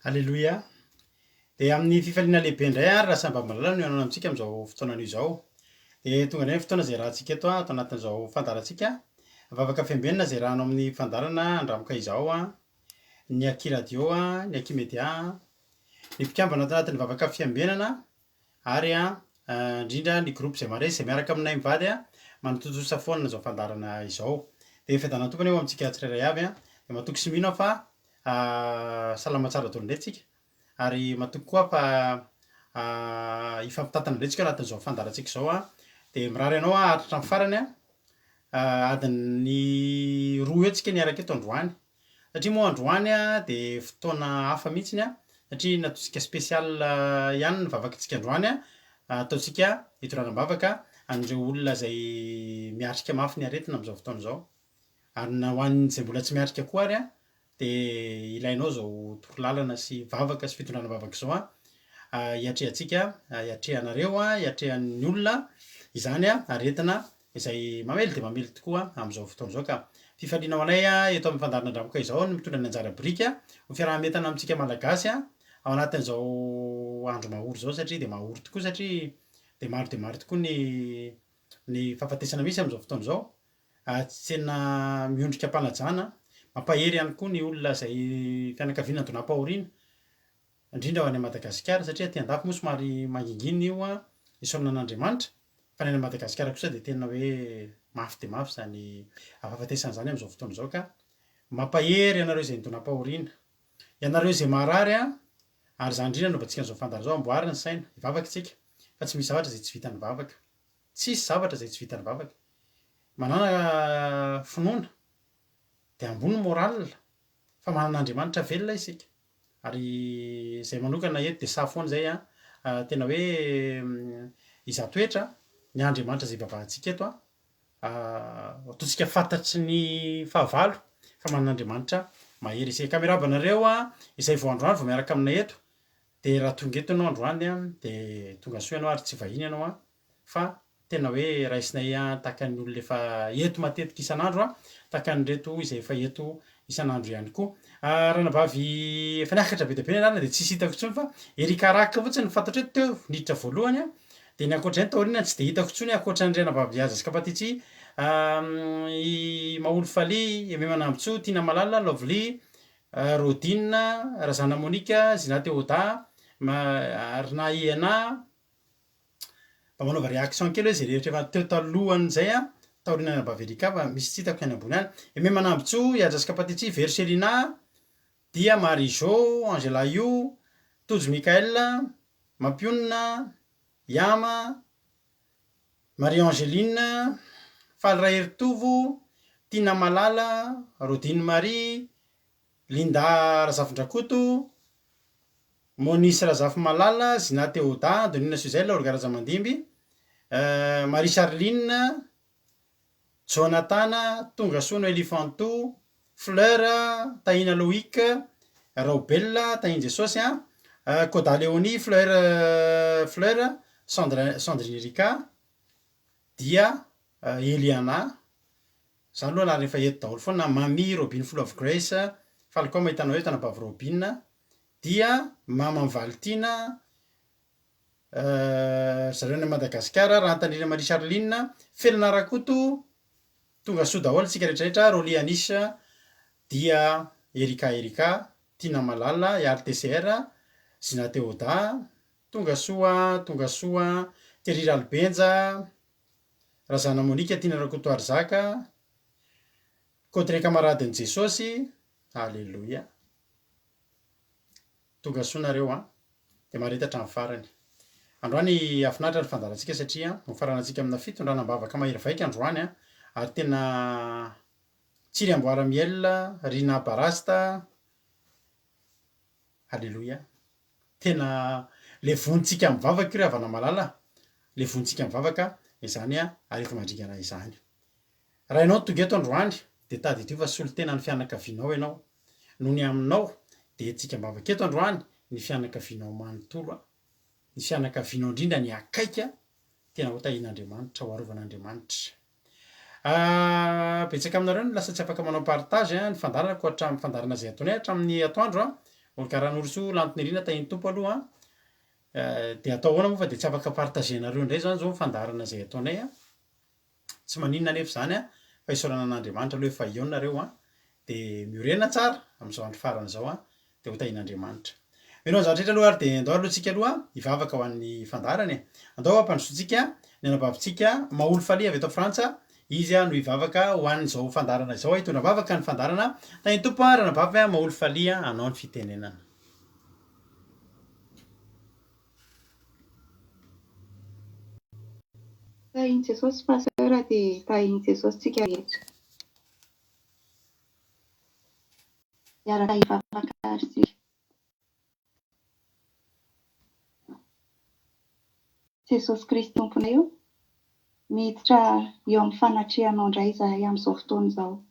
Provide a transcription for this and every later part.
Aleloia! Dia amin'ny fifaliana lehibe indray ary Rasambamalala no hihaonana amintsika amin'izao fotoana anio izao. Dia tonga indray ny fotoana izay iarahantsika eto ato anatin'izao fandaharantsika Vavaka Fiambenana izay iarahanao amin'ny fandaharana Andramoka izao, ny Aky Radio, ny Aky Media, ny mpikambana ato anatin'ny Vavaka Fiambenana ary indrindra ny groupe izay maresy izay miaraka aminay mivady manatontosa foana izao fandaharana izao. Dia fiadanan'ny Tompo anie ho amintsika tsirairay avy. Dia matoky sy mino aho fa Salama tsara daholo indray tsika ary matoky koa aho fa hifampitantana indray tsika ao anatin'izao fandaharantsika izao an, dia mirary anao aho haharitra hatramin'ny farany an, adin'ny roa eo tsika niaraka eto androany, satria moa androany an dia fotoana hafa mihitsiny an, satria nataontsika spécial ihany ny vavakintsika androany an, ataontsika hitondrana am-bavaka an'ireo olona izay miatrika mafy ny aretina amin'izao fotoana izao. Ary na ho an'izay mbola tsy miatrika koa ary dia ilainao izao torolalana sy vavaka sy fitondrana vavaka izao hiatrehantsika, hiatrehanareo, hiatrehan'ny olona izany aretina izay mamely dia mamely tokoa amin'izao fotoana izao ka fifaliana ho anay eto amin'ny fandaharana Andramoka izao ny mitondra ny anjara biriky ho fiaraha-mientana amintsika Malagasy ao anatin'izao andro mahory izao satria dia mahory tokoa satria dia maro dia maro tokoa ny ny fahafatesana misy amin'izao fotoana izao. Ary tena miondrika am-panajana, mampahery ihany koa ny olona izay fianakaviana nidonam-pahoriana, indrindra ho any Madagasikara, satria aty an-dafy moa somary mangingina io isaorana an'Andriamanitra, fa ny any Madagasikara kosa dia tena hoe mafy dia mafy izany fahafatesana izany amin'izao fotoana izao ka mampahery anareo izay nidonam-pahoriana, ianareo izay marary an, ary izany indrindra no anaovantsika an'izao fandaharana izao, amboary ny saina, hivavaka isika, fa tsy misy zavatra izay tsy vitan'ny vavaka. Tsisy zavatra izay tsy vitan'ny vavaka. Manana finoana dia ambony ny moral fa manana Andriamanitra velona isika. Ary izay manokana eto dia sahy foana izay an, tena hoe izaho toetra ny Andriamanitra izay ivavahantsika eto an, ataontsika fantatry ny fahavalo fa manana Andriamanitra mahery isika. Ka miarahaba anareo an, izay vao androany vao miaraka aminay eto, dia raha tonga eto ianao androany an, dia tonga soa ianao ary tsy vahiny ianao an, fa tena hoe raisinay tahaka ny olona efa eto matetika isan'andro, tahaka an'ireto izay efa eto isan'andro ihany koa. Ranabavy efa niakatra be dia be ny anarana dia tsisy hitako intsony fa Erika Rack fotsiny no fantatro hoe teo niditra voalohany dia ny ankoatr'izay ny taoriana tsy dia hitako intsony ankoatra an'i Ranabavy Aza sy Kapatitsy, i Maholy Faly, Aimé Manambintsoa, Tiana Malala, Lovely, Rodine, Razana Monica, Zina Théoda, Arina Iana, Mba manaova réaction kely hoe zay rehetra efa teo talohan'izay an, taorian'ny anabavy Erika fa misy tsy hitako any ambony any. Aimé Manambintsoa, Ihaja sy Kapatitsy, Vero Selina, Dia Marie Jo, Angela Io, Tojo Mickaël, Mampionona, Yama, Marie Angeline, Faly Raheritovo, Tiana Malala, Rodine Marie, Linda Razafindrakoto, Monis Razafimalala, Zina Théoda, Donina Suzelle, Olga Razamandimby, Marie Charline, Jonathan, Tongasoa Noelie Fanto, Fleur, Tahina Loïc, Raobelina, Tahin'i Jesosy, Koda Léonie, Fleur, Fleur, Sandra, Sandrine Erika, dia Eliana, Za aloha la rehefa eto daholo foana, Mamy, Robin full of grace, faly koa mahita anao eto anabavy Robin, dia Mama Mivalitiana, ry zareo any Madagasikara, Rahantanirina Marie Charline, Felana Rakoto, tonga soa daholo tsika rehetra rehetra, Rolly Anisha, dia Erika Erika, Tiana Malala, Hiary TCR, Zina Theoda, tonga soa, tonga soa, Thierry Ralibenja, Razana Monica Tiana Rakotoarizaka, Cotre Camaradin'i Jesosy, Aleloia. Tonga soa nareo an. Dia mahareta hatramin'ny farany. Androany hahafinaritra ny fandaharantsika satria hofaranantsika amina fitondrana am-bavaka mahery vaika androany an, ary tena Tsiry Amboara Miel, Rina Barasta, Aleloia. Tena levontsika mivavaka io ry havana malala a! Levontsika mivavaka izany areti-mandringana izany. Raha ianao no tonga eto androany dia tadidio fa solontenan'ny fianakavianao ianao. Noho ny aminao dia entintsika am-bavaka eto androany ny fianakavianao manontolo a! Ny fianakavianao indrindra ny akaiky a! Tena ho tahian'Andriamanitra, ho arovan'Andriamanitra. Betsaka aminareo no lasa tsy afaka manao partage ny fandaharana koa hatramin'ny fandaharana izay ataonay hatramin'ny atoandro. Olga Ranorosoa Lantonirina tahin'ny Tompo aloha an. Dia atao ahoana moa fa dia tsy afaka partager-nareo indray izany izao ny fandaharana izay ataonay an. Tsy maninona anefa izany an, fa isaorana an'Andriamanitra aloha efa eo nareo an, dia miorena tsara amin'izao andro farany izao an, dia ho tahian'Andriamanitra. Mino an'izany rehetra aloha ary dia andao aloha tsika aloha hivavaka ho an'ny fandaharana e. Andao hampandrosoantsika ny anabavintsika Maholy Faly avy eto Frantsa, izy no hivavaka ho an'izao fandaharana izao, hitondra vavaka ny fandaharana. Tahin'ny Tompo an, ranabavy Maholy Faly hanao ny fitenenana. Tahin'i Jesosy Pasteur dia tahin'i Jesosy tsika rehetra. Hiaraka hivavaka ary tsika. Jesosy Kristy Tomponay ô, miditra eo amin'ny fanatrehanao indray izahay amin'izao fotoana izao.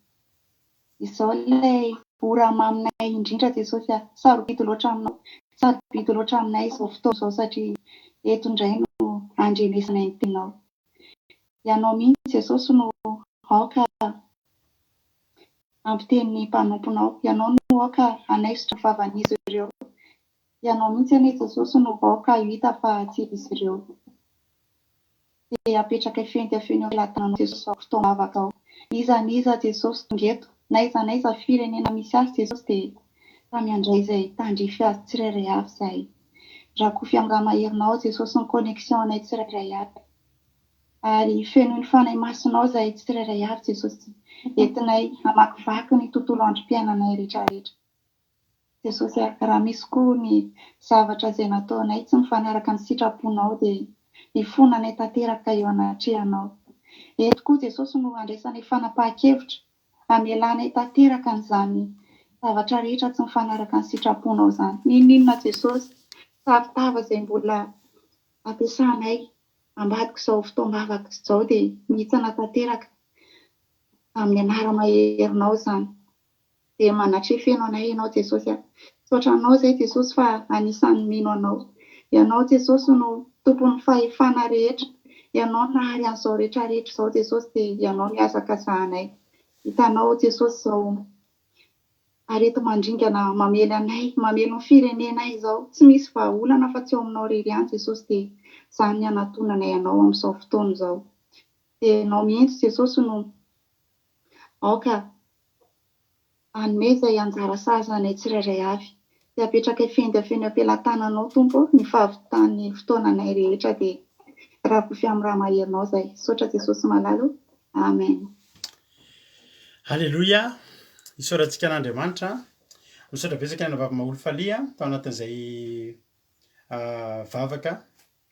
Izao ilay ora maminay indrindra Jesosy a! Sarobidy loatra aminao, sarobidy loatra aminay izao fotoana izao satria eto indray no andrenesanay ny teninao. Ianao mihitsy Jesosy no aoka hampiteny ny mpanomponao, Ianao no aoka hanaisotra ny vavan'izy ireo, Ianao mihitsy anie Jesosy no aoka ho hita fa tsy izy ireo. Dia apetrakay feno dia feno eo am-pelatananao Jesosy izao fotoam-bavaka izao. N'iza n'iza Jesosy tonga eto, n'aiza n'aiza firenena misy azy Jesosy dia samy handray izay tandrify azy tsirairay avy izahay. Rakofy amin'ny rà maherinao Jesosy ny connexion anay tsirairay avy. Ary fenoy ny Fanahy Masinao izahay tsirairay avy Jesosy. Entinay hamakivaky ny tontolo androm-piainanay rehetrarehetra. Jesosy a, raha misy koa ny zavatra izay nataonay tsy mifanaraka ny sitraponao dia hifonanay tanteraka eo anatrehanao. Eto koa Jesosy no handraisanay fanapahan-kevitra hamelanay tanteraka an'izany zavatra rehetra tsy mifanaraka ny sitraponao izany. N'inon'inona Jesosy, tavitava izay mbola ampiasanay ambadik'izao fotoam-bavaka izao dia mihitsana tanteraka amin'ny anara-maherinao izany. Dia manatreha feno anay Ianao Jesosy a. Misaotra Anao izay Jesosy fa anisan'ny mino Anao. Ianao Jesosy no tompon'ny fahefana rehetra. Ianao nahary an'izao rehetra rehetra izao Jesosy dia Ianao mihazakazahanay. Hitanao Jesosy izao areti-mandringana mamely anay, mamely ny firenenay izao. Tsy misy vahaolana fa tsy ao aminao irery ihany Jesosy dia izany ny hanatonanay Anao amin'izao fotoana izao. Dia Ianao mihitsy Jesosy no aoka hanome izay anjara sahaza anay tsirairay avy. Dia apetrakay feno dia feno eo am-pelatananao Tompo ô ny fahavitan'ny fotoananay rehetra dia rakofy amin'ny rà maherinao izay. Misaotra Jesosy malala ô. Amen. Aleloia! Isaorantsika an'Andriamanitra. Misaotra betsaka ny anabavy Maholy Falia tao anatin'izay vavaka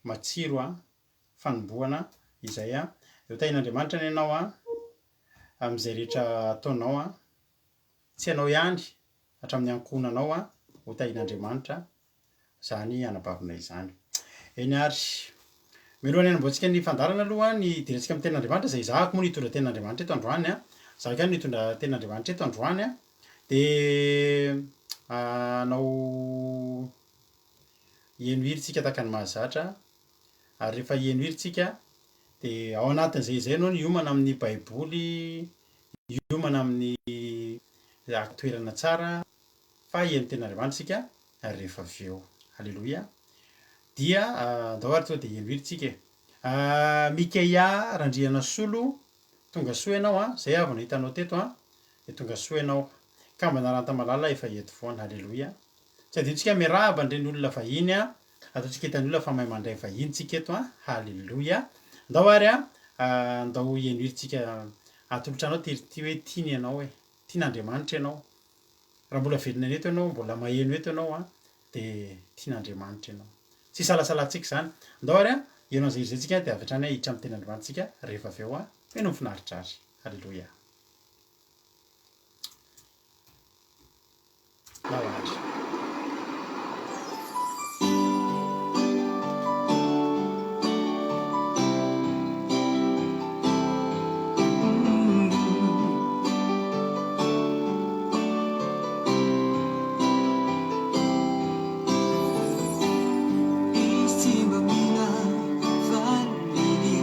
matsiro fanombohana izay. Ho tahian'Andriamanitra anie ianao amin'izay rehetra ataonao an! Tsy ianao ihany, hatramin'ny ankohonanao an, ho tahian'Andriamanitra izany anabavinay izany. Eny ary, mialohan'ny hanombohantsika ny fandaharana aloha, ny hidirantsika amin'ny tenin'Andriamanitra, izay ezahako moa ny hitondra tenin'Andriamanitra eto androany an, ezahako ihany ny hitondra tenin'Andriamanitra eto androany an, dia hanao heno hira isika tahaka ny mahazatra, ary rehefa heno hira isika Dia ao anatin'izay izay ianao no hiomana amin'ny baiboly, hiomana amin'ny toerana tsara fa hihaino tenin'Andriamanitra isika rehefa avy eo. Aleloia. Dia andao ary tonga dia hihaino hira isika e. Mikeia Randrianasolo, tonga soa ianao an, izay aho vao nahita anao teto an, dia tonga soa ianao. Kambana Rantamalala efa eto foana. Aleloia. Tsy adinontsika miarahaba an'ireny olona vahiny an. Ataontsika hitan'ny olona fa mahay mandray vahiny tsika eto an! Haleloia! Ndao ary an, ndao henoy tsika atolotra anao ty ty hoe tiany ianao e! Tian'Andriamanitra ianao. Raha mbola velona eto ianao, mbola maheno eto ianao an, dia tian'Andriamanitra ianao. Tsy isalasalantsika izany. Ndao ary an, heno an'izay hira izay tsika dia avy hatrany hiditra amin'ny tenin'Andriamanitra tsika rehefa avy eo an. Heno mifinaritra ary. Haleloia! Lavahatra. Izy tsy mba mila valiny.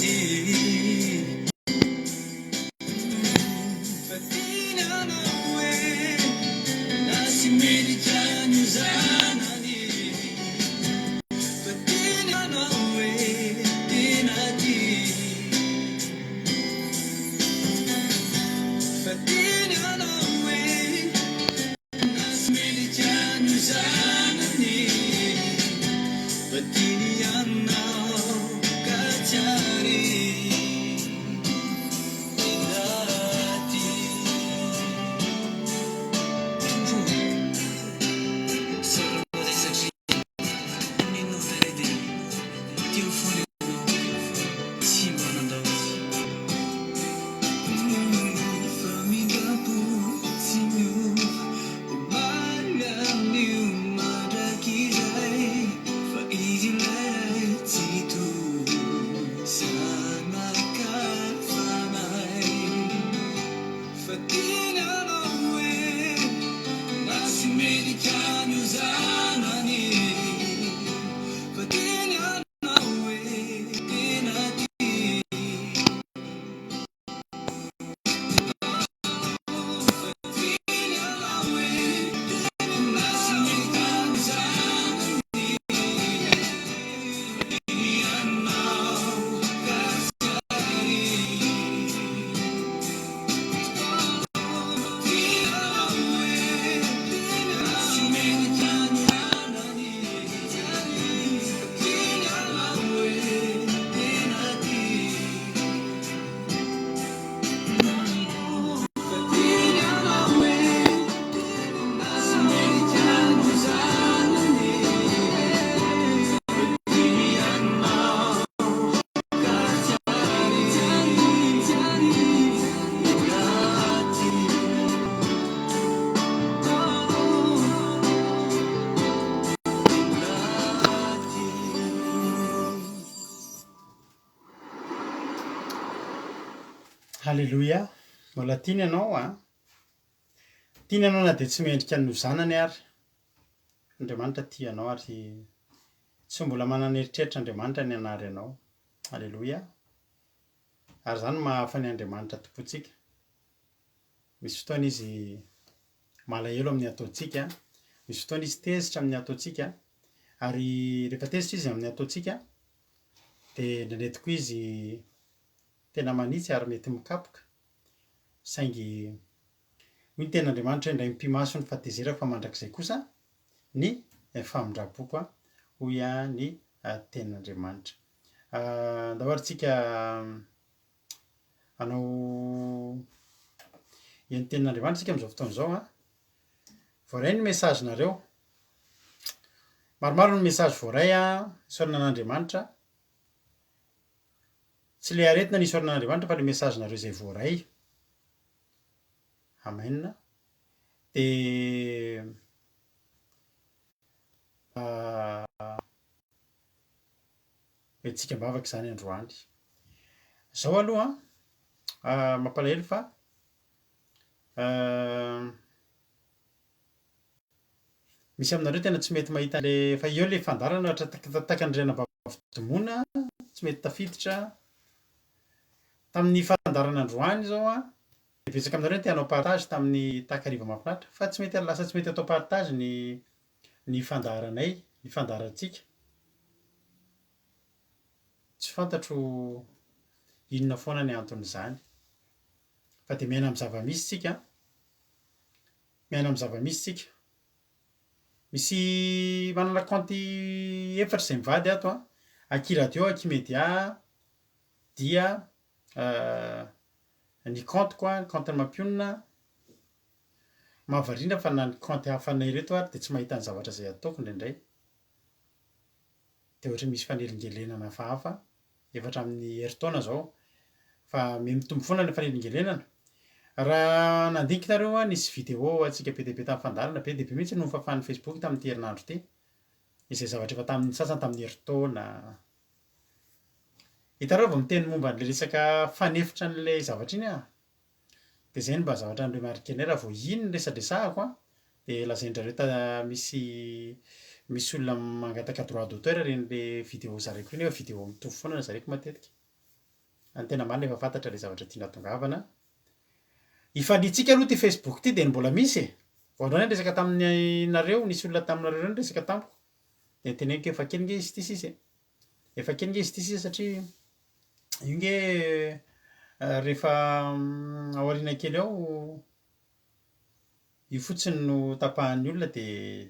tia. Fa tiany anao e, na tsy mendrika ny ho zanany. Fa tiany anao e, tena tia. Fa tiany anao e, na tsy mendrika ny ho zanany. Fa tiany anao ka tsy ary. Haleloia! Mbola tiany ianao an! Tiany ianao na dia tsy mendrika ny ho zanany ary. Andriamanitra tia anao ary tsy mbola manana eritreritra Andriamanitra ny hanary anao. Aleloia! Ary izany no maha-hafa ny Andriamanitra Tompontsika. Misy fotoana Izy malahelo amin'ny ataontsika, misy fotoana Izy tezitra amin'ny ataontsika, ary rehefa tezitra Izy amin'ny ataontsika, dia indraindray tokoa Izy tena manitsy ary mety mikapoka, saingy hoy ny tenin'Andriamanitra hoe indray mipi-maso ny fahatezerako fa mandrakizay kosa ny famindram-poko, hoy ny tenin'Andriamanitra. Andao ary tsika hanao eny tenin'Andriamanitra tsika amin'izao fotoana izao an. Voaray ny message-nareo. Maromaro ny message voaray an, isaorana an'Andriamanitra. Tsy le aretina no isaorana an'Andriamanitra fa le message-nareo izay voaray. Amen. Dia Hoentintsika am-bavaka izany androany. Izao aloha an, mampalahelo fa misy aminareo tena tsy mety mahita an'ilay, fa eo ilay fandaharana ohatra takan'ny renabavy Domoina, tsy mety tafiditra. Tamin'ny fandaharana androany izao an, dia betsaka aminareo no te hanao partage tamin'ny takariva mahafinaritra, fa tsy mety lasa tsy mety atao partage ny ny fandaharanay, ny fandaharantsika. Tsy fantatro inona foana ny anton'izany. Fa dia miaina amin'ny zava-misy tsika an. Miaina amin'ny zava-misy tsika. Misy manana kaonty efatra izay mivady ato an. Aky radio, aky media dia ny kaontiko an, ny kaontin'ny mampionona. Mahavariana fa na ny kaonty hafa anay ireto ary dia tsy mahita ny zavatra izay ataoko indraindray. Dia ohatran'ny misy fanelingelenana hafahafa, efa hatramin'ny herintaona izao, fa miha-mitombo foana ny fanelingelenana. Raha nandinika nareo aho nisy vidéo antsika be dia be tamin'ny fandaharana, be dia be mihitsy no nofafan'ny Facebook tamin'ity herinandro ity, izay zavatra efa tamin'ny sasany tamin'ny herintaona. Hitanareo vao miteny momba an'ilay resaka fanefitra an'ilay zavatra iny aho, Dia izay no mba zavatra noremarquer-nay raha vao iny no resadresahako an, dia lazain-drareo ta misy misy olona mangataka droit d'auteur ireny le vidéo zaraiko ireny nefa vidéo mitovy foana no zaraiko matetika. Ny tena marina efa fantatra ilay zavatra tiana hatongavana. Ifaliantsika aloha ity Facebook ity dia ny mbola misy e! Vao androany aho niresaka taminareo, nisy olona taminareo ireo niresaka tamiko, dia noteneniko efa kely nge izy ity sisa e! Efa kely nge izy ity sisa satria io nge rehefa aoriana kely ao io fotsiny no tapahan'ny olona dia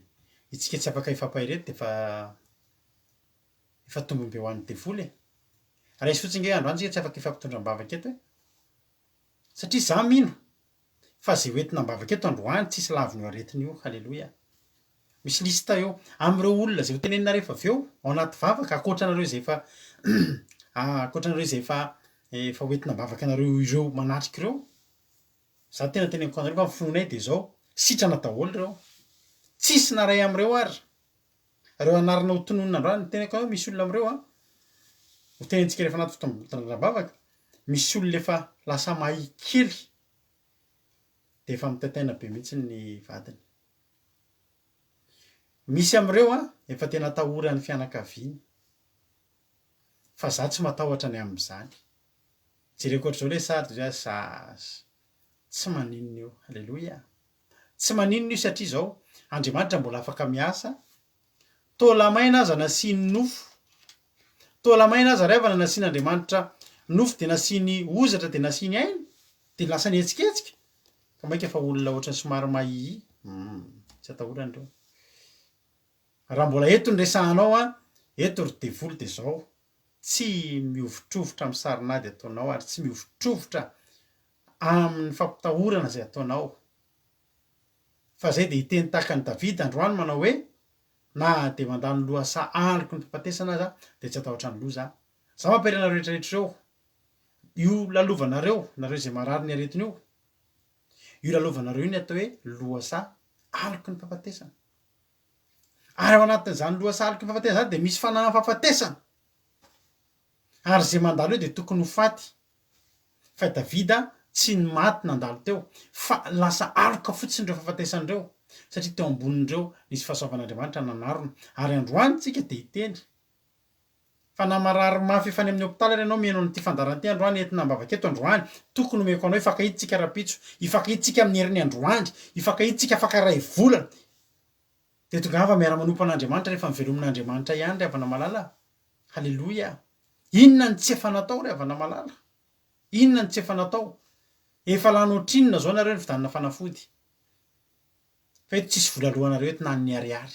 itsika tsy afaka hifampahery eto dia efa efa tombony be ho an'ny devoly e! Raiso fotsiny nge androany tsika tsy afaka hifampitondra am-bavaka eto e! Satria za mino fa ze hoentina am-bavaka eto androany tsisy lavin'io aretina io, haleloia. Misy liste eo amin'ireo olona ze ho tenenina rehefa avy eo ao anaty vavaka ankoatra anareo ze efa ankoatra anareo ze efa efa hoentina am-bavaka anareo ireo manatrika ireo, za tena teneniko anareo fa ny finoanay de zao, sitrana daholo ireo, tsisy na ray amin'ireo ary Ireo anarana ho tononina androany, ny tenako hoe misy olona amin'ireo an, ho tenenintsika rehefa anaty fotoam-bavaka, misy olona efa lasa mahia kely dia efa mitaintaina be mihitsy ny vadiny. Misy amin'ireo an, efa tena atahoran'ny fianakaviany. Fa za tsy matahotra ny amin'izany. Jereko ohatr'izao ilay sary dia za tsy maninona io. Aleloia. Tsy maninona io satria izao, Andriamanitra mbola afaka miasa, taola-maina aza nasiany nofo, taola-maina aza ry havana nasian'Andriamanitra nofo dia nasiany hozatra dia nasiany aina, dia lasa nihetsiketsika, fa mainka fa olona ohatran'ny somary mahihia, humm, tsy atahorana ireo. Raha mbola eto ny resahanao an, eto ry devoly dia izao, tsy mihovitrovitra amin'ny sarin'ady ataonao ary tsy mihovitrovitra amin'ny fampitahorana izay ataonao. Fa izay dia hiteny tahaka an'i Davida androany manao hoe, Na dia mandany lohasaha aloky ny fahafatesana aza dia tsy hatahotra ny loza aho. Izaho mampahery anareo rehetra rehetra ireo, io lalovanareo, nareo izay marary ny aretina io, io lalovanareo io ny atao hoe lohasaha aloky ny fahafatesana. Ary ao anatin'izany lohasaha aloky ny fahafatesana izany dia misy fanahin'ny fahafatesana. Ary izay mandalo eo dia tokony ho faty. Fa i Davida tsy ny maty nandalo teo, fa lasa aloka fotsiny ireo fahafatesana ireo, satria teo ambonin'ireo nisy fahasoavan'Andriamanitra nanarona. Ary androany tsika dia hiteny fa na marary mafy efa any amin'ny hopitaly ary ianao mihaino an'ity fandaharana ity androany, entina am-bavaka eto androany, tokony omeko anao hifankahita tsika rahampitso, hifankahita tsika amin'ny heriny androany, hifankahita tsika afaka iray volana. Dia tongava miara-manompo an'Andriamanitra rehefa mivelomin'Andriamanitra ihany ry havana malala a! Haleloia! Inona no tsy efa natao ry havana malala? Inona no tsy efa natao? Efa lany ohatrinona izao nareo nividanana fanafody? Fa eto tsisy vola aloanareo eto na ny ariary.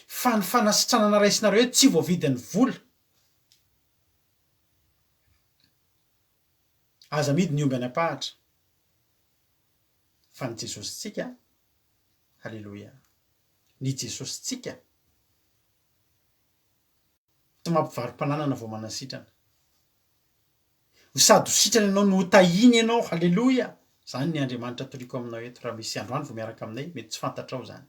Fa ny fanasitranana raisinareo eto tsy voavidin'ny vola. Aza amidy ny omby any am-pahatra. Fa ny Jesosintsika Aleloia. Ny Jesosintsika tsy mampivaro-pananana vao manasitrana. Ho sady ho sitrana ianao no ho tahiana ianao. Aleloia. Izany ny Andriamanitra toriko aminao eto. Raha misy androany vao miaraka aminay, mety tsy fantatrao izany.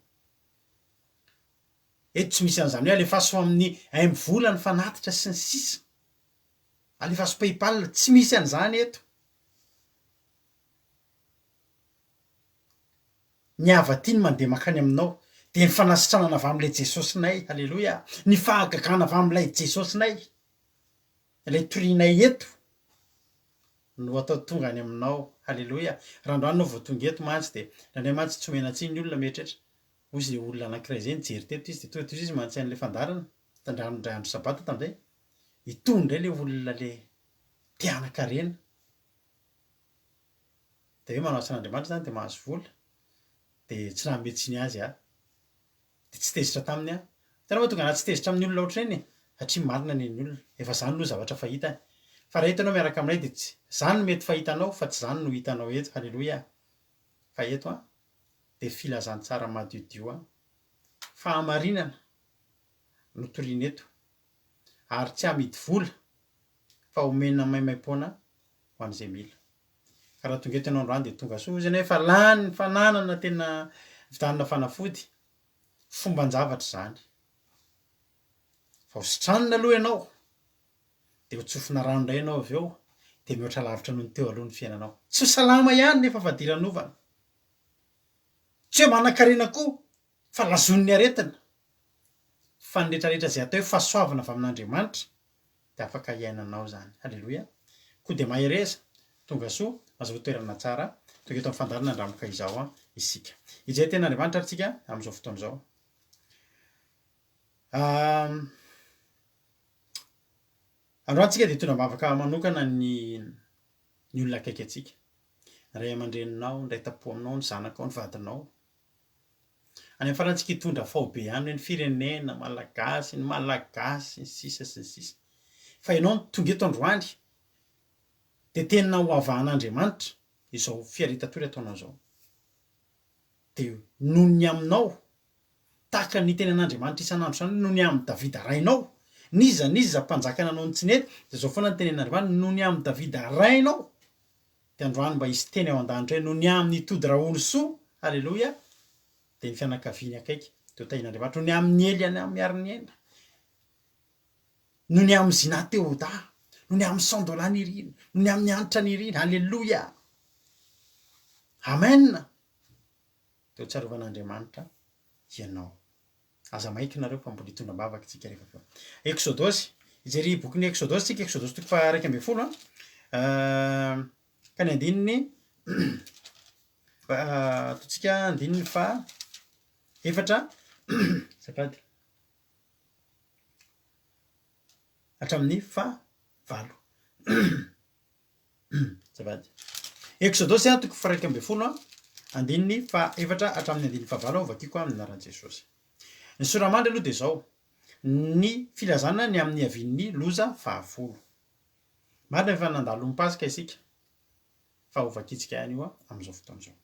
Eto tsy misy an'izany hoe alefaso amin'ny MVola ny fanatitra sy ny sisa. Alefaso PayPal, tsy misy an'izany eto. Ny hava-tia ny mandeha mankany aminao dia ny fanasitranana avy amin'ilay Jesosinay, haleloia, ny fahagagana avy amin'ilay Jesosinay, ilay torianay eto no atao tonga any aminao, haleloia. Raha androany ianao vao tonga eto mantsy dia indraindray mantsy tsy omena tsiny ny olona mieritreritra, hoy izay olona anankiray izay nijery teto izy dia tonga dia izy mantsy an'ilay fandaharana, tandrano indray andro sabata tamin'izay, itony indray ilay olona ilay te hanan-karena. Dia hoe manao asan'Andriamanitra izany dia mahazo vola, dia tsy nanome tsiny azy aho. Dia tsy tezitra taminy aho. Hitanao mahatonga anah tsy tezitra amin'ny olona ohatr'ireny e? Satria marina ny an'ny olona. Efa izany no zavatra fahitany. Fa raha eto ianao miaraka aminay dia tsy izany no mety fahitanao fa tsy izany no hitanao eto. Haleloia! Fa eto an, dia filazantsara madiodio an, fahamarinana no toriana eto. Ary tsy amidy vola fa omena maimaimpoana ho an'izay mila. Ka raha tonga eto ianao androany dia tonga soa, hoy izy ianao efa lany ny fananana tena vitanina fanafody, fomban-javatra izany. Fa ho sitranina aloha ianao, dia ho tsofina rano indray ianao avy eo, dia mihoatra lavitra noho ny teo aloha ny fiainanao. Tsy ho salama ihany nefa fadiranovana. Tsy hoe manan-karena koa fa lazoin'ny aretina. Fa ny rehetrarehetra izay atao hoe fahasoavana avy amin'Andriamanitra dia afaka iainanao izany. Haleloia. Koa dia mahereza, tonga soa, mahazoa toerana tsara, tonga eto amin'ny fandaharana Andramoka izao isika. Hijery tenin'Andriamanitra ary tsika amin'izao fotoana izao. Androany tsika dia hitondra am-bavaka manokana ny ny olona akaiky antsika. Ny ray aman-dreninao, ny ray tam-po aminao, ny zanakao, ny vadinao. Any amin'ny farany tsika hitondra faobe ihany hoe ny firenena malagasy, ny malagasy, ny sisa sy ny sisa. Fa ianao no tonga eto androany dia tena ho avahan'Andriamanitra izao fiaretan-tory ataonao izao. Dia noho ny aminao, tahaka ny nitenenan'Andriamanitra isan'andro isan'andro noho ny amin'i Davida rainao, n'iza n'iza mpanjaka nanao ny tsy nety, dia izao foana no tenen'Andriamanitra, noho ny amin'i Davida rainao, dia androany mba hisy teny ao an-danitra hoe noho ny amin'i Tody Raholisoa, haleloia, dia ny fianakaviany akaiky, dia ho tahian'Andriamanitra, noho ny amin'i Eliana Miariniaina, noho ny amin'i Zina Teoda, noho ny amin'i Sandola Nirina, noho ny amin'i Hanitra Nirina, haleloia, amen, dia ho tsarovan'Andriamanitra ianao. Aza maiky nareo fa mbola hitondra am-bavaka tsika rehefa avy eo. Eksodosy, hijery bokin'ny Eksodosy tsika, Eksodosy toko faha 11 an, ka ny andininy ataontsika andininy faha efatra, azafady, hatramin'ny faha valo. Azafady. Eksodosy a, toko faha 11 a, andininy faha efatra hatramin'ny andininy faha valo, vakiko amin'ny anaran'i Jesosy. Ny sora-mandry aloha dia izao, ny filazana ny amin'ny niavian'ny loza fahafolo. Marina fa efa nandalo ny Paska isika, fa hovakintsika ihany io amin'izao fotoana izao.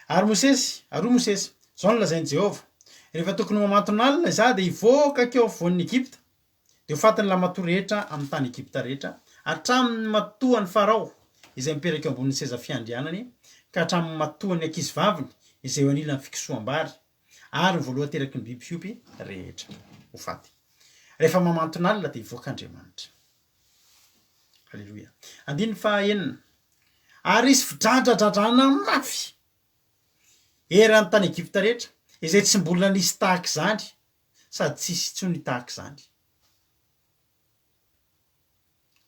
Ary Mosesy, ary hoy Mosesy, Izao no lazain'i Jehovah, Rehefa tokony ho mamanton'alina izaho dia hivoaka hankeo afovoan'i Egypta, Dia ho faty ny lahimatoa rehetra amin'ny tany Egypta rehetra, hatramin'ny matoan'i Farao, izay mipetraka eo ambonin'ny seza fiandrianany, ka hatramin'ny matoan'ny ankizivaviny, izay eo anilan'ny fikosoham-bary, ary ny voalohan-teraky ny biby fiompy rehetra. Ho faty. Rehefa mamanton'alina dia hivoaka Andriamanitra. Haleloia. Andininy fahaenina. Ary hisy fidradradradrana mafy eran'ny tany Egypta rehetra, izay tsy mbola nisy tahaka izany sady tsy hisy intsony tahaka izany.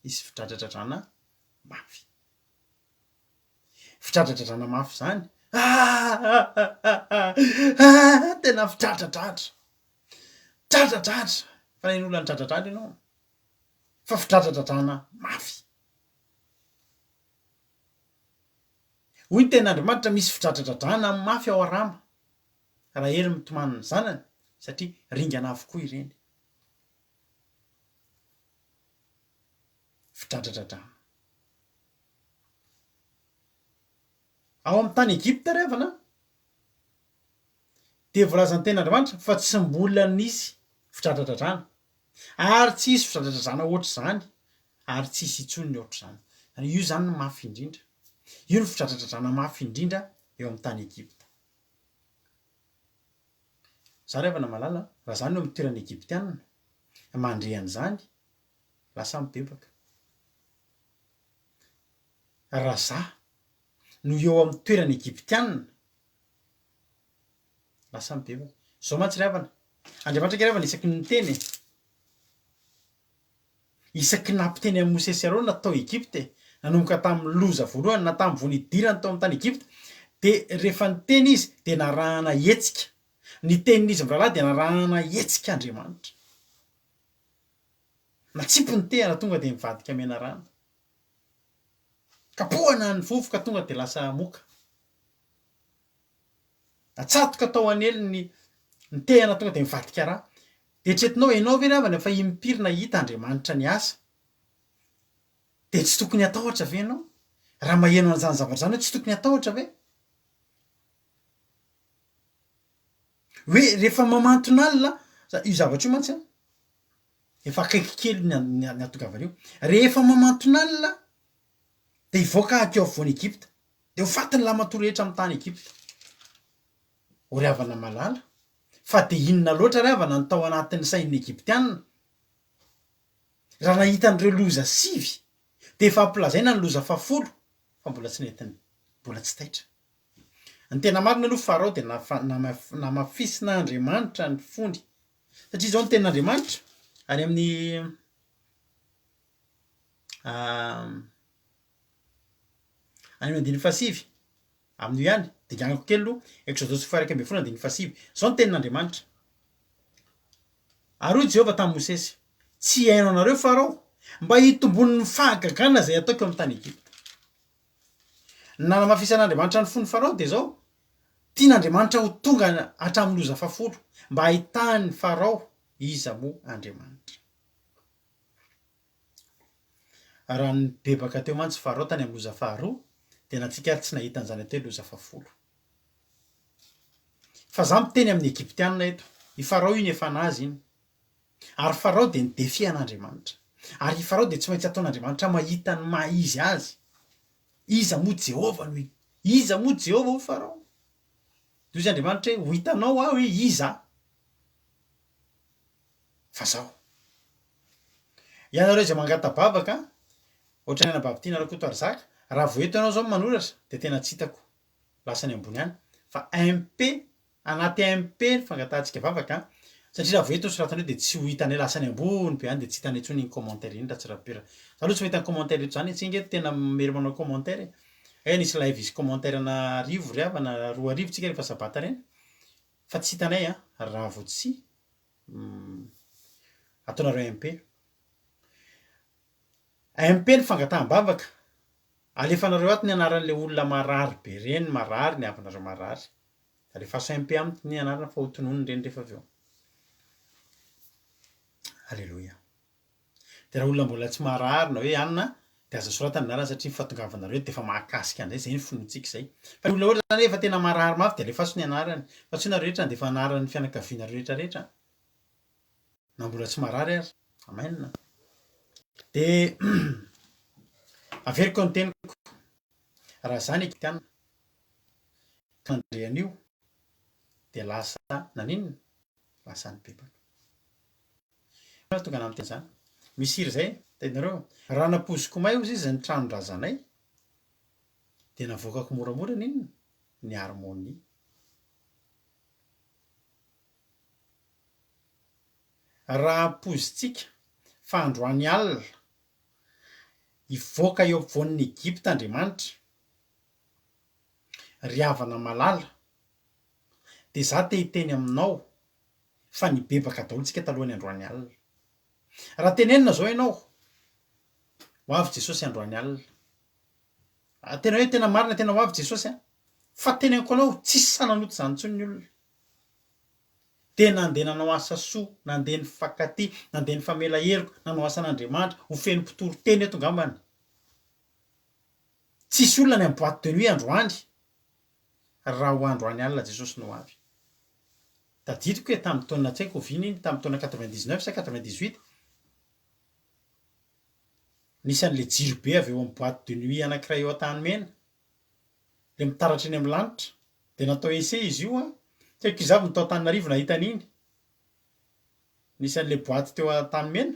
Hisy fidradradradrana mafy. Fidradradradrana mafy izany, ah! Tena fidradradradra. Dradradradra. Fa naheno olona nidradradradra ianao? Fa fidradradradrana mafy. Hoy ny tenin'Andriamanitra, misy fidradradradrana mafy ao Arama. Rahely mitomany ny zanany satria ringana avokoa ireny. Fidradradradrana. Ao amin'ny tany Egypta ry havana dia voalazan'ny tenin'Andriamanitra fa tsy mbola nisy fidradradradrana ary tsy hisy fidradradradrana ohatr'izany ary tsy hisy intsony ny ohatr'izany. Io izany no mafy indrindra. Io no fidradradradrana mafy indrindra eo amin'ny tany Egypta. Za ry havana malala a, raha za no eo amin'ny toeran'ny Egyptiana, mandre an'izany, lasa mibebaka. Raha za no eo amin'ny toeran'ny Egyptiana, lasa mibebaka. Zao mantsy ry havana, Andriamanitra ange ry havana isaky ny niteny e, Isaky ny nampiteny an'i Mosesy sy Arona tao Egypta e, nanomboka tamin'ny loza voalohany na tamin'ny vao nidirany tao amin'ny tany Egypta, dia rehefa niteny izy dia narahana hetsika. Ny tenin'izy mirahalahy dia narahana hetsika Andriamanitra. Natsipy ny tehana tonga dia nivadika menarana. Kapohana ny vovoka tonga dia lasa moka. Natsatoka tao an'ely ny ny tehana tonga dia mivadika rà. Dia eritreretinao, ianao ve ry havana efa impiry nahita Andriamanitra niasa? Dia tsy tokony hatahotra ve ianao? Raha maheno an'izany zavatra izany hoe tsy tokony hatahotra ve? Hoe rehefa mamanton'alina, io zavatra io mantsy an, efa akaiky kely ny ny hahatongavana io. Rehefa mamanton'alina dia hivoaka hankeo afovoan'i Egypta. Dia ho faty ny lahimatoa rehetra amin'ny tany Egypta. O ry havana malala, fa dia inona loatra ry havana no tao anatin'ny sain'ny Egyptiana? Raha nahita an'ireo loza sivy, dia efa ampilazaina ny loza fahafolo, fa mbola tsy nentiny, mbola tsy taitra. Ny tena marina aloha Farao dia namafisin'Andriamanitra ny fony. Satria izao ny tenin'Andriamanitra, any amin'ny. Any amin'ny andininy fahasivy, amin'io ihany, dinganiko kely aloha, Eksodosy faha-11 andininy fahasivy. Izao ny tenin'Andriamanitra, Ary hoy Jehovah tamin'i Mosesy, Tsy hihaino anareo Farao, mba hitomboan'ny fahagagana izay hataoko eo amin'ny tany Egypta. Ny nanamafisan'Andriamanitra ny fon'i Farao dia izao, tian'Andriamanitra ho tonga hatramin'ny loza fahafolo, mba hahitan'i Farao iza moa Andriamanitra. Raha nibebaka teo mantsy Farao tany amin'ny loza faharoa, dia nantsika ary tsy nahita an'izany atao hoe loza fahafolo. Fa za miteny amin'ny Egyptiana eto, i Farao iny efa an'azy iny. Ary Farao dia ni-defier an'Andriamanitra. Ary i Farao dia tsy maintsy ataon'Andriamanitra mahita ny maha izy azy. Iza moa Jehovah no Iza moa Jehovah hoy Farao? Dia hoy Andriamanitra hoe ho hitanao aho hoe iza aho. Fa zao. Ianareo izay mangata-bavaka, ohatran'ny anabavy Tiana Rakotoarizaka, raha vao eto ianao izao no manoratra dia tena tsy hitako, lasa any ambony any, fa MP, anaty MP ny fangatahantsika vavaka an, satria raha vao eto ny soratanao dia tsy ho hitanay, lasa any ambony be any dia tsy hitanay intsony iny commentaire iny raha tsy raha pire. Za aloha tsy mahita ny commentaire eto izany e, tsy ange tena mamery manao commentaire e. Hay nisy live hisy commentaire ana arivo ry havana, 2000 tsika rehefa sabata ireny, fa tsy hitanay an, raha vao tsy Ataonareo MP. MP ny fangataham-bavaka. Alefanareo ato ny anaran'ilay olona marary be ireny, marary, ny havanareo marary. Alefaso MP amiko ny anarana fa ho tononiny ireny rehefa avy eo. Aleloia. Dia raha olona mbola tsy marary na hoe anona dia aza soratana ny anarany satria ny fahatongavanareo eto dia efa mahakasika an'izay, izay ny finoantsika izay. Fa ny olona ohatra izany hoe efa tena marary mafy dia alefaso ny anarany, fa tsy hoe nareo rehetra handefa anaran'ny fianakavianareo rehetra rehetra an! Na mbola tsy marary ary. Amen. Dia averiko ny teniko, raha za ny Egyptiana ka nandre an'io dia lasa naninona? Lasa nibebaka. Inona tonga namiteny izany? Misy hira izay, tadidinareo? Raha nampoiziko may hozy izy ny tranon-drazanay, dia navoakako moramora ny inona? Ny harmonie. Raha ampoizintsika fa androany alina, hivoaka eo ampovoan'ny Egypta Andriamanitra, ry havana malala, dia za te hiteny aminao fa nibebaka daholo tsika talohan'ny androany alina. Raha tenenina zao ianao, ho avy Jesosy androany alina. Ah, tena hoe tena marina tena ho avy Jesosy an. Fa teneniko anao, tsisy sahy nanota izany intsony ny olona. Dia nandeha nanao asa soa, nandeha nifankatia, nandeha nifamela heloka, nanao asan'Andriamanitra, ho feno mpitory teny eto ngambany. Tsisy olona any amin'ny boite de nuit androany, raha ho androany alina Jesosy no ho avy. Tadidiko e, tamin'ny taona tsy haiko oviana iny, tamin'ny taona 99 sa 98, nisy an'ilay jiro be avy eo amin'ny boite de nuit anankiray eo Antanimena, ilay mitaratra eny amin'ny lanitra, dia natao essai izy io an, tsy haiko iza avy no tao Antananarivo nahita an'iny, nisy an'ilay boite teo Antanimena,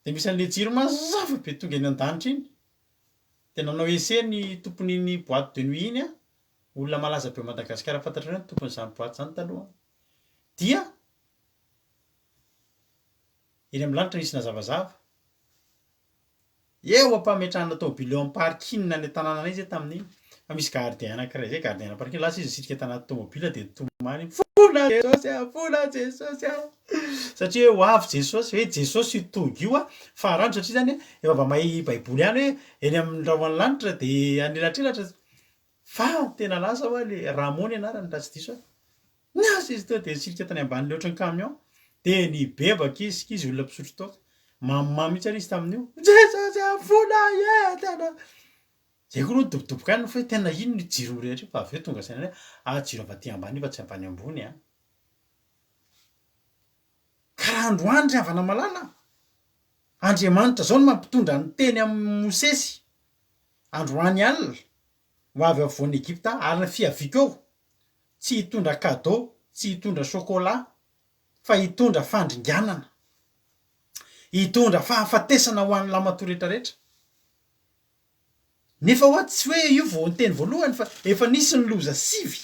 dia misy an'ilay jiro mazava be tonga eny an-danitra iny, dia nanao essai ny tompon'iny boite de nuit iny an, Olona malaza be Madagasikara fantatrareo ny tompon'izany boite izany taloha dia eny amin'ny lanitra nisy nazavazava eo am-pametrahana tômôbily eo amin'ny parking any an-tanànanay izay tamin'iny fa misy gardien anankiray izay gardien ana parking lasa izy nisitrika tanaty tômôbila dia nitomany fona Jesosy a fona Jesosy a satria hoe ho avy Jesosy hoe Jesosy io tonga io a farandro satria zany efa mba mahay baiboly ihany hoe eny amin'ny rahon'ny lanitra dia anelatrelatra Fa tena lasa hoa le Rameau ny anarany raha tsy diso aho. Niasa izy teo dia nisirika tany ambanin'ilay ohatran'ny camion. Dia nibebaka izy, izy olona mpisotro toaka. Mamomamo mihitsy ary izy tamin'io. Jesosy a, vola entana! Zay koa aloha nidobodoboka ihany fa hoe tena inona io jiro mirehitra io fa avy eo tonga saina hoe ah jiro avy aty ambany io fa tsy avy any ambony an. Ka raha androany ry havana malala, Andriamanitra zao no mampitondra ny teny amin'i Mosesy androany alina, ho avy afovoan'i Egypta aho, ary ny fiaviako eo tsy hitondra cadeau, tsy hitondra chocolat, fa hitondra fandringanana, hitondra fahafatesana ho an'ny lamatoa rehetrarehetra. Nefa hoa tsy hoe io vao niteny voalohany fa efa nisy ny loza sivy.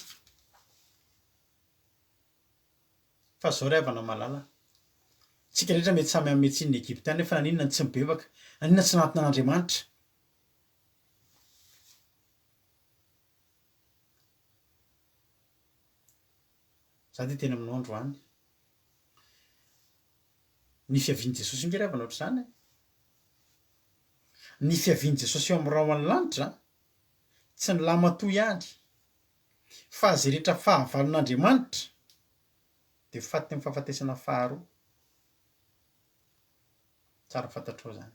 Fa zao ry havana malala a! Tsika rehetra mety samy hanome tsiny ny Egyptiana hoe fa naninona no tsy nibebaka, naninona tsy nanatona an'Andriamanitra. Za dia teny aminao androany. Ny fiavian'i Jesosy ange ry havana ohatr'izany e. Ny fiavian'i Jesosy eo amin'ny rahon'ny lanitra, tsy ny lahimatoa ihany, fa izay rehetra fahavalon'Andriamanitra dia faty amin'ny fahafatesana faharoa. Tsara fantatrao izany.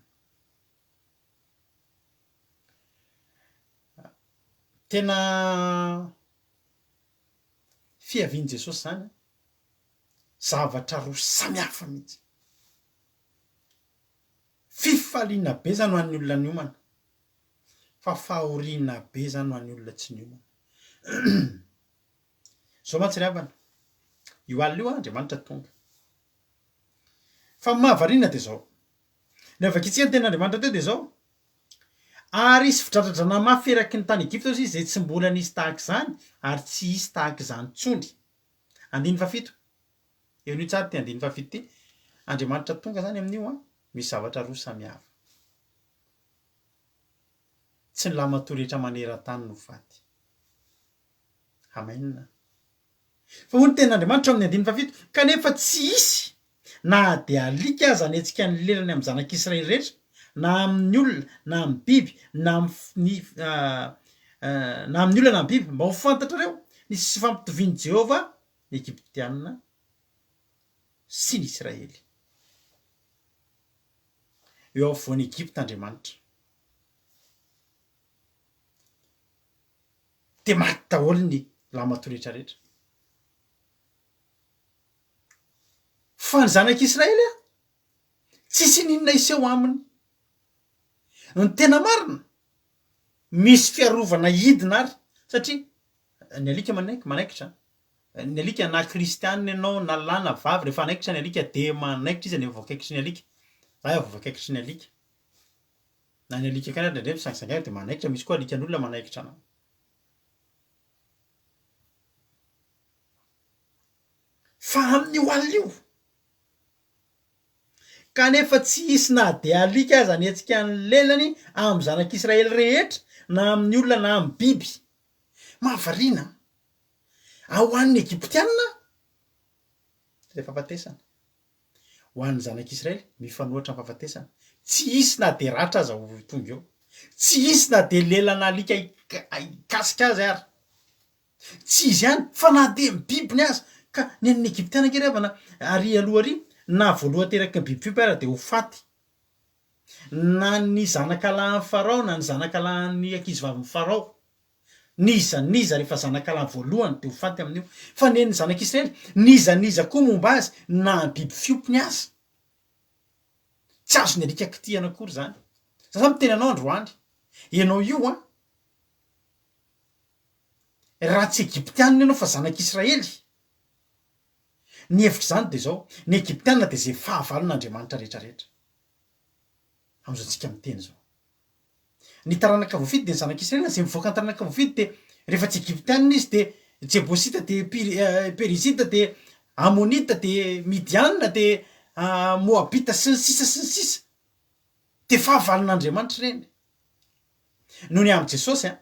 Tena fiavian'i Jesosy izany an. Zavatra roa samy hafa mihitsy. Fifaliana be izany ho an'ny olona niomana, fa fahoriana be izany ho an'ny olona tsy niomana. Izao mantsy ry havana, io alina io Andriamanitra tonga. Fa ny mahavariana dia izao, ny vakintsika ny tenin'Andriamanitra teo dia izao, Ary hisy fidradradrana mafy eraky ny tany Egypta hozy izy, izay tsy mbola nisy tahaka izany, ary tsy hisy tahaka izany intsony. Andininy fahafito. Henoy tsara ity andininy fahafito ity. Andriamanitra tonga izany amin'io an, misy zavatra roa samy hafa. Tsy ny lahimatoa rehetra maneran-tany no faty. Amen. Fa hoy ny tenin'Andriamanitra ao amin'ny andininy fahafito, Kanefa tsy hisy na dia alika aza hanetsika ny lelany amin'ny zanak'Israely rehetra, na amin'ny olona, na amin'ny biby, na amin'ny na amin'ny olona na amin'ny biby, mba ho fantatrareo ny tsy fampitovian'i Jehovah ny Egyptiana sy ny Israely. Eo afovoan'i Egypta Andriamanitra. Dia maty daholo ny lahimatoa rehetra rehetra. Fa ny zanak'Israely a, tsisy n'inona hiseho aminy. Ny tena marina, misy fiarovana hidina ary, satria ny alika manaiky, manaikitra an. Ny alika na kristianina ianao na lahy na vavy, rehefa hanaikitra ny alika dia manaikitra izy rehefa voakaikitry ny alika. Za efa voakaikitry ny alika. Na ny alika kay ary indraindray misangisangy dia manaikitra, misy koa alikan'olona manaikitra anao. Fa amin'io alina io, kanefa tsy hisy na dia alika aza hanetsika ny lelany amin'ny zanak'Israely rehetra, na amin'ny olona na amin'ny biby. Mahavariana an! Ho an'ny Egyptiana, ilay fahafatesana. Ho an'ny zanak'Israely, mifanohitra amin'ny fahafatesana. Tsy hisy na dia ratra aza ho tonga eo. Tsy hisy na dia lelan'alika hikasika azy ary. Tsy izy ihany, fa na dia ny bibiny aza. Ka ny an'ny Egyptiana ange ry havana, ary aloha ary, na voalohan-teraky ny biby fiompy ara dia ho faty. Na ny zanakalahin'i Farao na ny zanakalahin'ny ankizivavin'i Farao. N'iza n'iza rehefa zanakalahy voalohany dia ho faty amin'io. Fa ny an'ny zanak'Israely, n'iza n'iza koa momba azy, na ny biby fiompiny aza. Tsy azon'ny alika kitihana akory izany. Za zany miteny anao androany, ianao io an, raha tsy Egyptianina ianao fa zanak'Israely, ny hevitr'izany dia izao, ny Egyptianina dia izay fahavalon'Andriamanitra rehetra rehetra. Amin'izao tsika miteny izao. Ny taranaka voafidy dia ny zanak'i Israely, na izay mivoaka ny taranaka voafidy dia rehefa tsy Egyptianina izy dia Jebosita dia Perizita dia Amonita dia Midianina dia Moabita sy ny sisa sy ny sisa dia fahavalon'Andriamanitra ireny. Noho ny amin'i Jesosy an,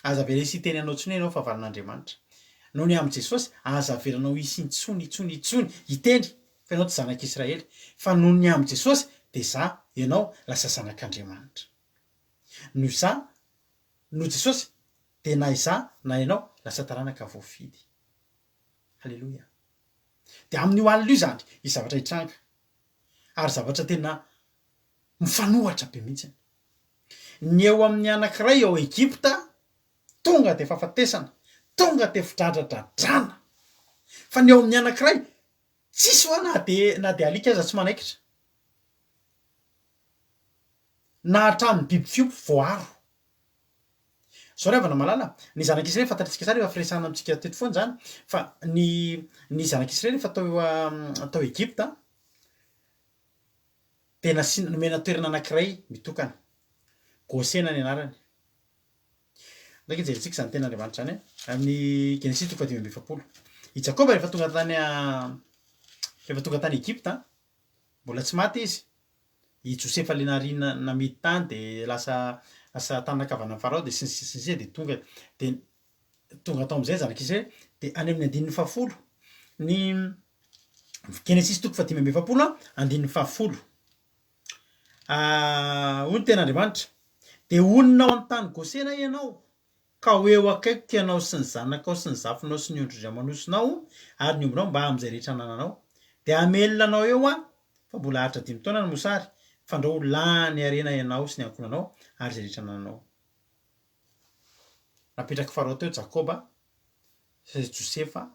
aza avela hisy hiteny anao intsony hoe ianao fahavalon'Andriamanitra. Noho ny amin'i Jesosy, aza avelanao hisy intsony intsony intsony hiteny fa ianao tsy zanak'Israely. Fa noho ny amin'i Jesosy dia za, ianao, lasa zanak'Andriamanitra. Noho za, noho Jesosy, dia na izaho na ianao lasa taranaka voafidy. Haleloia. Dia amin'io alina io izany, hisy zavatra hitranga. Ary zavatra tena mifanohatra be mihitsy. Ny eo amin'ny anankiray ao Egypta, tonga dia fahafatesana, tonga dia fidradradradrana. Fa ny eo amin'ny anankiray, tsisy hoa na dia na dia alika aza tsy manaikitra. Na hatramin'ny biby fiompy voaaro. Zao ry havana malala, ny zanak'Israely fantatritsika tsara efa firesahana amintsika teto foana izany, fa ny ny zanak'Israely efa tao tao Egypta, dia nasiana nomena toerana anankiray mitokana. Gosena ny anarany. Ndraiky hijerentsika izany tenin'Andriamanitra izany e. Amin'ny Genesisy toko fahadimy amby 40. I Jakoba rehefa tonga tany. Rehefa tonga tany Egypta, mbola tsy maty izy, i Josefa le nariana namidy tany de lasa lasa tanana ankavanan'i Farao de sy ny sisa sy ny sisa de tonga de tonga tao am'zay ny zanak'Israely de any amin'ny andininy fahafolo ny Genesisy toko fahadimy amby 40 andininy fahafolo. Hoy ny tenin'Andriamanitra, Dia honina ao amin'ny tany Gosena ianao, ka ho eo akaikiko ianao sy ny zanakao sy ny zafinao sy ny ondry aman'osinao ary ny ombinao mbamin'izay rehetra anananao. Dia hamelona anao eo Aho, fa mbola haharitra dimy taona ny mosary, fandrao ho lany harena ianao sy ny ankohonanao ary izay rehetra anananao. Napetrak'i Farao teo Jakoba sy Josefa,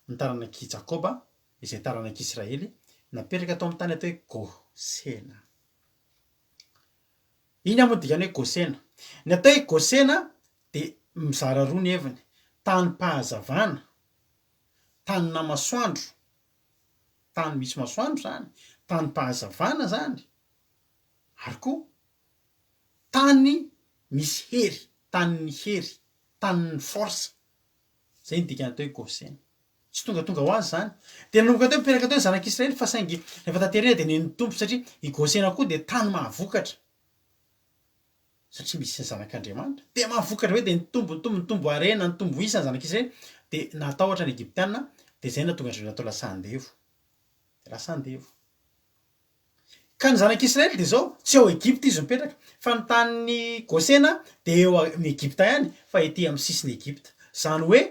ny taranak'i Jakoba, izay taranak'i Israely, napetraka tao amin'ny tany atao hoe Gosena. Inona moa ny dikany hoe Gosena? Ny atao hoe Gosena dia mizara roa ny heviny, tanim-pahazavana, tanina masoandro, tany misy masoandro izany, tanim-pahazavana izany, ary koa tany misy hery, tanin'ny hery, tanin'ny force. Izay ny dikany atao hoe Gosena. Tsy tongatonga ho azy izany. Dia nanomboka teo nipetraka teo ny zanak'Israely fa saingy rehefa tanterahina dia nen'ny Tompo satria i Gosena koa dia tany mahavokatra satria misy ny zanak'Andriamanitra. Dia mahavokatra be dia nitombo nitombo nitombo harena nitombo isa ny zanak'Israely dia natahotra ny Egyptiana dia izay no nahatonga an-dry zareo natao lasa andevo. Lasa andevo. Ka ny zanak'Israely dia izao, tsy ao Egypta izy mipetraka, fa ny tanin'i Gosena dia eo amin'i Egypta ihany, fa ety amin'ny sisin'i Egypta. Izany hoe,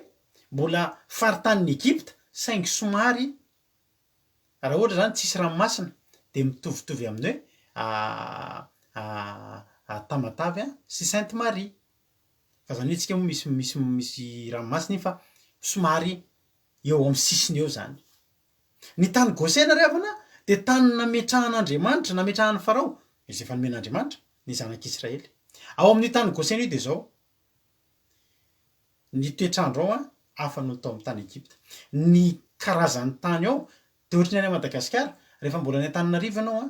mbola faritanin'i Egypta, saingy somary, raha ohatra izany tsisy ranomasina, dia mitovitovy amin'ny hoe Tamatave sy Sainte Marie. Fa izany hoe isika moa misy misy misy ranomasina iny fa somary eo amin'ny sisiny eo izany. Ny tany Gosena ry havana dia tany nametrahan'Andriamanitra, nametrahan'i Farao, izay efa nomen'Andriamanitra, ny zanak'Israely. Ao amin'io tany Gosena io dia izao, ny toetr'andro ao hafa noho ny tao amin'ny tany Egypta. Ny karazan'ny tany ao dia ohatry ny any Madagasikara, rehefa mbola any Antananarivo ianao,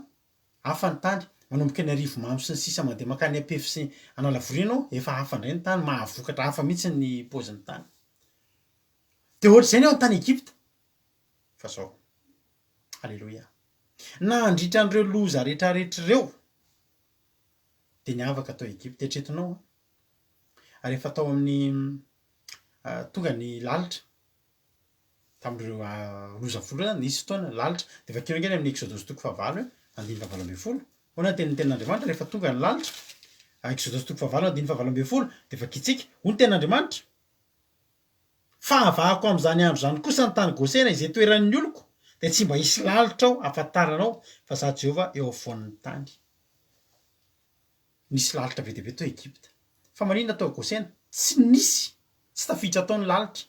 hafa ny tany, manomboka eny Arivomamo sy ny sisa mandeha mankany Ampefy sy Analavory ianao, efa hafa indray ny tany, mahavokatra hafa mihitsy ny paozin'ny tany. Dia ohatr'izay ny ao amin'ny tany Egypta. Fa zao. Aleloia. Nandritra an'ireo loza rehetrarehetra ireo, dia niavaka tao Egypta. Eritreretinao an? Rehefa tao amin'ny, tonga ny lalitra, tamin'ireo loza voalohany, nisy fotoana lalitra. Dia vakio ange any amin'ny Eksodosy toko fahavalo e, andininy fahavalo ambin'ny folo. Ahoana ny tenin'ny tenin'Andriamanitra rehefa tonga ny lalitra? Eksodosy toko fahavalo andininy fahavalo ambin'ny folo, dia vakintsika. Hoy ny tenin'Andriamanitra. Fa havahako amin'izany andro izany kosa ny tany Gosena izay toeran'ny oloko, dia tsy mba hisy lalitra ao hahafantaranao fa Izaho Jehovah eo afovoan'ny tany. Nisy lalitra be dia be tao Egypta. Fa maninona tao Gosena? Tsy nisy, tsy tafiditra tao ny lalitra.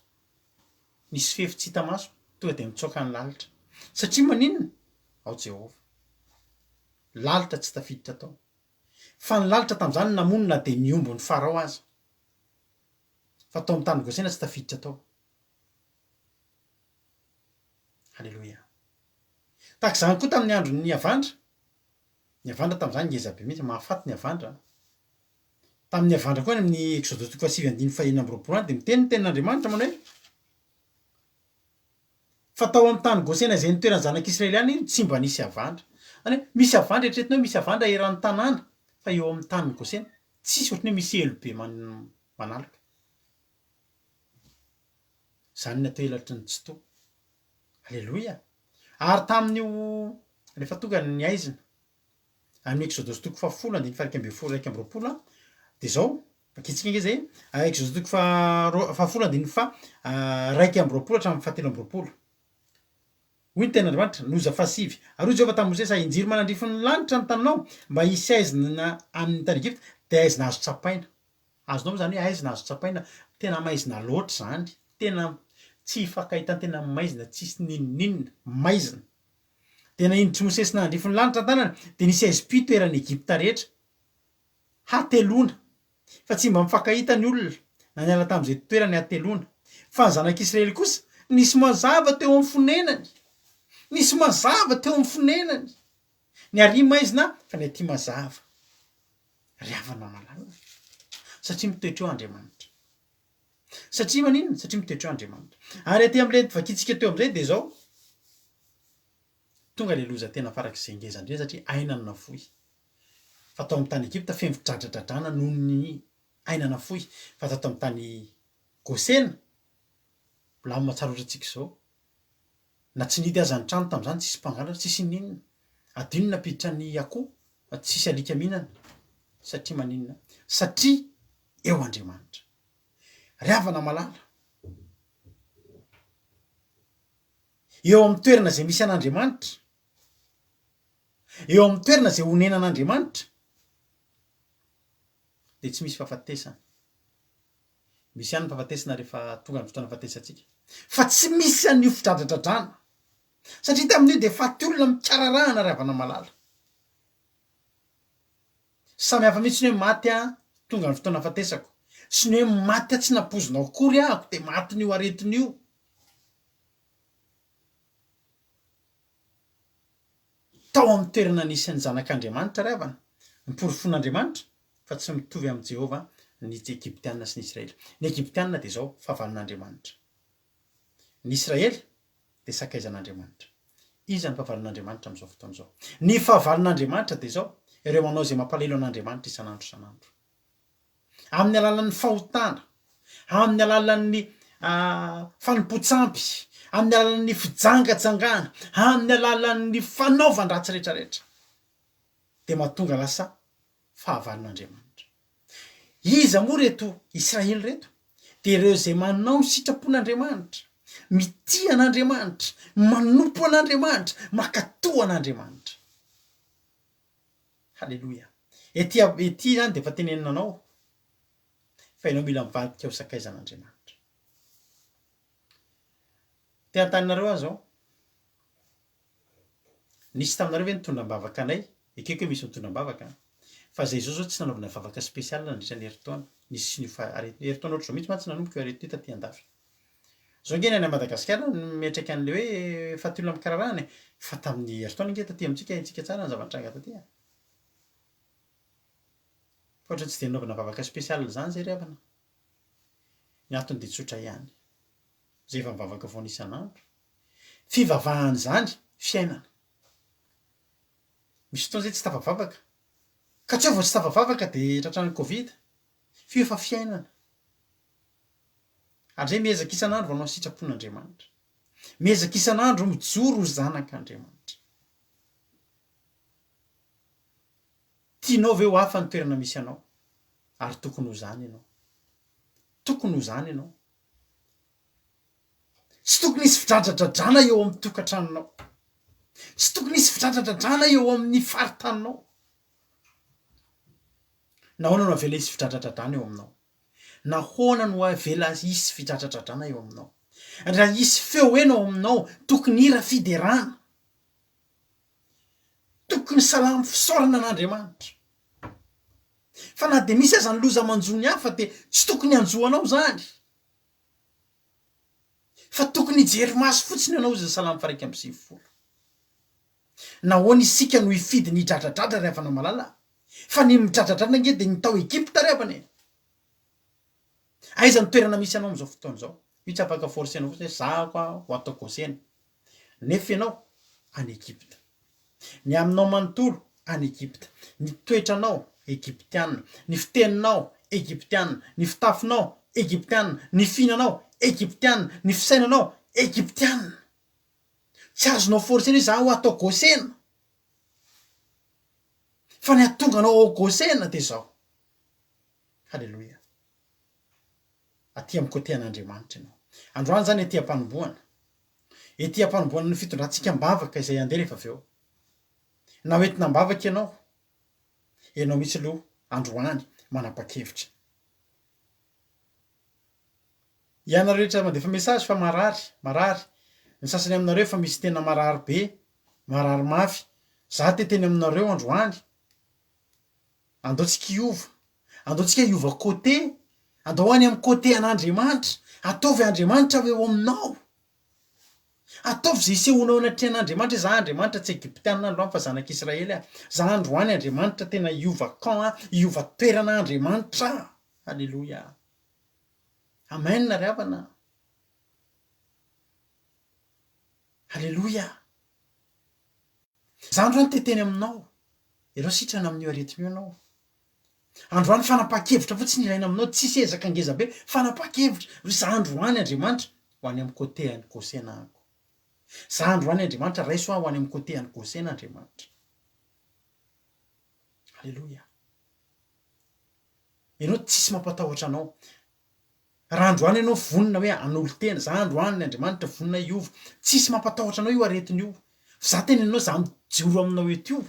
Nisy fefy tsy hita maso, tonga dia nitsoaka ny lalitra. Satria maninona? Ao Jehovah. Lalitra tsy tafiditra tao. Fa ny lalitra tamin'izany namono na dia ny ombin'i Farao aza. Fa tao amin'ny tany Gosena tsy tafiditra tao. Haleloia. Tahaka izany koa tamin'ny andron'ny havandra. Ny havandra tamin'izany ngeza be mihitsy, mahafaty ny havandra. Tamin'ny havandra koa any amin'ny Eksodosy toko fahasivy andininy fahenina amby 20 any dia miteny ny tenin'Andriamanitra manao hoe Fa tao amin'ny tany Gosena izay nitoeran'ny zanak'Israely ihany no tsy mba nisy havandra. Izany hoe misy havandra, eritreretina hoe misy havandra eran'ny tanàna, fa eo amin'ny tanin'i Gosena, tsisy ohatran'ny hoe misy elo be manaloka. Izany ny atao elatry ny Tsitoha. Aleloia! Ary tamin'io, rehefa tonga ny haizina, Amin'ny Eksodosy toko fahafolo andininy faha 11 21 dia izao, vakintsika ange izay, Eksodosy toko fahafolo andininy faha 21 hatramin'ny faha 23. Hoy ny tenin'Andriamanitra, loza fahasivy. Ary hoy Jehovah tamin'i Mosesy, Ahinjiro manandrify ny lanitra ny taninao, mba hisy haizina amin'ny tany Egypta, dia haizina azo tsapaina. Azonao ve izany hoe haizina azo tsapaina? Tena maizina loatra izany, tena tsy hifankahitana, tena maizina, tsisy n'inon'inona, maizina. Dia nahinjitr'i Mosesy nahandrify ny lanitra ny tanany, dia nisy haizim-pito eran'i Egypta rehetra. Hateloana. Fa tsy mba mifankahita ny olona, na niala tamin'izay toerany hateloana. Fa ny zanak'Israely kosa, nisy mazava teo amin'ny fonenany. Nisy mazava teo amin'ny fonenany. Ny arỳ maizina, fa ny atỳ mazava. Ry havana malala, satria mitoetra eo Andriamanitra. Satria maninona? Satria mitoetra eo Andriamanitra. Ary aty amin'ilay vakintsika teo amin'izay dia izao. Tonga ilay loza tena farak'izay ngeza indrindra satria aina no nafoy. Fa tao amin'ny tany Egypta feno fidradradradrana noho ny aina nafoy. Fa tato amin'ny tany Gosena, milamina tsara ohatrantsika izao. Na tsy nihidy aza ny trano tamin'izany, tsisy mpangalatra, tsisy n'inona. Adino ny nampiditra ny akoho fa tsisy alika mihinana. Satria maninona? Satria eo Andriamanitra. Ry havana malala, eo amin'ny toerana izay misy an'Andriamanitra, eo amin'ny toerana izay onenan'Andriamanitra, dia tsy misy fahafatesana. Misy ihany ny fahafatesana rehefa tonga ny fotoana hahafatesantsika. Fa tsy misy an'io fidradradradrana. Satria tamin'io dia faty olona mikararahana ry havana malala. Samy hafa mihitsy ny hoe maty aho tonga ny fotoana hahafatesako sy ny hoe maty aho tsy nampoizinao akory ahako dia matin'io aretina io. Tao amin'ny toerana nisy ny Zanak'Andriamanitra ry havana, ny porofon'Andriamanitra fa tsy mitovy amin'i Jehovah ny Egyptiana sy ny Israely. Ny Egyptiana dia izao, fahavalon'Andriamanitra. Ny Israely dia sakaizan'Andriamanitra. Iza no fahavalon'Andriamanitra amin'izao fotoana izao? Ny fahavalon'Andriamanitra dia izao, ireo manao izay mampalahelo an'Andriamanitra isan'andro isan'andro. Amin'ny alalan'ny fahotana, amin'ny alalan'ny fanompoan-tsampy, amin'ny alalan'ny fijangajangana, amin'ny alalan'ny fanaovan-dratsy rehetrarehetra, dia mahatonga lasa fahavalon'Andriamanitra. Iza moa ireto Israely ireto? Dia ireo izay manao ny sitrapon'Andriamanitra, mitia an'Andriamanitra, manompo an'Andriamanitra, mankatò an'Andriamanitra. Haleloia. Ety ety izany dia efa tenenina anao fa ianao mila mivadika ho sakaizan'Andriamanitra. Te hanontany aho izao. Nisy taminareo ve nitondra am-bavaka anay? Ekeko hoe misy mitondra am-bavaka an. Fa izay izao izao tsy nanaovana vavaka spécial nandritra ny herintaona. Nisy ny aretina, herintaona ohatr'izao mihitsy mantsy nanomboka io aretina io taty andafy. Zao ange ny any Madagasikara no miatreka an'le hoe faty olona mikararahana e! Fa tamin'ny herintaona ange taty amintsika haintsika tsara ny zava-nitranga taty a! Fa ohatran'ny tsy dia nanaovana vavaka spécial izany zay ry havana. Ny antony dia tsotra ihany. Zay efa mivavaka foana isan'andro. Fivavahana izany fiainana. Misy fotoana zay tsy tafavavaka. Ka tsy hoe vao tsy tafavavaka dia tratran'ny covid. F'io efa fiainana. Ary izay miezaka isan'andro manao ny sitrapon'Andriamanitra. Miezaka isan'andro mijoro ho zanak'Andriamanitra. Tianao ve ho hafa ny toerana misy anao? Ary tokony ho izany ianao. Tokony ho izany ianao. Tsy tokony hisy fidradradradrana eo amin'ny tokantranonao. Tsy tokony hisy fidradradradrana eo amin'ny faritaninao. Nahoana no avela hisy fidradradradrana eo aminao? Nahoana no avela hisy fidradradradrana eo aminao? Raha hisy feo heno ao aminao, tokony hira fiderana. Tokony salamo fisaorana an'Andriamanitra. Fa na dia misy aza ny loza manjo ny hafa dia tsy tokony hanjo anao izany. Fa tokony hijery maso fotsiny ianao, hoy ny Salamo faha 91. Nahoana isika no hifidy ny hidradradradra ry havana malala? Fa ny midradradradra ange dia ny tao Egypta ry havana e! Aiza ny toerana misy anao amin'izao fotoana izao? Io tsy afaka forcer-nao fotsiny hoe zahako aho ho ato Gosena. Nefa ianao any Egypta. Ny aminao manontolo any Egypta. Ny toetranao Egyptiana. Ny fiteninao Egyptiana. Ny fitafinao Egyptiana. Ny fihinanao Egyptiana. Ny fisainanao Egyptiana. Tsy azonao forcer-na hoe za ho ato Gosena. Fa ny hahatonga anao ao Gosena dia izao. Haleloia. Aty amin'ny côté an'Andriamanitra ianao. Androany izany ety am-panombohana. Ety am-panombohana ny fitondrantsika am-bavaka izay handeha rehefa avy eo. Na ho entina am-bavaka ianao, ianao mihitsy aloha androany manapa-kevitra. Ianareo rehetra mandefa message fa marary, marary, ny sasany aminareo efa misy tena marary be, marary mafy, za te teny aminareo androany, andao tsika hiova, andao tsika hiova côté, andao any amin'ny côté an'Andriamanitra, ataovy Andriamanitra ho eo aminao, ataovy izay hisehoanao eo anatrehan'Andriamanitra hoe za Andriamanitra tsy Egyptiana androany fa zanak'Israely aho, za androany Andriamanitra tena hiova camp aho, hiova toerana Andriamanitra aho, Aleloia. Amen ry havana a! Aleloia! Za androany te hiteny aminao, ianao sitrana amin'io aretina io ianao. Androany fanapahan-kevitra fotsiny ilaina aminao, tsisy ezaka ngeza be, fanapahan-kevitra, hoe za androany Andriamanitra ho any amin'ny côté an'i Gosena ako. Za androany Andriamanitra raiso aho ho any amin'ny côté an'i Gosena Andriamanitra. Aleloia. Ianao tsisy mampatahotra anao. Raha androany ianao vonona hoe hanolo-tena, za androany Andriamanitra vonona hiova, tsisy mampatahotra anao io aretina io, fa za teneninao za mijoro aminao eto io.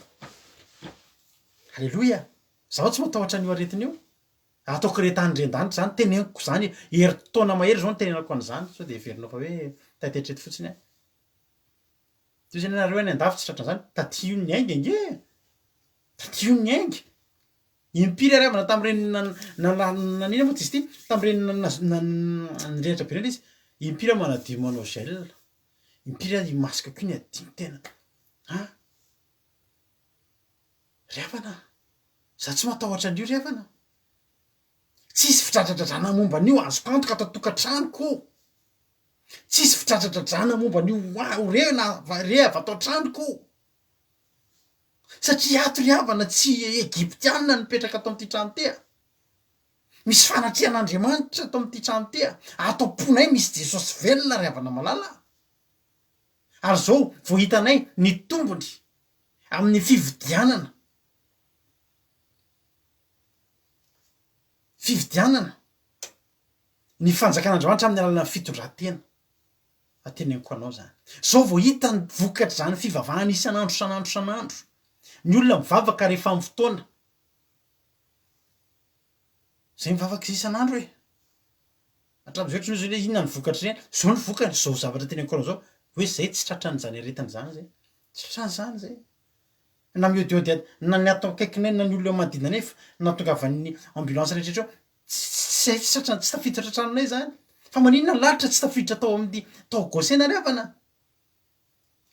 Aleloia! Zaho tsy matahotra an'io aretina io. Ataoko re tany ren-danitra zany, teneniko zany, herintaona mahery zao nitenenako an'izany, sao dia heverinao fa hoe taitaitra eto fotsiny aho. Toy izany ianareo any an-dafy tsy tratran'izany, taty io niainga ange e! Taty io niainga. Impiry ary havana tamin'ireny nanina moa izy ity? Tamin'ireny nirehitra be ireny izy. Impiry aho manadio manao gel. Impiry aho io masque ko iny adino tena. An! Ry havana a! Za tsy matahotra an'io ry havana. Tsisy fidradradradrana momba an'io azoko antoka ato an-tokantranoko. Tsisy fidradradradrana momba an'io ho re na re avy ato an-tranoko. Satria ato ry havana tsy Egyptiana no mipetraka ato amin'ity trano ity a! Misy fanatrehan'Andriamanitra ato amin'ity trano ity a! Ato am-ponay misy Jesosy velona ry havana malala a! Ary izao vao hitanay ny tombony amin'ny fividianana fividianana ny fanjakan'Andriamanitra amin'ny alalan'ny fitondran-tena. Fa teneniko anao zany. Zao vao hita ny vokatr'izany fivavahana isan'andro isan'andro isan'andro. Ny olona mivavaka rehefa amin'ny fotoana. Zay mivavaka izay isan'andro e. Hatramin'izao ohatran'ny hoe hoe inona ny vokatr'ireny. Zao ny vokany, zao zavatra teneniko anao zao, hoe zay tsy tratran'izany aretina izany zay. Tsy tratran'izany zay. Na miodiody ato, na ny ato akaikinay na ny olona eo manodidina anay fa nahatongavan'ny ambulance rehetra rehetra eo, tsy tsy tratra tsy tafiditra ato an-tranonay izany. Fa maninona ny lalitra tsy tafiditra tao amin'ny tao Gosena ry havana?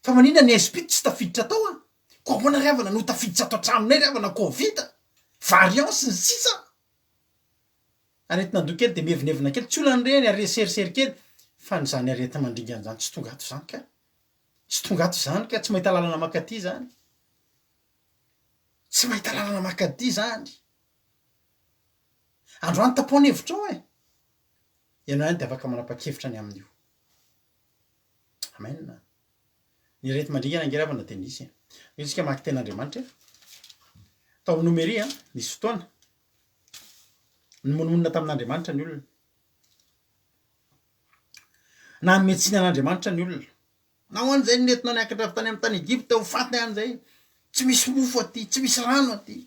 Fa maninona ny SPIT tsy tafiditra tao an? Koa ahoana ry havana no tafiditra ato an-tranonay ry havana covid, variant sy ny sisa? Aretin'andoha kely dia mievinevina kely, tsy olana ireny ary serisery kely, fa ny izany areti-mandringana izany tsy tonga ato izany ka. Tsy tonga ato izany ka, tsy mahita lalana mankaty izany. Tsy mahita lalana mankaty izany. Androany tapoha ny hevitrao e! Ianao ihany dia afaka manapa-kevitra ny amin'io. Amen. Ny areti-mandringana ange ravana dia nisy e. Io tsika maka tenin'Andriamanitra e. Tao amin'ny Nomeria, nisy fotoana, nimonomonona tamin'Andriamanitra ny olona. Nanome tsiny an'Andriamanitra ny olona. Nahoana izay no nentinao niakatra avy tany amin'ny tany Egypta ho faty any izay? Tsy misy mofo aty, tsy misy rano aty.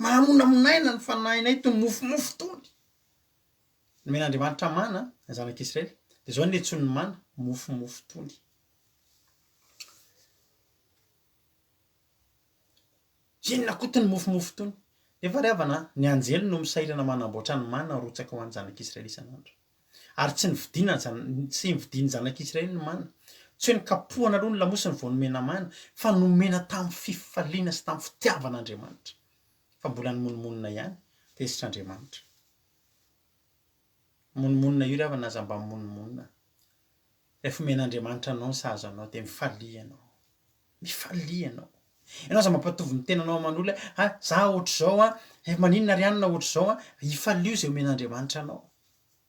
Mahamonamonaina ny fanahinay toy ny mofomofo tony. Nomen'Andriamanitra mana ny zanak'Israely. Dia izao no niantsoany ny mana, mofomofo tony. Inona koa tony mofomofo tony? Nefa ry havana, ny anjely no misahirana manamboatra ny mana arotsaka ho an'ny zanak'Israely isan'andro. Ary tsy nividiana ny zan-, tsy nividian'ny zanak'Israely ny mana. Tsy hoe nikapohana aloha ny lamosiny vao nomena mana, fa nomena tamin'ny fifaliana sy tamin'ny fitiavan'Andriamanitra. Fa mbola nimonomonona ihany, tezitr'Andriamanitra. Monomonona io ry havana, aza mba mimonomonona. Rehefa omen'Andriamanitra anao ny sahaza anao dia mifalia ianao. Mifalia ianao. Ianao aza mampatovy ny tenanao aman'olona hoe, ah, za ohatr'izao an, eh, maninona ry anona ohatr'izao an. Ifalio izay omen'Andriamanitra anao.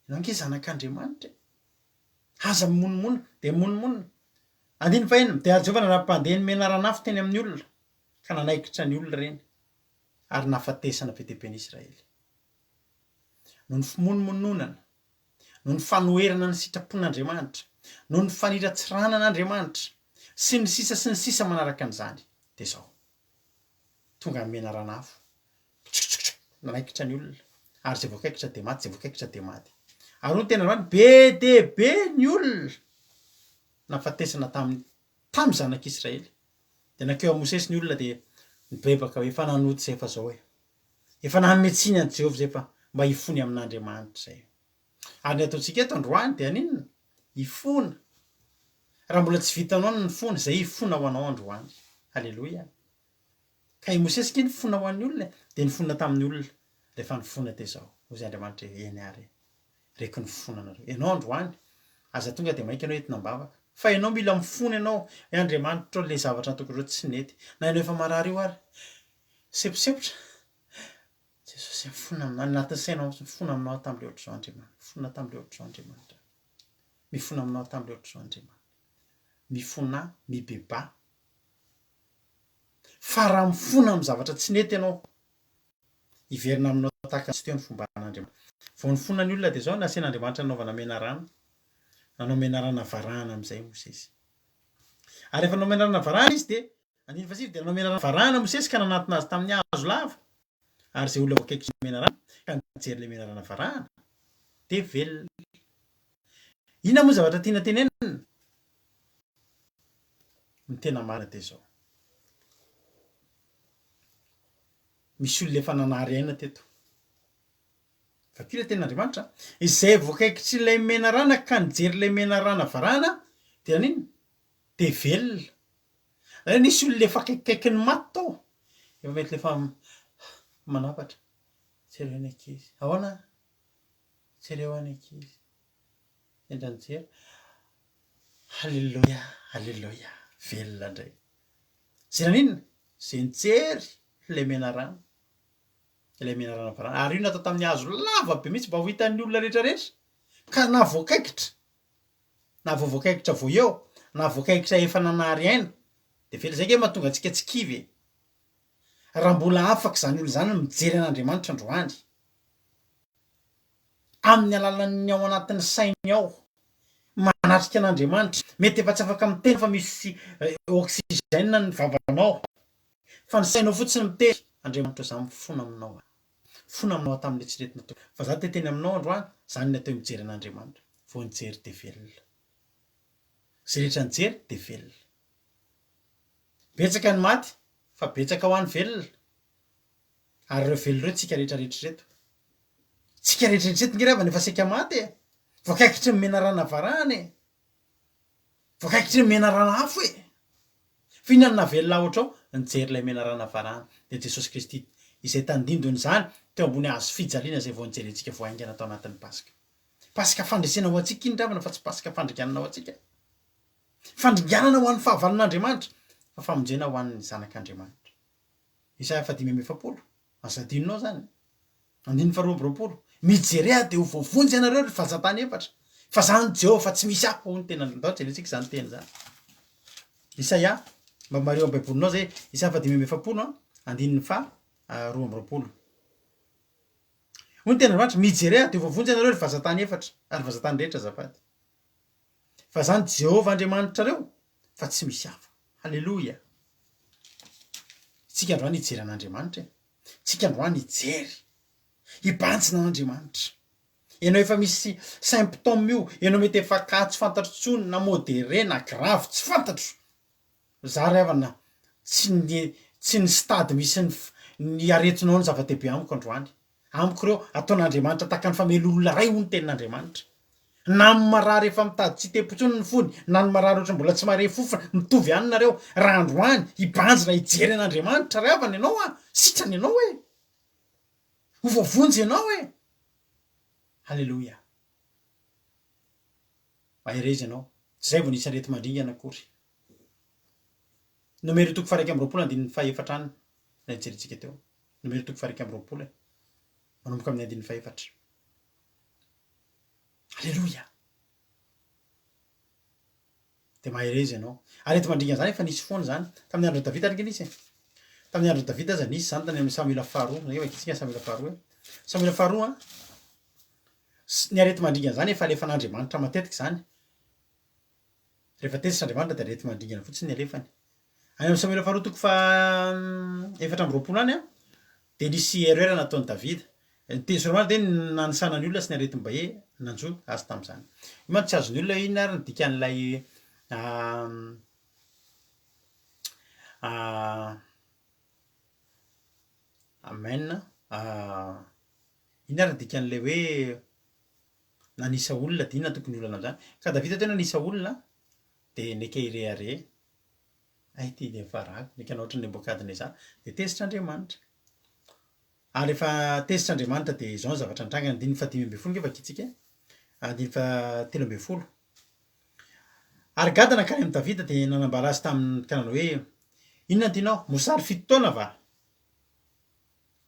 Ianao ange zanak'Andriamanitra e. Aza mimonomonona. Dia mimonomonona. Andininy fahenina, Dia ary Jehovah nanapa-pandeha ny menaran'afo teny amin'ny olona, ka nanaikitra ny olona ireny, ary nahafatesana be dia be ny Israely. Noho ny fimonomononana, noho ny fanoherana ny sitrapon'Andriamanitra, noho ny faniratsiranan'Andriamanitra, sy ny sisa sy ny sisa manaraka an'izany, dia izao, tonga ny menaran'afo, Nanaikitra ny olona, ary izay voakaikitra dia maty, izay voakaikitra dia maty. Ary hoy ny teny androany, be dia be ny olona nahafatesana tamin'ny tamin'ny zanak'Israely. Dia nankeo amin'i Mosesy ny olona dia nibebaka hoe, efa nanota izay fa izao e. Efa nanome tsiny an'i Jehovah izay fa mba hifony amin'Andriamanitra izay. Ary ny ataontsika eto androany dia haninona? Hifona. Raha mbola tsy vitanao ny nifona, izay hifona ho anao androany. Aleloia. Ka i Mosesy ange nifona ho an'ny olona e! Dia nifona tamin'ny olona. Rehefa nifona dia izao, hozy Andriamanitra hoe, Eny àry e! Reko ny fifonanareo. Ianao androany, aza tonga dia mainka ianao entina am-bavaka. Fa ianao mila mifona ianao hoe Andriamanitra ô le zavatra nataoko ireo tsy nety. Na ianao efa marary io ary seposepotra. Jesosy mifona aminao, any anatin'ny sainao mifona aminao aho tamin'ilay ohatr'izao Andriamanitra. Mifona tamin'ilay ohatr'izao Andriamanitra. Mifona aminao aho tamin'ilay ohatr'izao Andriamanitra. Mifonà, mibebaha. Fa raha mifona amin'ny zavatra tsy nety ianao, hiverina aminao tahaka ny tsy teo ny fomban'Andriamanitra. Vao nifona ny olona dia izao, nasian'Andriamanitra nanaovana menarana. Nanao menarana varahana amin'izay Mosesy. Ary rehefa nanao menarana varahana izy dia, andininy fahasivy, dia nanao menarana varahana Mosesy ka nanantona azy tamin'ny hazo lava. Ary izay olona voakaiky ny menarana ka nijery ilay menarana varahana dia velona. Inona moa ny zavatra tiana tenenina? Ny tena marina dia izao. Misy olona efa nanary aina teto. Vakio ilay tenin'Andriamanitra. Izay voakaikitr'ilay menarana ka nijery ilay menarana varahana dia naninona? Dia velona. Ary nisy olona efa akaikikaikin'ny maty tao. Efa mety efa manapatra. Jereo ny ankizy. Ahoana? Jereo any ankizy. Sendra nijery. Haleloia, haleloia. Velona indray. Izay naninona? Izay nijery ilay menarana. Ilay menarana varahana. Ary io natao tamin'ny hazo lava be mihitsy mba ho hitan'ny olona rehetra rehetra. Ka na voakaikitra, na vao voakaikitra vao eo, na voakaikitra efa nanary aina, dia velona. Izay ange mahatonga antsika tsy kivy e. Raha mbola afaka izany olona izany mijery an'Andriamanitra androany, amin'ny alalan'ny ao anatin'ny sainy ao, manatrika an'Andriamanitra, mety efa tsy afaka miteny fa misy oxygène ny vavanao, fa ny sainao fotsiny miteny, Andriamanitra o za mifona aminao aho, mifona aminao aho tamin'ilay tsy nety nataoko, fa za te hiteny aminao androany, zany ny atao hoe mijery an'Andriamanitra, vao nijery dia velona, izay rehetra nijery dia velona, betsaka ny maty fa betsaka ho an'ny velona. Ary ireo velona ireo tsika rehetra rehetra ireto. Tsika rehetra rehetra ireto nge ry havana efa saika maty e! Voakaikitry ny menarana varahana e! Voakaikitry ny menarana afo e! Fa inona no nahavelona ahy ohatrao? Nijery ilay menarana varahana, dia Jesosy Kristy, izay tandindon'izany teo ambony hazo fijaliana izay vao nijerentsika vao haingana tao anatin'ny Paska. Paska fandresena ho antsika iny ry havana fa tsy Paska fandringanana ho antsika. Fandringanana ho an'ny fahavalon'Andriamanitra, fa famonjena ho an'ny zanak'Andriamanitra. Isaia faha-45, Aza adinonao izany. Andininy faharoa amby roapolo, Mijere ahy dia ho voavonjy ianareo, ry vazan-tany efatra, fa izaho no Jehovah fa tsy misy hafa, hoy ny tenin'Andriamanitra. Ndao jerentsika izany teny izany. Isaia, mba mariho amin'ny Baibolinao izay, Isaia faha-45, andininy faha-22. Hoy ny tenin'Andriamanitra, Mijere ahy dia ho voavonjy ianareo, ry vazan-tany efatra, ary vazan-tany rehetra, azafady. Fa izaho no Jehovah Andriamanitrareo, fa tsy misy hafa. Haleloia! Tsika androany hijery an'Andriamanitra e. Tsika androany hijery, hibanjina an'Andriamanitra. Ianao efa misy symptôme io, ianao mety efa cas tsy fantatro intsony, na modéré na grave, tsy fantatro. Za ry havana tsy ny tsy ny stade misy ny ny aretinao no zava-dehibe amiko androany. Amiko ireo, ataon'Andriamanitra tahaka ny famely olona iray hoy ny tenin'Andriamanitra. Na ny marary efa mitady tsy hitepo intsony ny fony, na ny marary ohatran'ny mbola tsy mahare fofona, mitovy ihany nareo. Raha androany, hibanjina hijery an'Andriamanitra ry havana ianao an, sitrana ianao e! Ho voavonjy ianao e! Haleloia! Mahereza ianao, tsy izay vao nisy areti-mandringana akory. Nomery toko faha-21 andininy fahefatra any ilay nijerentsika teo. Nomery toko faha-21 e. Manomboka amin'ny andininy fahefatra. Aleloia! Dia mahereza ianao. Areti-mandringana izany efa nisy foana izany. Tamin'ny andron'i Davida ary ange nisy e. Tamin'ny andron'i Davida aza nisy izany tany amin'ny Samoela faharoa. Izay vakintsika Samoela faharoa e. Samoela faharoa, ny areti-mandringana izany efa alefan'Andriamanitra matetika izany. Rehefa tezitra Andriamanitra dia areti-mandringana fotsiny ny alefany. Any amin'ny Samoela faharoa toko faha 24 any dia nisy erreur nataon'i Davida. Ny teny Solomona dia nanisana ny olona sy ny aretim-bahe nanjo azy tamin'izany. Io mantsy tsy azon'ny olona hoe inona ary ny dikan'ilay Amen. Inona ary ny dikan'ilay hoe Nanisa olona dia inona tokony olana amin'izany? Ka Davida teo nanisa olona dia neke hirehareha, hay ity dia mifarako, neke hanao ohatran'i Nebokadnezara, dia tezitra Andriamanitra. Ary rehefa tezitra Andriamanitra dia izao ny zavatra nitranga, andininy fahadimy ambin'ny folo nge vakintsika, andininy fahatelo ambin'ny folo. Ary Gada nankany amin'i Davida dia nanambara azy taminy ka nanao hoe, Inona no tianao? Mosary 7 taona va?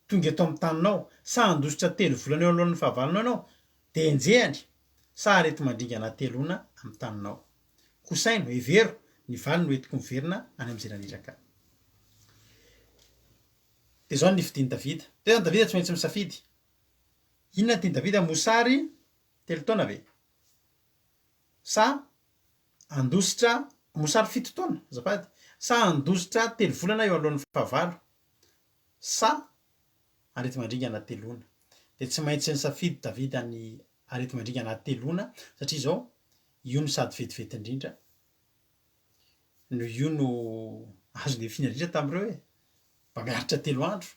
Tonga eto amin'ny taninao, sa handositra telo volana eo anoloan'ny fahavalonao ianao? Dia enjehany, sa areti-mandringana hateloana amin'ny taninao? Koa saino, hevero, ny valiny ho entiko miverina any amin'izay naniraka ahy. Dia izao no nifidin'i Davida. Teo izany Davida tsy maintsy misafidy. Inona no tian'i Davida? Mosary telo taona ve? Sa handositra, mosary 7 taona, azafady, sa handositra telo volana eo anoloan'ny fahavalo? Sa areti-mandringana hateloana? Dia tsy maintsy nisafidy Davida ny areti-mandringana hateloana, satria izao, io no sady vetivety indrindra, no io no azo nefina indrindra tamin'ireo e! Mba miaritra 3 andro,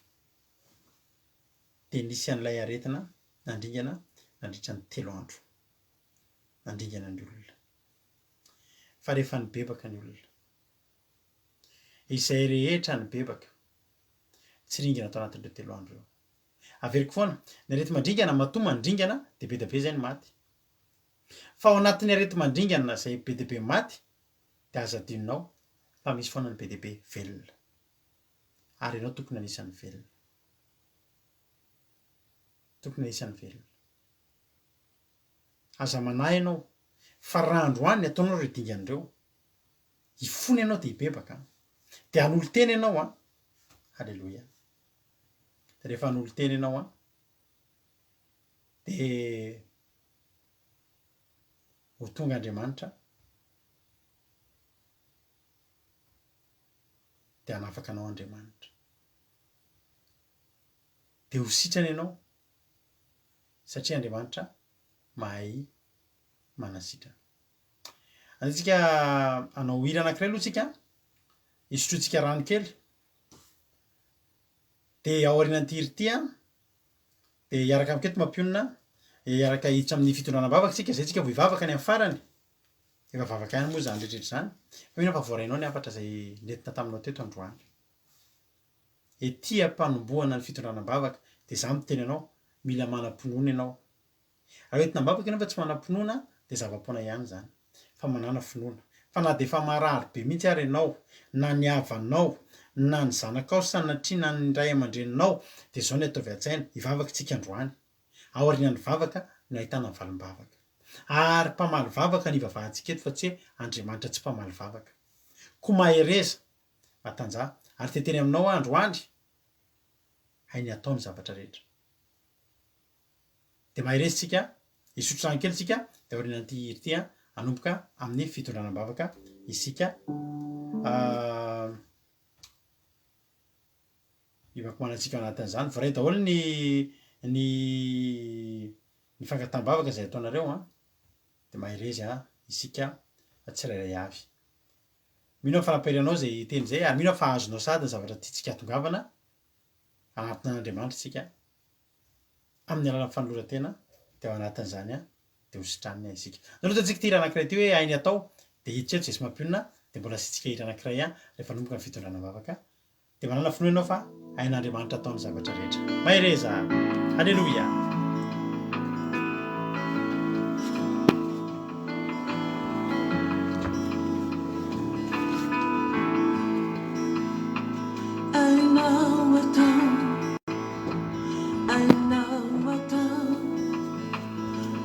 dia nisy an'ilay aretina nandringana nandritra ny 3 andro. Nandringana ny olona. Fa rehefa nibebaka ny olona, izay rehetra nibebaka, tsy ringana tao anatin'ireo 3 andro ireo. Averiko foana, ny areti-mandringana matoa mandringana dia be dia be izay no maty. Fa ao anatin'ny areti-mandringana izay be dia be maty dia aza adinonao fa misy foana ny be dia be velona. Ary ianao tokony anisan'ny velona. Tokony anisan'ny velona. Aza manahy ianao fa raha androany ataonao ireo dingana ireo, hifona ianao dia hibebaka an. Dia hanolo-tena ianao an. Haleloia. Dia rehefa hanolo-tena ianao an, dia ho tonga Andriamanitra dia hanafaka anao Andriamanitra. Dia ho sitrana ianao satria Andriamanitra mahay manasitrana. Andeha tsika hanao hira anankiray aloha tsika, hisotrointsika rano kely. Dia ao aorianan'ity hira ity an, dia hiaraka amiko eto Mampionona, hiaraka hiditra amin'ny fitondrana am-bavaka tsika, izay tsika vao hivavaka any amin'ny farany. Efa vavaka ihany moa izany rehetra rehetra izany, fa mino aho fa voarainao ny hafatra izay nentina taminao teto androany. Ety am-panombohana ny fitondrana am-bavaka dia izaho miteny anao, mila manam-pinoana ianao. Raha entina am-bavaka ianao fa tsy manam-pinoana dia zava-poana ihany izany. Fa manàna finoana. Fa na dia efa marary be mihitsy ary ianao, na ny havanao, na ny zanakao sanatria na ny ray aman-dreninao dia izao ny ataovy an-tsaina, hivavaka isika androany. Aorian'ny vavaka no ahitana ny valim-bavaka. Ary mpamaly vavaka no ivavahantsika eto fa tsy hoe Andriamanitra tsy mpamaly vavaka. Koa mahereza, matanjaha, ary te hiteny aminao aho androany, hainy atao ny zavatra rehetra. Dia mahereza isika, hisotro rano kely isika, dia aorianan'ity hira ity hanomboka amin'ny fitondrana am-bavaka isika. Ivako antsika ao anatin'izany. Voaray daholo ny ny ny fangataham-bavaka izay ataonareo an. Dia mahereza isika tsirairay avy. Mino aho fa nampahery anao izay teny izay ary mino aho fa azonao sahady ny zavatra tiantsika hahatongavana hanatona an'Andriamanitra isika amin'ny alalan'ny fanoloran-tena dia ao anatin'izany dia ho sitranina isika. Nanolotra antsika ity hira anankiray ity hoe hainy atao dia hiditra eto Jesosy Mampionona dia mbola asiantsika hira anankiray rehefa hanomboka ny fitondrana am-bavaka. Dia manana finoana ianao fa hain'Andriamanitra atao ny zavatra rehetra. Mahereza! Haleloia! Hainao atao, hainao atao,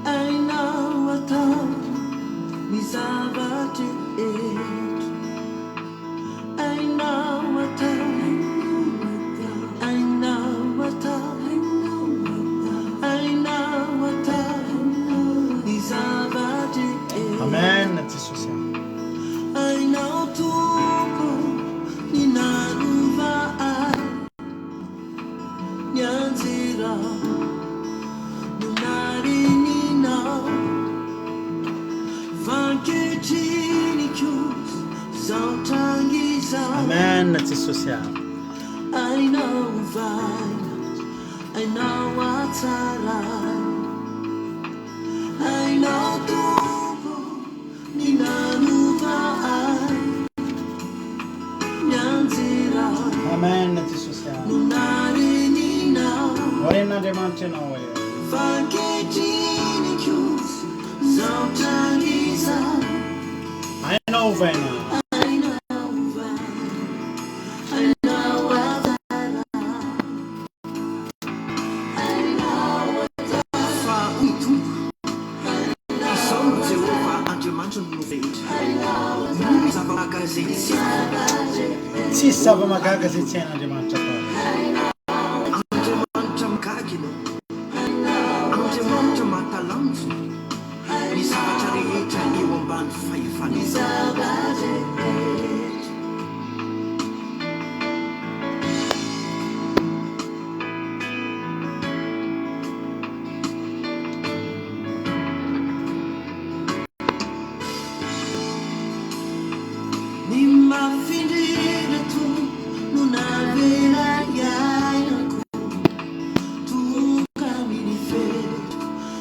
hainao atao ny zava-drehetra. Hainao atao, hainao atao, hainao atao ny zava-drehetra. Amen Jesosy a. Hainao Tompo ny nanova ahy, ny anjerao no narininao. Fa ankehitriny kosa izao tranga izao. Amen Jesosy a. Hainao ovaina, hainao hatsaraina, hainao Tompo ny nanova ahy, ny anjerao Amen Jesosy a. no narininao. Hoarenin'Andriamanitra ianao e. Fa ankehitriny kosa izao tranga izao. Hainao ovaina. Hainao ovaina. Hainao hatsaraina. Hainao atao. Fa hoy ny Tompo, Izaho no Jehovah Andriamanitry ny nofo rehetra. Moa misy zava-mahagaga izay tsy haiko? Tsisy zava-mahagaga izay tsy hain'Andriamanitra atao. Andriamanitra mahagaga Ianao. Andriamanitra mahatalanjona. Ny zavatra rehetra eo ambany fahefanao. Ny mafy indrindra Tompo no navela hiainako Tonga amin'ny fetra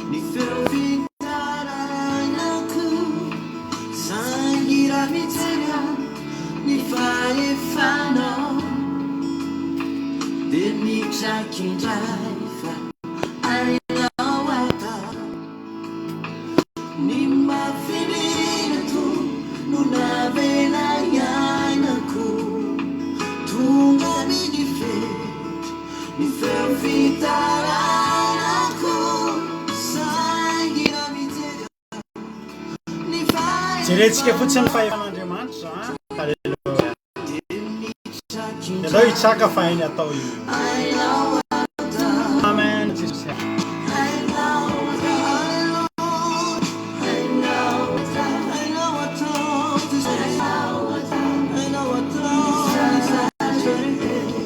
ny feo fitarainako Saingy raha mijery aho ny fahefanao Dia mitraky indray fa hainao atao Ny mafy indrindra Tompo no navela hiainako Tonga amin'ny fetra ny feo fitarainako Saingy raha mijery aho ny Jerentsika fotsiny ny fahefanao fahefan'Andriamanitra an. Haleloia. Dia mitraky Ianao indray hitsaka fa hainy atao io. hainao atao Amen Jesosy. Hainao atao Hainao atao Hainao atao Jesosy. Hainao atao Hainao atao ny zavatra rehetra.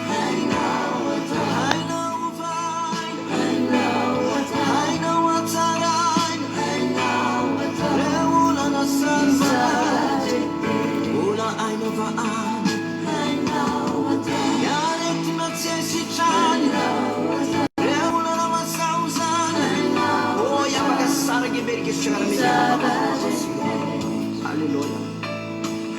Hainao atao Hainao ovaina. Hainao atao Hainao hatsaraina. Hainao atao Ireo olana Ny saro-maty. zava-drehetra Mbola hainao vahana. Hainao atao Ny aretina tsy hay sitranina. Hainao atao Ireo olana mahasaozana. Hainao Oh, atao afaka saraka imerika Ny sy zava-drehetra Alléluia.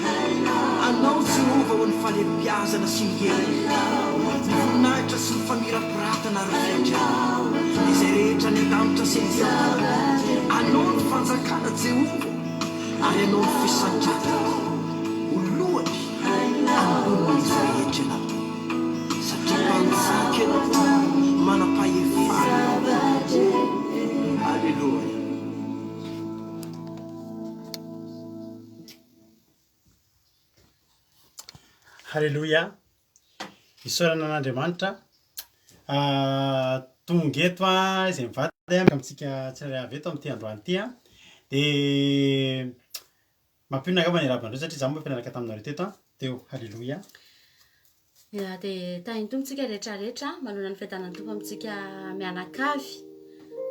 Hainao Anao atao Jehovah ho ny fahalehibiazana sy ny hery, Hainao ny atao voninahitra sy ny famirapiratana ary ny fiandrianana, Hainao atao izay rehetra any an-danitra sy Ny ety an-tany. Anao ny zava-drehetra fanjakana, Jehovah, ary Anao ny Hainao fisandratana. atao Ho lohany Hainao ambonin'izy atao rehetra Ianao, satria Hainao Mpanjaka Ianao, atao Ny manam-pahefana Ianao. zava-drehetra Aleloia. Haleloia. Isaorana an'Andriamanitra. Ah, tonga eto ah, izay mivady ah, amintsika tsirairay avy eto amin'ity androany ity ah. Dia mampionona angamba ny hiarahaba anareo satria izaho moa efa niaraka taminareo teto ah. Teo. Haleloia. Ya, dia tahin'ny Tompo tsika rehetra rehetra manoloana ny fiadanan'ny Tompo amintsika mianakavy.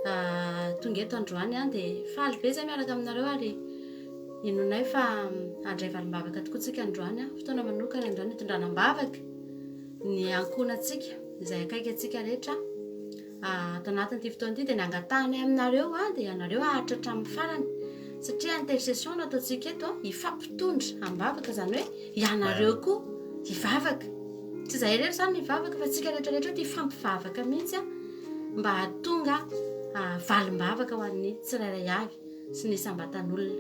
Ah, tonga eto androany an, dia faly be izay miaraka aminareo ary inonay fa handray valim-bavaka tokoa tsika androany an. Fotoana manokana androany hitondrana am-bavaka ny ankohonantsika izay akaiky antsika rehetra. Ah, ato anatin'ity fotoana ity dia ny angatahanay aminareo an, dia ianareo haharitra hatramin'ny farany satria intercession no ataontsika eto an, hifampitondra am-bavaka izany hoe Ianareo koa hivavaka. Tsy izahay irery izany no hivavaka fa tsika rehetra rehetra eto hifampivavaka mihitsy mba hahatonga valim-bavaka ho an'ny tsirairay avy sy ny isam-batan'olona.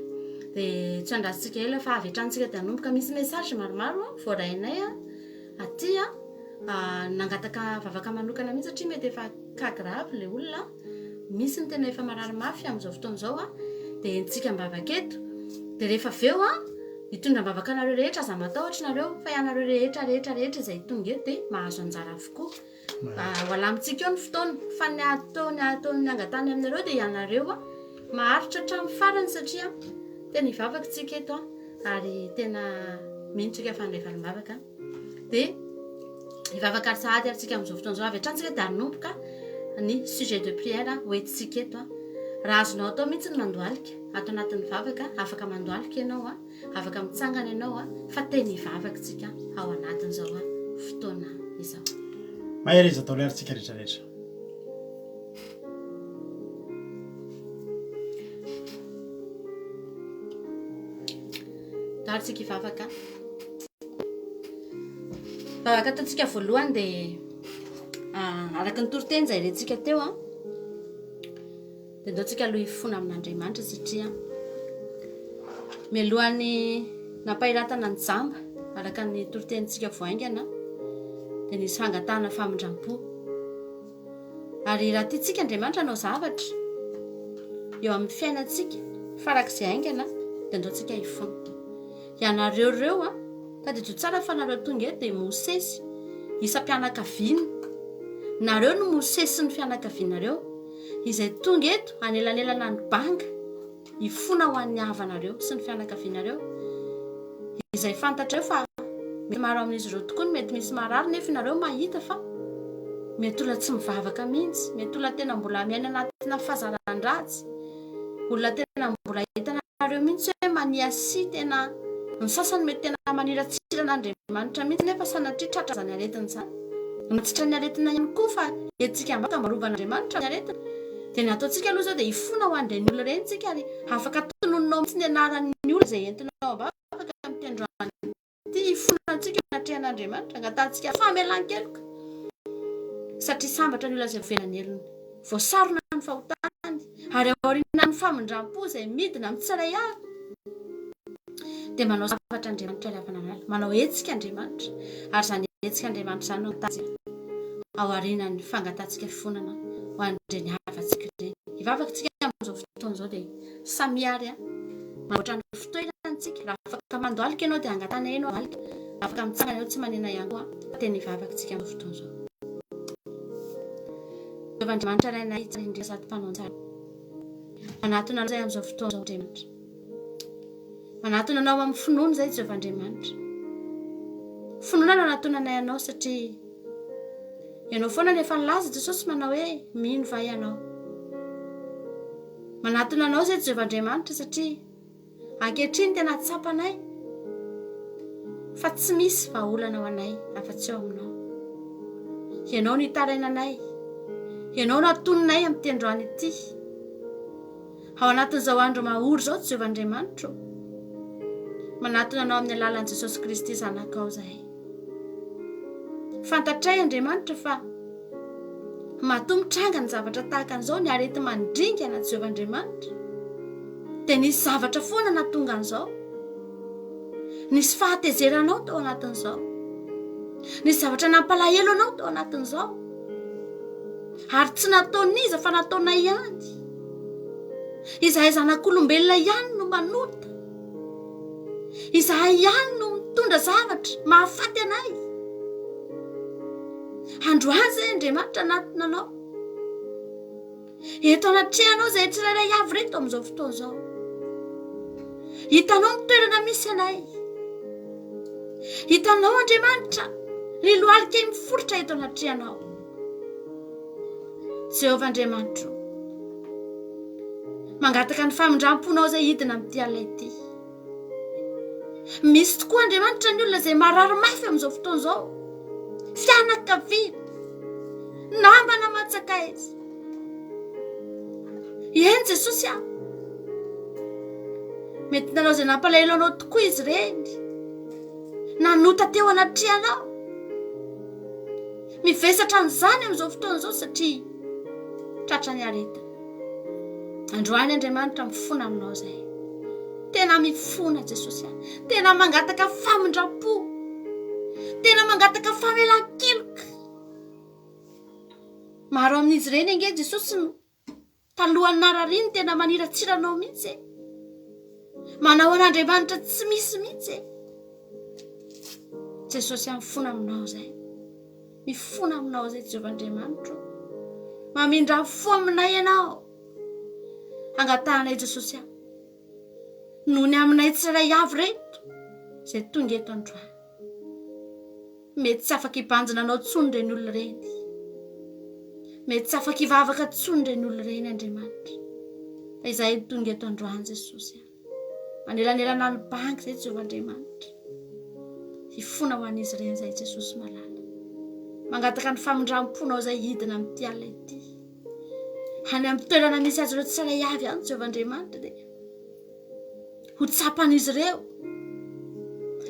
Dia tsy andrasantsika ela fa avy hatrany tsika dia hanomboka. Misy message maromaro voarainay aty nangataka vavaka manokana mihitsy satria mety efa cas grave ilay olona. Misy ny tena efa marary mafy amin'izao fotoana izao a, dia entintsika am-bavaka eto. Dia rehefa avy eo a, hitondra am-bavaka anareo rehetra, aza matahotra nareo, fa ianareo rehetra rehetra rehetra izay tonga eto dia mahazo anjara avokoa. Ho alamintsika eo ny fotoana, fa ny atao ny atao ny angatahany aminareo dia ianareo a, maharitra hatramin'ny farany satria tena hivavaka tsika eto a, ary tena mino tsika fa handray valim-bavaka. Dia hivavaka ary sahady ary tsika amin'izao fotoana izao. Avy hatrany tsika dia hanomboka ny sujet de prière hoentintsika eto. Raha azonao atao mihitsy ny mandohalika ato anatin'ny vavaka, afaka mandohalika ianao, afaka mitsangana ianao, fa tena hivavaka tsika ao anatin'izao fotoana izao. Mahereza daholo ary tsika rehetra rehetra. Ndao ary tsika hivavaka. Vavaka ataontsika voalohany dia ah, araka ny toriteny izay rentsika teo an, dia ndao tsika aloha hifona amin'Andriamanitra satria. Mialohan'ny nampahiratana ny jamba, araka ny toritenintsika vao haingana, dia nisy fangatahana famindram-po. Ary raha tiantsika Andriamanitra hanao zavatra eo amin'ny fiainantsika farak'izay haingana, dia andao tsika hifona. Ianareo ireo an, tadidio tsara fa nareo tonga eto dia Mosesy isam-pianakaviana. Nareo no Mosesin'ny fianakavianareo, izay tonga eto hanelanelana ny banga. Hifona ho an'ny havanareo sy ny fianakavianareo, izay fantatrareo fa mety maro amin'izy ireo tokoa no mety misy marary nefa ianareo mahita fa mety olona tsy mivavaka mihitsy, mety olona tena mbola miaina anatina fahazaran-dratsy, olona tena mbola hitanareo mihitsy hoe maniasia tena, ny sasany mety tena maniratsira an'Andriamanitra mihitsy nefa sanatria tratra izany aretina izany. Matsitra ny aretina ihany koa fa hetsika ambaka mba arovan'Andriamanitra ny aretina. Dia ny ataontsika aloha izao dia hifona ho an'ireny olona ireny isika ary afaka tononinao mihitsy ny anaran'ny olona izay entinao am-bavaka amin'ity androany ity. Hifona antsika eo anatrehan'Andriamanitra, angatahantsika famelan-keloka satria sambatra ny olona izay voavela ny helony, voasarona ny fahotany ary aorianan'ny famindram-po izay midina amin'ny tsirairay avy dia manao zavatra Andriamanitra ry havana malala, manao hetsika Andriamanitra ary izany hetsika Andriamanitra izany no angatahantsika ao aorianan'ny fangatahantsika fifonana ho an'ireny havantsika ireny. Hivavaka isika amin'izao fotoana izao dia samia ary manamboatra ny fitoerantsika. Raha afaka mandohalika ianao dia angatahana ianao handohalika, raha afaka mitsangana ianao tsy manina ihany koa fa tena hivavaka isika amin'izao fotoana izao. Jehovah Andriamanitra Rainay tsara indrindra sady mpanao ny tsara. Manatona anao izahay amin'izao fotoana izao Andriamanitra. Manatona anao amin'ny finoana izay Jehovah Andriamanitra. Finoana no anatonanay anao satria ianao foana no efa nilaza Jesosy manao hoe mino va ianao. Manatona anao izay Jehovah Andriamanitra satria ankehitriny tena tsapanay fa tsy misy vahaolana ho anay afa-tsy eo aminao. Ianao no itarainanay. Ianao no atoninay amin'ity androany ity. Ao anatin'izao andro mahory izao, Jehovah Andriamanitro, manatona Anao amin'ny alalan'i Jesosy Kristy Zanakao izahay. Fantatray, Andriamanitra, fa matoa mitranga ny zavatra tahaka an'izao, ny areti-mandringana, Jehovah Andriamanitra, dia nisy zavatra foana nahatonga an'izao. Nisy fahatezeranao tao anatin'izao. Nisy zavatra nampalahelo anao tao anatin'izao. Ary tsy nataon'iza fa nataonay ihany. Izahay zanak'olombelona ihany no manota. Izahay ihany no mitondra zavatra mahafaty anay. Androany izay Andriamanitra anatona anao. Eto anatrehanao izay tsirairay avy reto amin'izao fotoana izao. Hitanao ny toerana misy anay. Hitanao Andriamanitra ny lohalika miforitra eto anatrehanao. Jehovah Andriamanitro, mangataka ny famindram-ponao izay hidina amin'ity alina ity. Misy tokoa Andriamanitra ny olona izay marary mafy amin'izao fotoana izao. Fianakaviana, namana aman-tsakaiza. Eny Jesosy ah. Mety nanao izay nampalahelo anao tokoa izy ireny. Nanota teo anatrehanao. Mivesatra an'izany amin'izao fotoana izao satria tratra ny aretina. Androany Andriamanitra mifona aminao izay. Tena mifona Jesosy a. Tena mangataka famindram-po. Tena mangataka famelan-keloka. Maro amin'izy ireny ange Jesosy no Talohan'ny narariany tena maniratsira anao mihitsy e. Manao an'Andriamanitra tsy misy mihitsy e. Jesosy a mifona aminao izay. Mifona aminao izay Jehovah Andriamanitro. Mamindra fo aminay ianao. Angatahanay Jesosy a. Noho ny aminay tsirairay avy reto izay tonga eto androany. Mety tsy afaka hibanjina anao intsony ireny olona ireny. Mety tsy afaka hivavaka intsony ireny olona ireny, Andriamanitra. Fa izahay no tonga eto androany, Jesosy. Manelanelana ny banky izay, Jehovah Andriamanitra. Hifona ho an'izy ireny izay, Jesosy malala. Mangataka ny famindram-ponao izay hidina amin'ity alina ity. Any amin'ny toerana misy azy ireo tsirairay avy any, Jehovah Andriamanitra, dia Ho tsapan'izy ireo.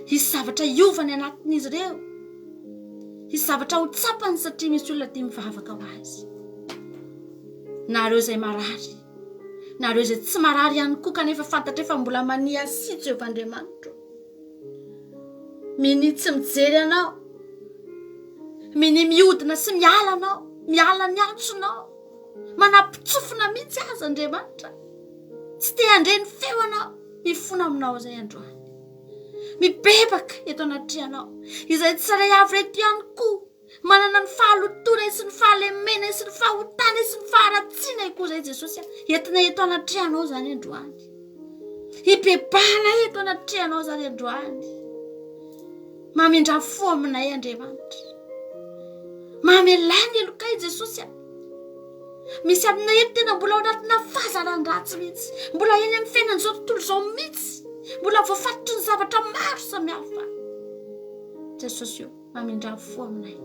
Hisy zavatra hiova any anatin'izy ireo. Hisy zavatra ho tsapany satria misy olona tia mivavaka ho azy. Nareo izay marary. Nareo izay tsy marary ihany koa kanefa fantatray fa mbola maniasia Jehovah Andriamanitro. Minia tsy mijery anao. Minia mihodina sy miala anao, miala ny antsonao. Manapitsofina mihitsy aza Andriamanitra. Tsy te handre ny feo anao, mifona aminao izay androany. Mibebaka eto anatrehanao. Izay tsirairay avy reto ihany koa. Manana ny fahalotoana sy ny fahalemena sy ny fahotana sy ny faharatsiana koa izay Jesosy a. Entina eto anatrehanao izany androany. Hibebahana eto anatrehanao izany androany. Mamindra fo aminay Andriamanitra. Mamelà ny helokay Jesosy a. Misy aminay eto tena mbola ao anatina fahazaran-dratsy mihitsy. Mbola eny amin'ny fiainan'izao tontolo izao mihitsy. Mbola voafatotry ny zavatra maro samihafa. Jesosy o. Mamindrà fo aminay.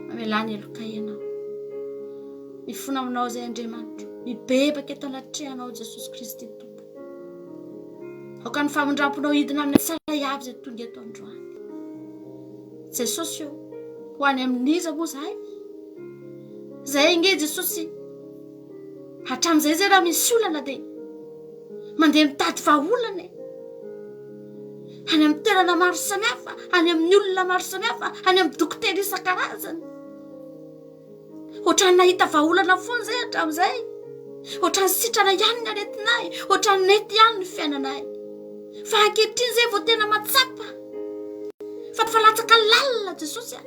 Mamelà ny helokay Ianao. Mifona aminao izay Andriamanitro. Mibebaka eto anatrehanao Jesosy Kristy Tompo. Aoka ny famindram-ponao hidina aminay tsirairay avy izay tonga eto androany. Jesosy ô, ho any amin'iza moa izahay? Izay ange Jesosy. Hatramin'izay izay raha misy olana dia mandeha mitady vahaolana e. Any amin'ny toerana maro samihafa, any amin'ny olona maro samihafa, any amin'ny dokotera isan-karazany. Ohatran'ny nahita vahaolana foana izay hatramin'izay. Ohatran'ny sitrana ihany ny aretinay, ohatran'ny nety ihany ny fiainanay. Fa ankehitriny izay vao tena matsapa fa efa latsaka lalina Jesosy a.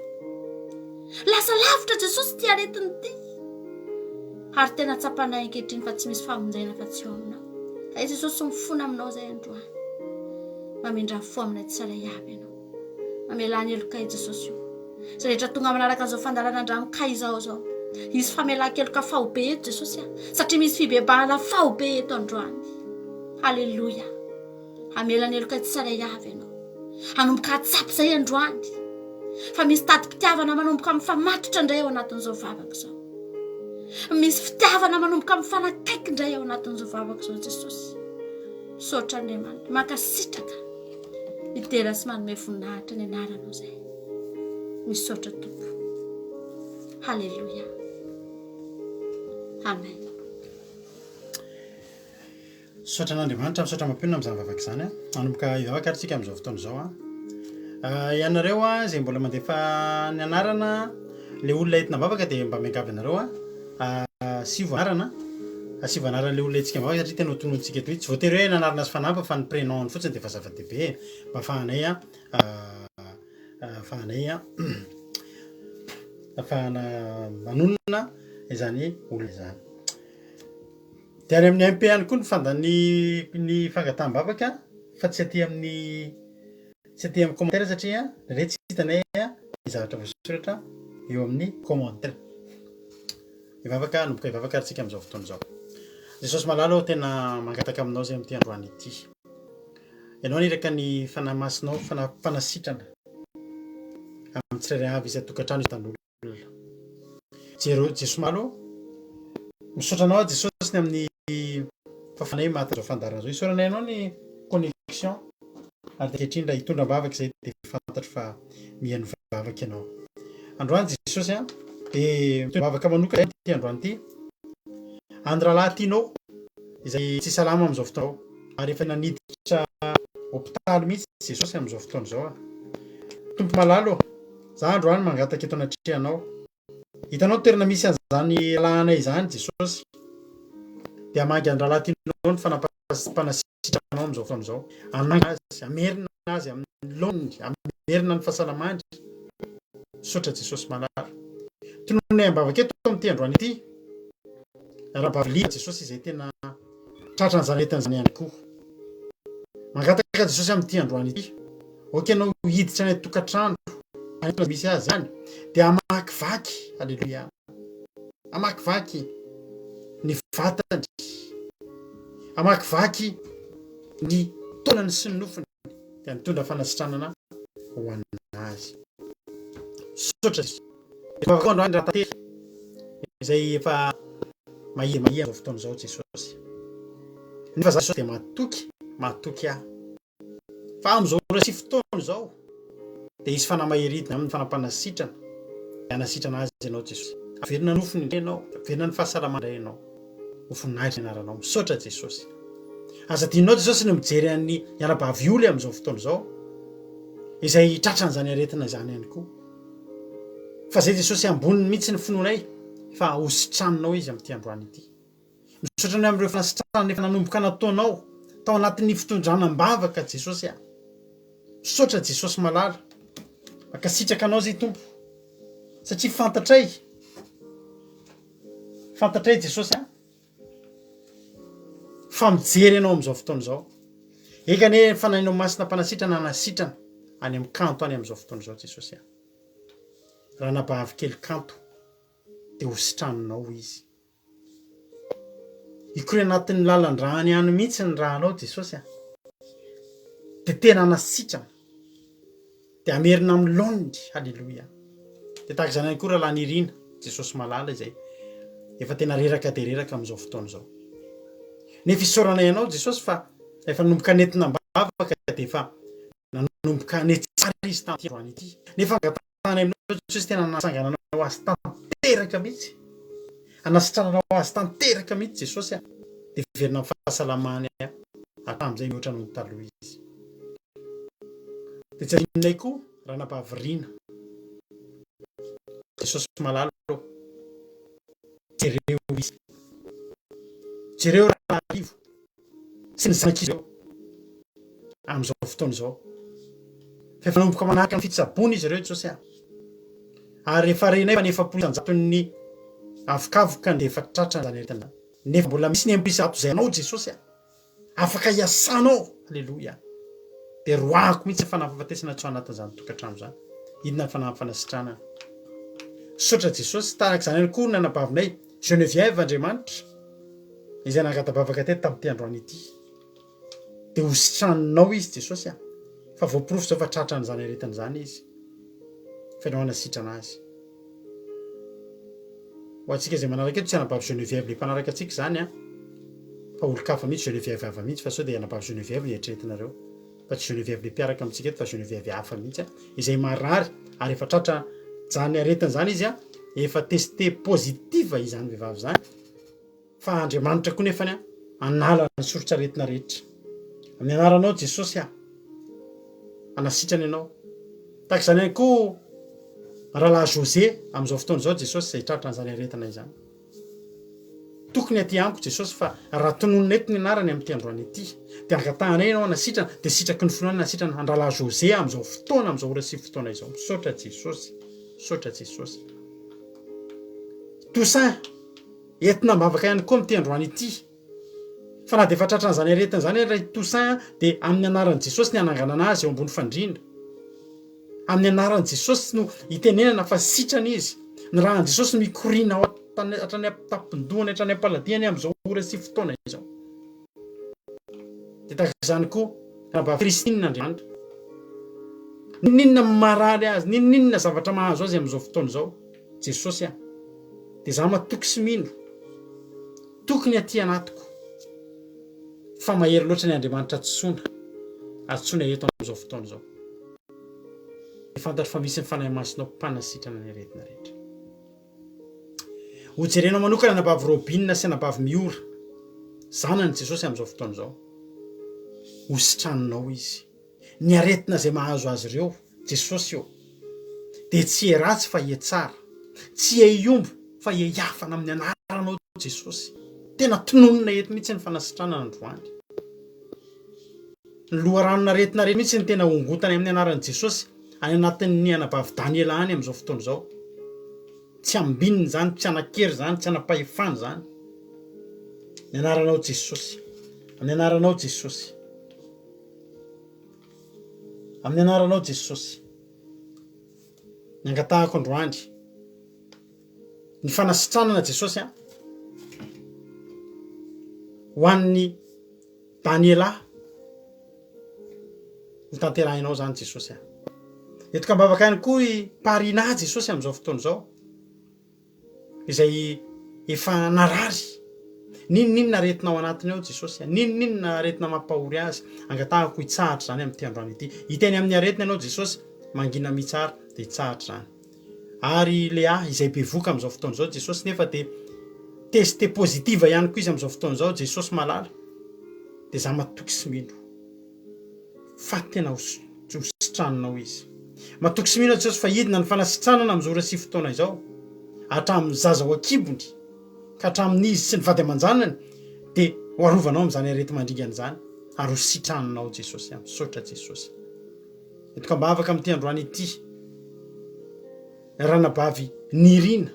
Lasa lavitra Jesosy ity aretina ity. Ary tena tsapanay ankehitriny fa tsy misy famonjena fa tsy eo aminao. Zay Jesosy mifona aminao zay androany. Mamindra fo aminay tsirairay avy ianao. Mamelà ny helokay Jesosy o. Izay rehetra tonga manaraka an'izao fandaharana andramokay izao izao. Hisy famelan-keloka faobe eto Jesosy a. Satria misy fibebahana faobe eto androany. Haleloia. Hamela ny heloka tsirairay avy ianao. Hanomboka hahatsapa izay androany fa misy tadim-pitiavana manomboka mifamatotra indray ao anatin'izao vavaka izao. Misy fitiavana manomboka mifanakaiky indray ao anatin'izao vavaka izao Jesosy. Misaotra Andriamanitra. Mankasitraka. Midera sy manome voninahitra ny anaranao izay. Misaotra Tompo. Haleloia. Amen. Misaotra an'Andriamanitra, misaotra mampionona amin'izany vavaka izany an. Hanomboka hivavaka ary tsika amin'izao fotoana izao an. Ianareo an, izay mbola mandefa ny anarana, le olona entina vavaka dia mba miangavy anareo an, asivo anarana, asivo anarana le olona entintsika mivavaka satria tena ho tononontsika eto mihitsy. Tsy voatery hoe ny anarana sy fanampiny fa ny prénom-ny fotsiny dia efa zava-dehibe e, mba ahafahanay an, ahafahanay an, ahafahana manonona izany olona izany. Dia any amin'ny MP ihany koa ny fandany ny fangataham-bavaka fa tsy aty amin'ny tsy aty amin'ny commentaire satria indraindray tsy hitanay ny zavatra voasoratra eo amin'ny commentaire. Hivavaka, hanomboka hivavaka ary tsika amin'izao fotoana izao. Jesosy malala ô, tena mangataka aminao izay amin'ity androany ity. Ianao niraka ny Fanahy Masinao, Fanahy mpanasitrana amin'ny tsirairay avy isan-tokantrano isan-tan'olona. Jero Jesoa Malo ô. Misaotra anao aho Jesosy ny amin'ny fahafahanay mahatonga izao fandaharana izao. Isaoranay anao ny connexion ary ankehitriny raha hitondra am-bavaka izay dia fantatro fa mihaino vavaka ianao. Androany Jesosy a dia mitondra vavaka manokana ity androany ity. Any rahalahy tianao izay tsy salama amin'izao fotoana izao ary efa naniditra hopitaly mihitsy Jesosy amin'izao fotoana izao. Tompo malala ô. Za androany mangataka eto anatrehanao. Hitanao ny toerana misy an'izany rahalahinay izany Jesosy. Dia hamangy an-drahalahy tianao ny fanasitranao amin'izao fotoana izao. Hanangana azy, hamerina azy amin'ny laoniny, hamerina ny fahasalamany. Misaotra Jesosy malala. Tonononay am-bavaka eto amin'ity androany ity. Rahavavy Lina Jesosy izay tena tratran'izany aretina izany ihany koa. Mangataka Jesosy amin'ity androany ity. Ok ianao hiditra any an-tokantrano any misy azy any dia hamakivaky, aleloia, hamakivaky ny vatany, hamakivaky ny taolany sy ny nofony dia mitondra fanasitranana ho an'azy. Misaotra Jesosy. Efa koa androany raha tantely izay efa mahia mahia amin'izao fotoana izao Jesosy. Nefa za Jesosy dia matoky, matoky ahy. Fa amin'izao ora sy fotoana izao dia hisy fanahy mahery hidina aminy, fanahy mpanasitrana, dia hanasitrana azy ianao Jesosy. Haverina nofony indray ianao, haverina ny fahasalamany indray ianao. Ho voninahitra ny anaranao. Misaotra Jesosy. Aza adinonao Jesosy ny mijery an'ny anabavy Oly amin'izao fotoana izao, izay tratran'izany aretina izany ihany koa. Fa zay Jesosy amboniny mihitsy ny finoanay fa ho sitraninao izy amin'ity androany ity. Misaotra anao amin'ireo fanasitranana efa nanomboka nataonao tao anatin'ny fitondrana am-bavaka Jesosy a. Misaotra Jesosy malala. Mankasitraka anao zay Tompo. Satria fantatray fantatray Jesosy a fa mijery anao amin'izao fotoana izao. Eka anie ny fanahinao masina mpanasitrana hanasitrana any amin'ny kanto any amin'izao fotoana izao Jesosy a. Ranabavy kely kanto dia ho sitraninao izy. Hikory anatin'ny lalan-drany any mihitsy ny rànao Jesosy a. Dia tena hanasitrana. Dia hamerina amin'ny laoniny. Haleloia. Dia tahaka izany ihany koa Rahalahy Nirina, Jesosy malala izay efa tena reraka dia reraka amin'izao fotoana izao. Nefa isaoranay anao Jesosy fa efa nanomboka nentina am-bavaka dia efa nanomboka netsara izy tamin'ity androany ity. Nefa angatahana aminao Jesosy tena nanatsangananao azy tanteraka mihitsy. Anasitrananao azy tanteraka mihitsy Jesosy a. Dia hiverina amin'ny fahasalamany hatramin'izay mihoatra noho ny taloha izy. Dia tsy adinonay koa Ranabavy Rina. Jesosy malala ô. Jereo izy. Jereo Raharivo sy ny zanak'izy ireo amin'izao fotoana izao. Fa efa nanomboka manaraka ny fitsaboana izy ireo Jesosy a. Ary efa renay fa ny 40 isan-jaton'ny avokavoka dia efa tratran'izany aretina izany. Nefa mbola misy ny 60 izay anao Jesosy a. Afaka hiasanao. Aleloia. Dia roahako mihitsy ny fanahy fahafatesana tsy ao anatin'izany tokantrano izany. Inona ny fanahy fanasitranana. Misaotra Jesosy. Tahaka izany ihany koa ny anabavinay Geneviève Andriamanitra izay nangata-bavaka teto tamin'ity androany ity. Dia ho sitraninao izy Jesosy a. Fa voaporofo izao fa tratran'izany aretina izany izy. Fa ianao hanasitrana azy. Ho antsika izay manaraka eto tsy anabavy Geneviève le mpanaraka antsika izany an, fa olon-kafa mihitsy, Geneviève hafa mihitsy fa sao dia anabavy Geneviève no eritreretinareo fa tsy Geneviève le mpiaraka amintsika eto fa Geneviève hafa mihitsy an, izay marary ary efa tratra zany aretina izany izy an, efa testé positive izany vehivavy izany. Fa Andriamanitra koa nefany hanala ny soritr'aretina rehetra. Amin'ny anaranao Jesosy aho. Hanasitrana ianao. Tahaka izany ihany koa Rahalahy José amin'izao fotoana izao Jesosy izay tratran'izany aretina izany. Tokony aty amiko Jesosy fa raha tononina eto ny anarany amin'ity androany ity dia angatahanay ianao hanasitrana dia sitraky ny finoana hanasitrana an-drahalahy José amin'izao fotoana amin'izao ora sy fotoana izao. Misaotra Jesosy. Misaotra Jesosy. Toussaint. Entina am-bavaka ihany koa amin'ity androany ity. Fa na dia efa tratran'izany aretina izany ary i Toussaint dia amin'ny anaran'i Jesosy ny hananganana azy eo ambony fandriana. Amin'ny anaran'i Jesosy no itenenana fa sitrana izy. Ny ràn'i Jesosy no mikoriana ao hatrany am-tampon-dohany hatrany am-paladiany amin'izao ora sy fotoana izao. Dia tahaka izany koa Ranabavy Christine Andriamanitra. N'inon'inona marary azy, n'inon'inona zavatra mahazo azy amin'izao fotoana izao. Jesosy a! Dia za matoky sy mino, toky ny aty anatiko, fa mahery loatra ny Andriamanitra antsoina, antsoina eto amin'izao fotoana izao. Dia fantatro fa misy ny Fanahy Masinao mpanasitrana ny aretina rehetra. Ho jerenao manokana anabavy Robina sy anabavy Miora, zanany Jesosy amin'izao fotoana izao. Ho sitraninao izy. Ny aretina izay mahazo azy ireo, Jesosy ô, dia tsy he ratsy fa he tsara, tsy he hiombo fa he hiafana amin'ny anaranao Jesosy. Tena tononina eto mihitsy ny fanasitranana androany. Ny loharanon'aretina rehetra mihitsy no tena hongotana amin'ny anaran'i Jesosy any anatin'ny anabavy Daniela any amin'izao fotoana izao. Tsy ambinina izany, tsy hanan-kery izany, tsy hanam-pahefana izany. Ny anaranao Jesosy. Amin'ny anaranao Jesosy. Amin'ny anaranao Jesosy. Ny angatahako androany. Ny fanasitranana Jesosy a. Ho an'ny Daniela. Ho tanterahinao izany Jesosy a. Eto kambavaka ihany koa i Parina Jesosy amin'izao fotoana izao. izay efa narary, n'inon'inona aretina ao anatiny ao Jesosy a, n'inon'inona aretina mampahory azy, angatahako hitsahatra izany amin'ity androany ity. Hiteny amin'ny aretina ianao Jesosy, mangina mitsara, dia hitsahatra izany. Ary Lea izay bevoka amin'izao fotoana izao Jesosy nefa dia. Teste positive ihany koa izy amin'izao fotoana izao, Jesosy malala, dia za matoky sy mino fa tena ho sitraninao izy. Matoky sy mino aho Jesosy fa hidina ny fanasitranana amin'izao ora sy fotoana izao, hatramin'ny zaza ao an-kibony ka hatramin'izy sy ny vady aman-janany dia ho arovanao amin'izany areti-mandringana izany ary ho sitraninao Jesosy a. Misaotra Jesosy. Entiko am-bavaka amin'ity androany ity. Ranabavy Nirina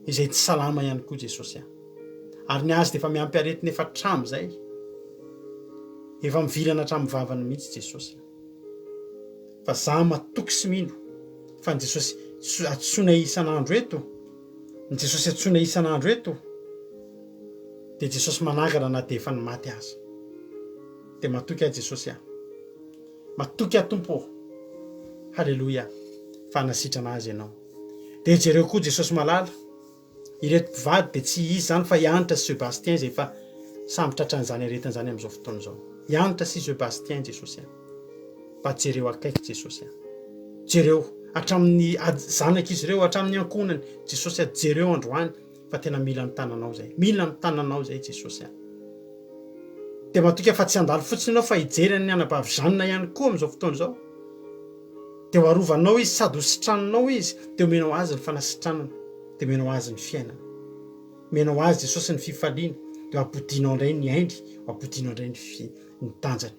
izay tsy salama ihany koa Jesosy a! Ary ny azy dia efa miampy aretina efa hatramin'izay, efa mivilana hatramin'ny vavany mihitsy Jesosy a! Fa za matoky sy mino fa ny Jesosy antsoinay isan'andro eto, ny Jesosy antsoinay isan'andro eto dia Jesosy manangana na dia efa ny maty aza. Dia matoky aho Jesosy a! Matoky aho Tompo ô! Haleloia! Fa hanasitrana azy Ianao. Dia jereo koa Jesosy malala, ireto mpivady dia tsy izy izany fa i Hanitra sy Sebastien izay efa samy tratran'izany aretina izany amin'izao fotoana izao. I Hanitra sy Sebastien Jesosy a! Mba jereo akaiky Jesosy a! Jereo hatramin'ny zanak'izy ireo, hatramin'ny ankohonany, Jesosy a! Jereo androany fa tena mila ny tananao izay. Mila ny tananao izay Jesosy a! Dia matoky aho fa tsy handalo fotsiny ianao fa hijery an'ny anabavy Jeanne ihany koa amin'izao fotoana izao. Dia ho arovanao izy sady ho sitraninao izy, dia omenao azy ny fanasitranana, dia omenao azy ny fiainana. Omenao azy Jesosy ny fifaliana, dia ho ampodianao indray ny ainy, ho ampodianao indray ny fi, ny tanjany.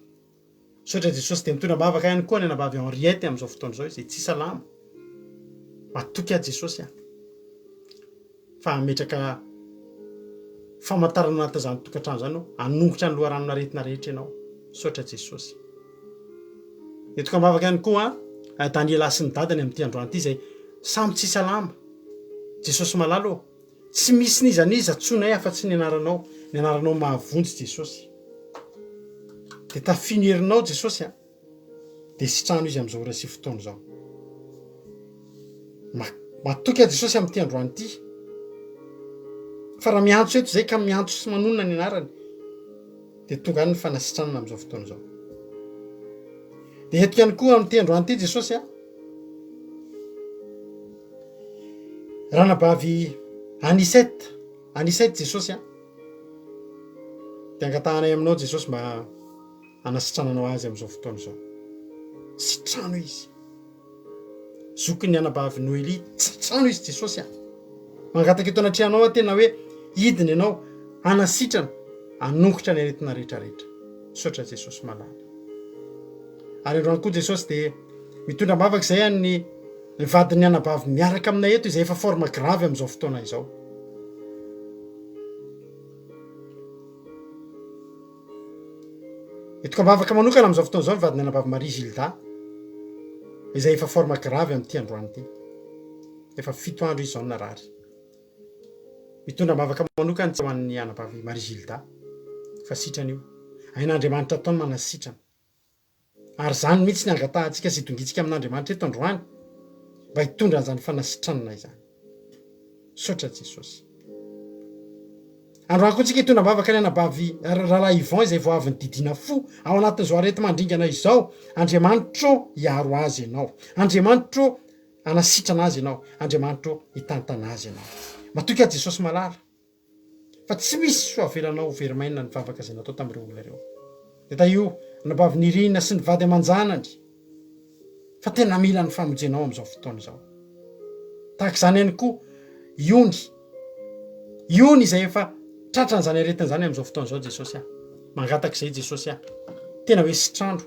Misaotra Jesosy, dia mitondra am-bavaka ihany koa ny anabavy Henriette amin'izao fotoana izao izay tsy salama. Matoky aho Jesosy a. Fa hametraka famantarana anatin'izany tokantrano izany aho, hanongotra ny loharanon'aretina rehetra ianao. Misaotra Jesosy. Entiko am-bavaka ihany koa Daniela sy ny dadany amin'ity androany ity izay samy tsy salama. Jesosy malala ô, tsy misy n'iza n'iza antsoinay afa-tsy ny anaranao, ny anaranao mahavonjy Jesosy. Dia tafio ny herinao Jesosy a. Dia sitrano izy amin'izao ora sy fotoana izao. Matoky aho Jesosy amin'ity androany ity. Fa raha miantso eto izay ka miantso sy manonona ny anarany, dia tonga any ny fanasitranana amin'izao fotoana izao. Dia eto ihany koa amin'ity androany ity Jesosy a. Ranabavy Anisette, Anisette Jesosy a. Dia angatahanay aminao Jesosy mba hanasitrananao azy amin'izao fotoana izao. Sitrano izy. Zokin'ny anabavy Noelie, sitrano izy Jesosy a. Mangataka eto anatrehanao aho tena hoe hidina ianao hanasitrana, hanongotra ny aretina rehetra rehetra. Misaotra Jesosy malala. Ary androany koa Jesosy dia mitondra am-bavaka izay an'ny ny vadin'ny anabavy miaraka aminay eto izay efa forme grave amin'izao fotoana izao. Entiko am-bavaka manokana amin'izao fotoana izao ny vadin'ny anabavy Marie Gilda, izay efa forme grave amin'ity androany ity. Efa fito andro izy izao no narary. Mitondra am-bavaka manokana ho an'ny anabavy Marie Gilda, fa sitrana io. Hain'Andriamanitra atao ny manasitrana. Ary izany mihitsy ny angatahantsika sy idongintsika amin'Andriamanitra eto androany, mba hitondra an'izany fanasitranana izany. Misaotra Jesosy. Androany koa tsika hitondra am-bavaka ny anabavy Rahalahy Yvon izay vao avy nididiana fo ao anatin'izao areti-mandringana izao. Andriamanitro ô, hiaro azy Ianao. Andriamanitro ô, hanasitrana azy Ianao. Andriamanitro ô, hitantana azy Ianao. Matoky aho Jesosy malala. Fa tsy misy soa avelanao ho very maina ny vavaka izay natao tamin'ireo olona ireo. Dia tahio anabavy Nirina sy ny vady aman-janany fa tena mila ny famonjenao amin'izao fotoana izao. Tahaka izany ihany koa Iony. Iony izay efa tratran'izany aretina izany amin'izao fotoana izao Jesosy ah. Mangataka izay Jesosy ah. Tena hoe sitrandro.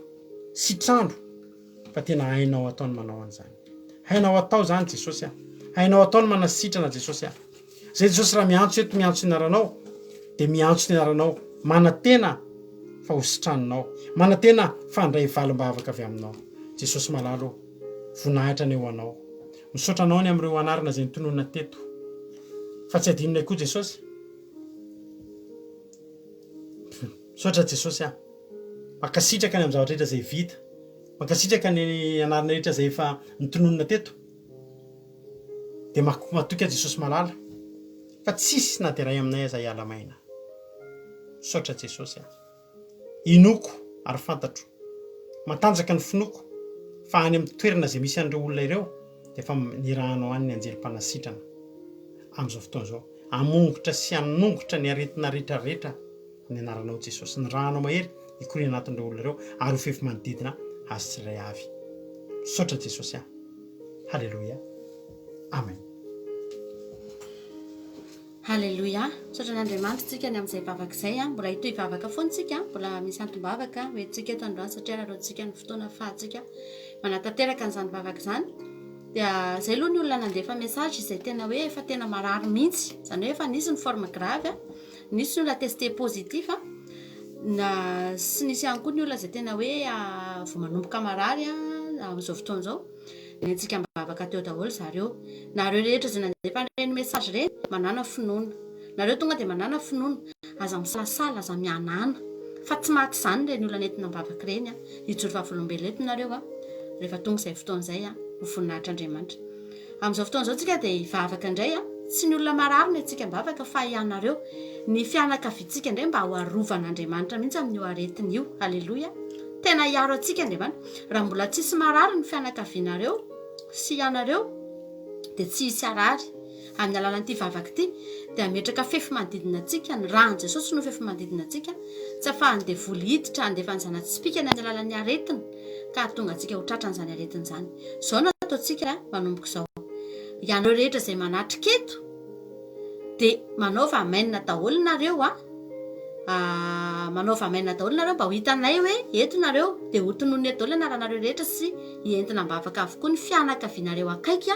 Sitrandro. Fa tena hainao atao ny manao an'izany. Hainao atao izany Jesosy ah. Hainao atao ny manasitrana Jesosy ah. Zay Jesosy raha miantso eto miantso ny anaranao dia miantso ny anaranao manantena fa ho sitraninao manantena fa handray valim-bavaka avy aminao Jesosy malala ô voninahitra anie ho anao misaotra anao ny amin'ireo anarana izay notononina teto fa tsy adinonay koa Jesosy misaotra Jesosy ah mankasitraka ny amin'ny zavatra rehetra izay vita mankasitraka ny anarana rehetra izay efa notononina teto Dia matoky aho Jesosy malala fa tsisy na dia iray aminay aza hiala maina. Misaotra Jesosy a. Inoako ary fantatro, matanjaka ny finoako fa any amin'ny toerana izay misy an'ireo olona ireo dia efa nirahanao any ny anjely mpanasitrana amin'izao fotoana izao. Hamongotra sy hanongotra ny aretina rehetra rehetra amin'ny anaranao Jesosy. Ny rànao mahery hikoriana anatin'ireo olona ireo ary ho fefy manodidina azy tsirairay avy. Misaotra Jesosy ah. Haleloia. Amen. Haleloia. Misaotra an'Andriamanitra tsika ny amin'izay vavaka izay. Mbola hitohy vavaka foana tsika, mbola misy antom-bavaka ho entintsika eto androany satria araraotintsika ny fotoana ahafahantsika manatanteraka an'izany vavaka izany. Dia izay aloha ny olona nandefa message izay tena hoe efa tena marary mihitsy, izany hoe efa nisy ny forme grave, nisy ny olona testé positif, na sy nisy ihany koa ny olona izay tena hoe vao manomboka marary amin'izao fotoana izao. Nentsika am-bavaka teo daholo zareo. Nareo rehetra izay nandefa an'ireny message ireny, manàna finoana. Nareo tonga dia manàna finoana. Aza misalasala, aza mihanahana. Fa tsy maty izany ireny olona nentina am-bavaka ireny an. Hijoro vavolombelona eto nareo an, rehefa tonga izay fotoana izay an, ho voninahitr'Andriamanitra. Amin'izao fotoana izao tsika dia hivavaka indray an. Tsy ny olona marary no entsika am-bavaka fa ianareo, ny fianakaviantsika indray mba ho arovan'Andriamanitra mihitsy amin'io aretina io. Aleloia. Tena hiaro antsika Andriamanitra. Raha mbola tsisy marary ny fianakavianareo sy ianareo dia tsy hisy harary. Amin'ny alalan'ity vavaka ity dia hametraka fefy manodidina antsika, ny ràn'i Jesosy no fefy manodidina antsika, tsy afahan'ny devoly hiditra handefa ny zana-tsipìkany amin'ny alalan'ny aretina ka hahatonga antsika ho tratran'izany aretina izany. Izao no ataontsika manomboka izao. Ianareo rehetra izay manatrika eto dia manaova amen daholo nareo a! Manaova amen daholo nareo mba ho hitanay hoe eto nareo dia ho tononina eto daholo ny anaranareo rehetra sy entina am-bavaka avokoa ny fianakavianareo akaiky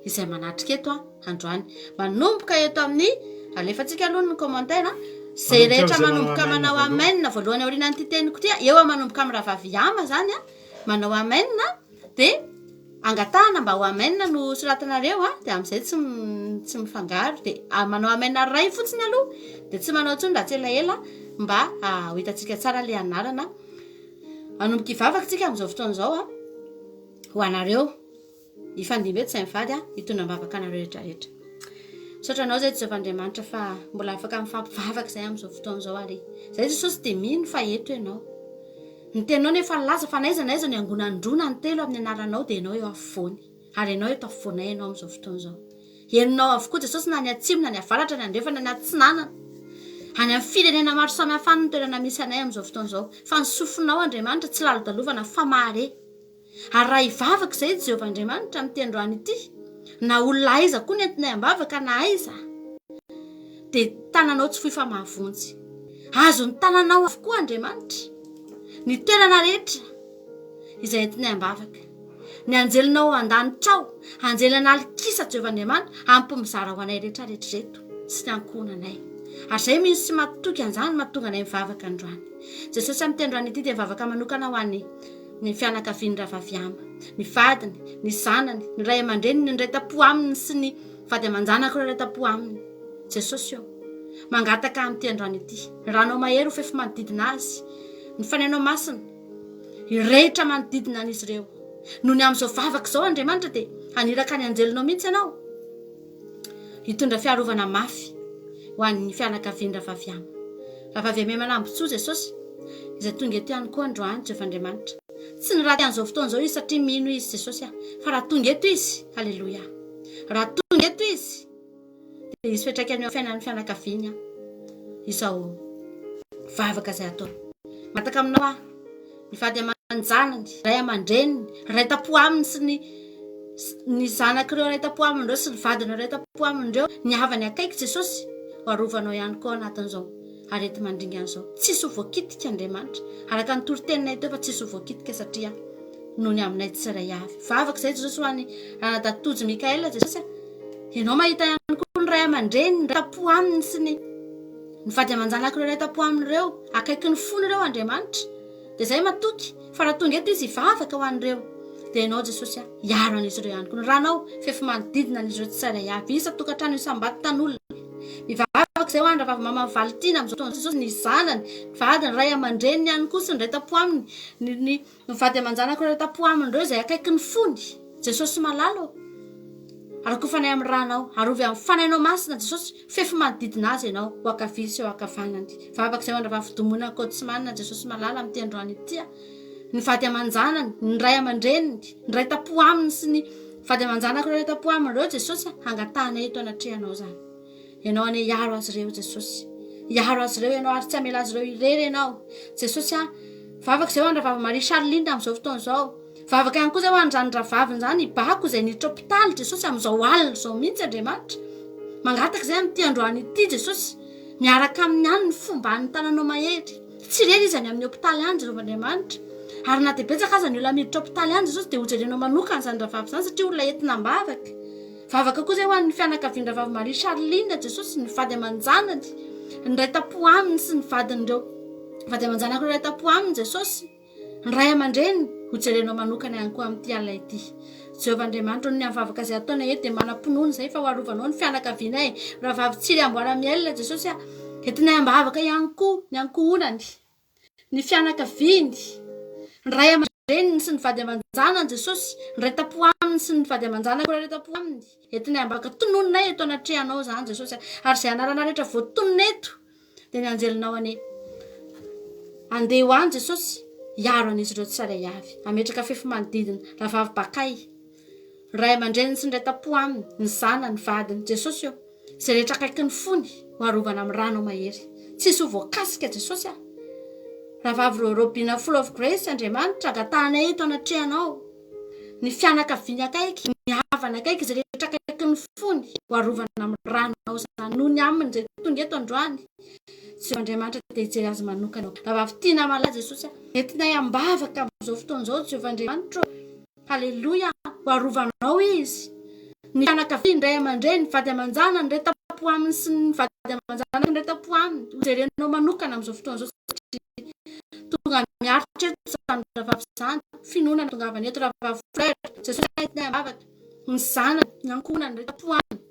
izay manatrika eto androany. Manomboka eto amin'ny alefantsika aloha ny commentaire izay rehetra manomboka manao amen voalohany aorianan'ity teniko ity eo manomboka amin'ny rahavavy Yama zany manao amen Dia angatahana mba ho amen no soratanareo a, dia amin'izay tsy tsy mifangaro, dia manao amen ray fotsiny aloha, dia tsy manao intsony raha tsy elaela mba ho hitantsika tsara ilay anarana. Hanomboka hivavaka tsika amin'izao fotoana izao a, ho anareo, hifandimby eto izay mivady a, hitondra am-bavaka anareo rehetra rehetra. Misaotra anao izay Jehovah Andriamanitra fa mbola afaka mifampivavaka izay amin'izao fotoana izao ary izay Jesosy dia mino fa eto ianao. Ny teninao nefa nilaza fa n'aiza n'aiza no iangonan-droa na ny telo amin'ny anaranao dia ianao eo afovoany. Ary ianao eto afovoanay ianao amin'izao fotoana izao. Henonao avokoa Jesosy na any atsimo na any avaratra, ny andrefana, ny atsinanana. Any amin'ny firenena maro samihafa any ny toerana misy anay amin'izao fotoana izao. Fa ny sofinao Andriamanitra tsy lalodalovana fa mahare. Ary raha hivavaka izay Jehovah Andriamanitra amin'ity androany ity, na olona aiza koa no entinay am-bavaka na aiza, dia tananao tsy fohy fa mahavonjy. Azon'ny tananao avokoa Andriamanitra ny toerana rehetra izay entinay am-bavaka. Ny anjelinao ao an-danitra ao, anjely an'alin-kisa Jehovah Andriamanitra, ampy mizara ho anay rehetra rehetra ireto sy ny ankohonanay. Ary izay mino sy matoky an'izany no mahatonga anay mivavaka androany. Jesosy amin'ity androany ity dia mivavaka manokana ho an'ny ny fianakavian'ny rahavavy Ama, ny vadiny, ny zanany, ny ray aman-dreniny, ny iray tam-po aminy sy ny vady aman-janak'ireo iray tam-po aminy. Jesosy ô, mangataka amin'ity androany ity, ny ranao mahery ho fefy manodidina azy, ny Fanahinao Masina hirehitra manodidina an'izy ireo. Noho ny amin'izao vavaka izao, Andriamanitra, dia haniraka ny anjelinao mihitsy Ianao. Hitondra fiarovana mafy ho an'ny fianakavian'i Rahavavy Ama. Rahavavy Aimé Manambotsoa Jesosy, izay tonga eto ihany koa androany, Jehovah Andriamanitra. Tsy ny raty an'izao fotoana izao izy satria mino izy, Jesosy ah. Fa raha tonga eto izy, Haleloia. Raha tonga eto izy, dia hisy fiantraikany eo amin'ny fiainan'ny fianakaviany ah. Izao vavaka izay ataony. Mangataka aminao aho. ny vady aman-janany, ray aman-dreniny, ray tam-po aminy sy ny ny zanak'ireo ray tam-po aminy ireo sy ny vadin'ireo ray tam-po aminy ireo, ny havany akaiky Jesosy, ho arovanao ihany koa ao anatin'izao areti-mandringana izao. Tsisy ho voakitika Andriamanitra, araka ny toriteninay teo fa tsisy ho voakitika satria noho ny aminay tsirairay avy. Vavaka izay Jesosy ho an'i Ranadahy Tojo Mickaël Jesosy a. Ianao mahita ihany koa ny ray aman-dreniny, ny ray tam-po aminy sy ny ny vady aman-janak'ireo ray tam-po aminy ireo, akaikin'ny fony ireo Andriamanitra. Dia izay matoky fa raha tonga eto izy hivavaka ho an'ireo, dia ianao Jesosy a, hiaro an'izy ireo ihany koa. Ny ranao, fefy manodidina an'izy ireo tsirairay avy, isan-tokantrano, isam-batan'olona. Mivavaka izay ho an'ny rahavavy Mama Valentina amin'izao fotoana izao, ny zanany, ny vadiny, ray aman-dreniny ihany koa sy ny ray tam-po aminy, ny ny ny vady aman-janaka ray tam-po aminy ireo izay akaikin'ny fony. Jesosy malala ô, arakofanay amin'ny ranao, arovy amin'ny fanahinao masina Jesosy, Fefy manodidina azy ianao, ho ankavia sy eo ankavanany. Vavaka izay ho an-dRavavy Domoina Kotsimanina, Jesosy malala amin'ity androany ity a. Ny vady aman-janany, ny ray aman-dreniny, ny ray tam-po aminy sy ny vady aman-janak'ireo ray tam-po aminy ireo Jesosy a, hangatahanay eto anatrehanao izany. Ianao anie hiaro azy ireo Jesosy. Hiaro azy ireo Ianao ary tsy hamela azy ireo irery Ianao. Jesosy a, vavaka izay ho an'i Rahavavy Marie Charline amin'izao fotoana izao. Vavaka ihany koa izay ho an'izany rahavaviny izany, i Bako izay niditra hopitaly Jesosy amin'izao alina izao mihitsy Andriamanitra. Mangataka izay amin'ity androany ity Jesosy. Miaraka aminy any ny fomban'ny tananao mahery. Tsy irery izy any amin'ny hopitaly any Jehovah Andriamanitra. Ary na dia betsaka aza ny olona miditra hopitaly any Jesosy dia hojerenao manokana izany rahavavy izany satria olona entina am-bavaka. Vavaka koa izay ho an'ny fianakavian-dRahavavy Marie Charline Jesosy, ny vady aman-janany, ny iray tampo aminy sy ny vadin'ireo vady aman-janak'ireo iray tampo aminy Jesosy, ny ray aman-dreniny, hojerenao manokana ihany koa amin'ity alina ity. Jehovah Andriamanitra, noho ny amin'ny vavaka izay ataonay eto dia manam-pinoana izay fa ho arovanao ny fianakavianay. Rahavavy Tsiry Amboaramiel Jesosy a, entinay am-bavaka ihany koa ny ankohonany. ny fianakaviany, ny ray aman-dreniny sy ny vady aman-janany Jesosy, ny ray tampo aminy sy ny vady aman-janany koa ray tampo aminy, entinay ambavaka, tononinay eto anatrehanao izany Jesosy a, ary izay anarana rehetra voatonona eto dia ny anjelinao anie andeha ho any Jesosy hiaro an'izy ireo tsirairay avy, hametraka fefy manodidina, rahavavy Bakay, ny ray aman-dreniny sy ny ray tampo aminy, ny zanany, ny vadiny, Jesosy ô. Izay rehetra akaikin'ny fony ho arovana amin'ny ranao mahery. Tsy hisy ho voakasika Jesosy a! Rahavavy Ro Robina Full of Grace Andriamanitra angatahanay eto anatrehanao ny fianakaviany akaiky, ny havany akaiky, izay rehetra akaikin'ny fony ho arovana amin'ny ranao izany noho ny aminy izay tonga eto androany. Jehovah Andriamanitra dia hijery azy manokana. Rahavavy Tiana Malala Jesosy a! Entinay am-bavaka amin'izao fotoana izao Jehovah Andriamanitra ô! Haleloia! Ho arovanao izy. Ny fianakaviany, ny ray aman-dreny, ny vady aman-janany, ny ray tam-po aminy sy ny vady aman-janany, ny ray tam-po aminy. Ho jerenao manokana amin'izao fotoana izao satria tonga miaritra eto izany rahavavy izany. Finoana no tongavany eto rahavavy Fleur. Jesosy entinay am-bavaka. Ny zanany, ny ankohonany, ny ray tam-po aminy.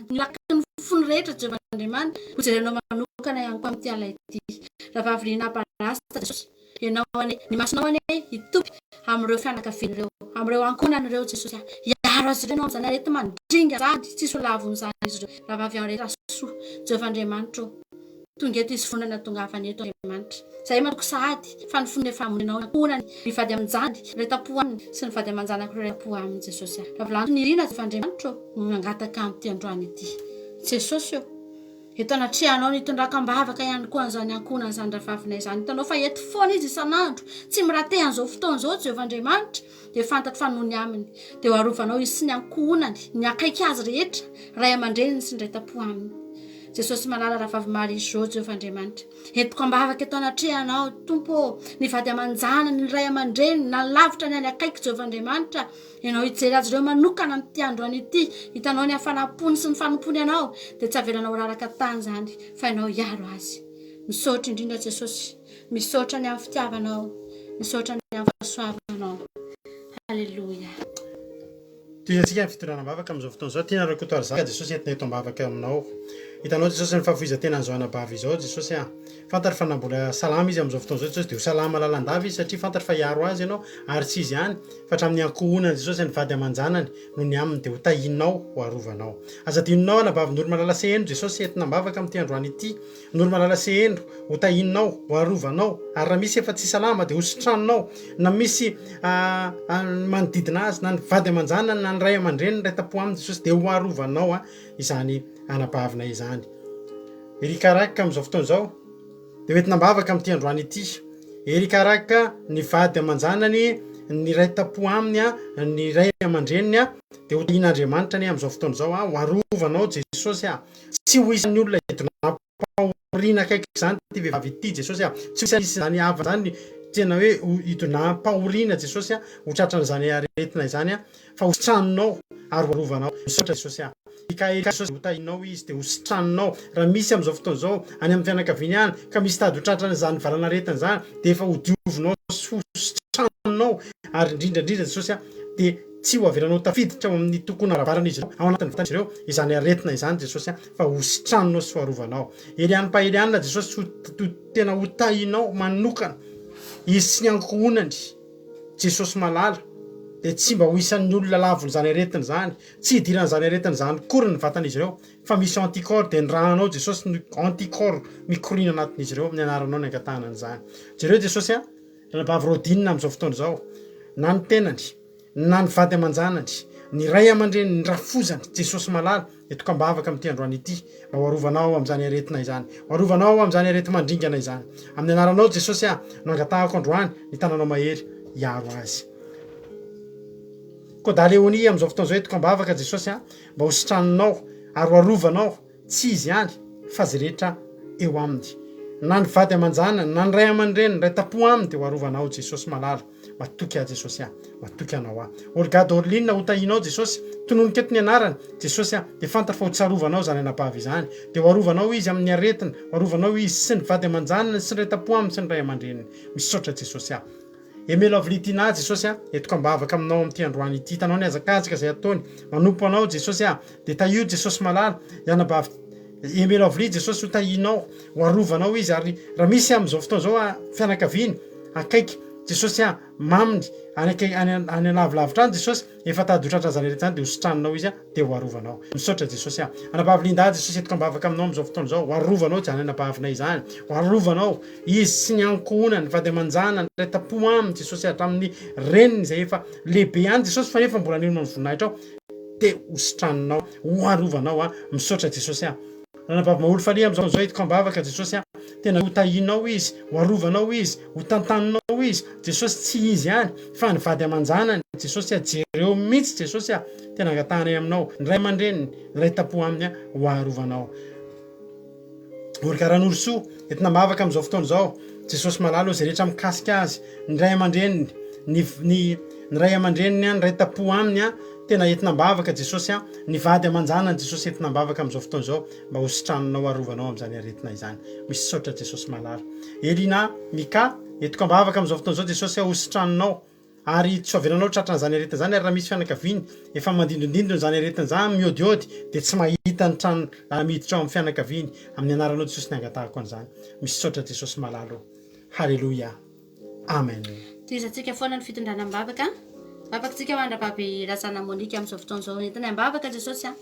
Ny lakin'ny fony rehetra Jehovah Andriamanitra. Ho jerenao manokana ihany koa amin'ity alina ity. Rahavavy Rina Barasta Jesosy. Ianao anie, ny masonao anie hitopy amin'ireo fianakaviana ireo, amin'ireo ankohonana ireo Jesosy a. Hiaro azy ireo Ianao amin'izany areti-mandringa izany, tsy hisy ho lavon'izany izy ireo. Rahavavy Henriette Rasoa, Jehovah Andriamanitra ô, tonga eto izy vonona tongavany eto Andriamanitra. Izahay matoky sahady fa ny fony efa hamonjenao ny ankohonany, ny vady aman-janany, iray tam-po aminy, sy ny vady aman-janak'ireo iray tam-po aminy Jesosy a. Ravilanto Nirina, Jehovah Andriamanitra ô, no nangataka amin'ity androany ity. Jesosy ô. Eto anatrehanao no hitondrako am-bavaka ihany koa an'izany ankohonan'izany rahavavinay izany. Hitanao fa eto foana izy isan'andro. Tsy mi-rater an'izao fotoana izao Jehovah Andriamanitra. Dia fantatro fa noho ny aminy. Dia ho arovanao izy sy ny ankohonany, ny akaiky azy rehetra, ray aman-dreniny sy ny iray tam-po aminy. Jesosy malala rahavavy Marie Jo Jehovah Andriamanitra. Entiko am-bavaka eto anatrehanao, Tompo ô, ny vady aman-janany, ny ray aman-dreniny, na ny lavitra ny any akaiky Jehovah Andriamanitra. Ianao hijery azy ireo manokana amin'ity androany ity, hitanao ny hafanam-pony sy ny fanompoany anao, dia tsy avelanao ho raraka tany izany, fa ianao hiaro azy. Misaotra indrindra Jesosy, misaotra ny amin'ny fitiavanao, misaotra ny amin'ny fahasoavanao. Haleloia. Tohizantsika ny fitondrana am-bavaka amin'izao fotoana izao. Tiana Rakotoarizaka Jesosy entina eto am-bavaka aminao. Hitanao Jesosy ny fahafoizan-tenan'izao anabavy izao Jesosy a. Fantany fa na mbola salama izy amin'izao fotoana izao Jesosy dia ho salama lalandava izy satria fantany fa hiaro azy ianao ary tsy izy ihany fa hatramin'ny ankohonany Jesosy ny vady aman-janany noho ny aminy dia ho tahinao ho arovanao. Aza adinonao anabavy Noromalala Seheno Jesosy entina am-bavaka amin'ity androany ity Noromalala Seheno ho tahinao ho arovanao ary raha misy efa tsy salama dia ho sitraninao na misy ny manodidina azy na ny vady aman-janany na ny ray aman-dreniny ray tam-po aminy Jesosy dia ho arovanao izany anabavinay izany. Eric Araka amin'izao fotoana izao dia hoentina am-bavaka amin'ity androany ity. Eric Araka, ny vady aman-janany, ny iray tam-po aminy, ny ray aman-dreniny dia ho tahian'Andriamanitra anie amin'izao fotoana izao, ho arovanao Jesosy a! Tsy ho isan'ny olona hidonam-pahoriana akaiky izany ity vehivavy ity Jesosy a! Tsy ho isan'izany havana izany tena hoe hidonam-pahoriana Jesosy a, ho tratran'izany aretina izany fa ho sitranonao ary ho arovanao. Misaotra Jesosy a! Mikael Jesosy ho tahinao izy dia ho sitraninao. Raha misy amin'izao fotoana izao any amin'ny fianakaviany any ka misy tady ho tratran'izany valan'aretina izany dia efa ho diovinao sy ho sitraninao ary indrindra indrindra Jesosy a dia tsy ho avelanao tafiditra ao amin'ny tokonam-baravaran'izy ireo ao anatin'ny vatan'izy ireo izany aretina izany Jesosy a fa ho sitraninao sy ho arovanao. Eliane Paeliane Jesosy ho tena ho tahinao manokana izy sy ny ankohonany. Jesosy malala dia tsy mba ho isan'ny olona lavon'izany aretina izany, tsy hidiran'izany aretina izany akory ny vatan'izy ireo, fa misy anticorps dia ny rànao Jesosy no anticorps mikoriana anatin'izy ireo, amin'ny anaranao ny angatahana an'izany. Jereo Jesosy a, Ranabavy Rodine amin'izao fotoana izao, na ny tenany, na ny vady aman-janany, Ny ray aman-dreny, ny rafozany, Jesosy malala, entiko am-bavaka amin'ity androany ity, mba ho arovanao amin'izany aretina izany, ho arovanao amin'izany areti-mandringana izany. Amin'ny anaranao Jesosy ah, no angatahako androany ny tananao mahery hiaro azy. Koa da Léonie amin'izao fotoana izao entiko am-bavaka Jesosy ah, mba ho sitraninao ary ho arovanao, tsy izy ihany fa izay rehetra eo aminy. Na ny vady aman-janany, na ny ray aman-dreniny, ray tam-po aminy dia ho arovanao Jesosy malala. Matoky aho Jesosy ah, matoky anao aho. Olga Dorline ho tahinao Jesosy, tononiko eto ny anarany, Jesosy ah, dia fantatro fa ho tsarovanao izany anabavy izany, dia ho arovanao izy amin'ny aretina, ho arovanao izy sy ny vady aman-janany sy ny ray tam-po aminy sy ny ray aman-dreniny. Misaotra Jesosy ah. Aimé Lovely Tina Jesosy ah, entiko am-bavaka aminao amin'ity androany ity, hitanao ny hazakazaka izay ataony, manompo anao Jesosy ah, dia tahio Jesosy malala, i anabavy Aimé Lovely Jesosy ho tahinao, ho arovanao izy ary raha misy amin'izao fotoana izao ah, fianakaviany akaiky Jesosy ah, maminy any akaiky any any alavilavitra any Jesosy, efa tady ho tratran'izany aretina izany dia ho sitraninao izy ah, dia ho arovanao. Misaotra Jesosy ah. Anabavy Linda Jesosy entiko am-bavaka aminao amin'izao fotoana izao, ho arovanao izany anabavinay izany, ho arovanao izy sy ny ankohonany, vady aman-janany, ray tam-po aminy Jesosy hatramin'ny reniny izay efa lehibe ihany Jesosy fa nefa mbola anenonao ny voninahitrao dia ho sitraninao, ho arovanao ah. Misaotra Jesosy ah. Ranabavy Maholy Falia amin'izao fotoana izao entiko am-bavaka Jesosy ah. Tena ho tahinao izy, ho arovanao izy, ho tantaninao izy, Jesosy tsy izy ihany fa ny vady aman-janany, Jesosy ah jereo mihitsy Jesosy ah, tena angatahanay aminao, ny ray aman-dreniny, ny ray tam-po aminy ah, ho arovanao. Olga Ranorosoa, entina am-bavaka amin'izao fotoana izao, Jesosy malala ô, izay rehetra mikasika azy, ny ray aman-dreniny, ny ny ny ray aman-dreniny ah, ny ray tam-po aminy ah, tena entina am-bavaka Jesosy ah, ny vady aman-janany Jesosy entina am-bavaka amin'izao fotoana izao, Mba ho sitraninao arovanao amin'izany aretina izany. Misaotra Jesosy malala. Elina, Mika, entiko am-bavaka amin'izao fotoana izao Jesosy ho sitraninao ary tsy ho avelanao tratran'izany aretina izany ary raha misy fianakaviany efa mandindondindona izany aretina izany miodiody dia tsy mahita ny trano lala miditra ao amin'ny fianakaviany amin'ny anaranao Jesosy ny angatahako an'izany. Misaotra Jesosy malala o. Haleloia. Amen. Tohizantsika foana ny fitondrana am-bavaka. Vavakitsika ho an-dRabavy Razana Monica amin'izao fotoana izao. Entinay am-bavaka Jesosy a.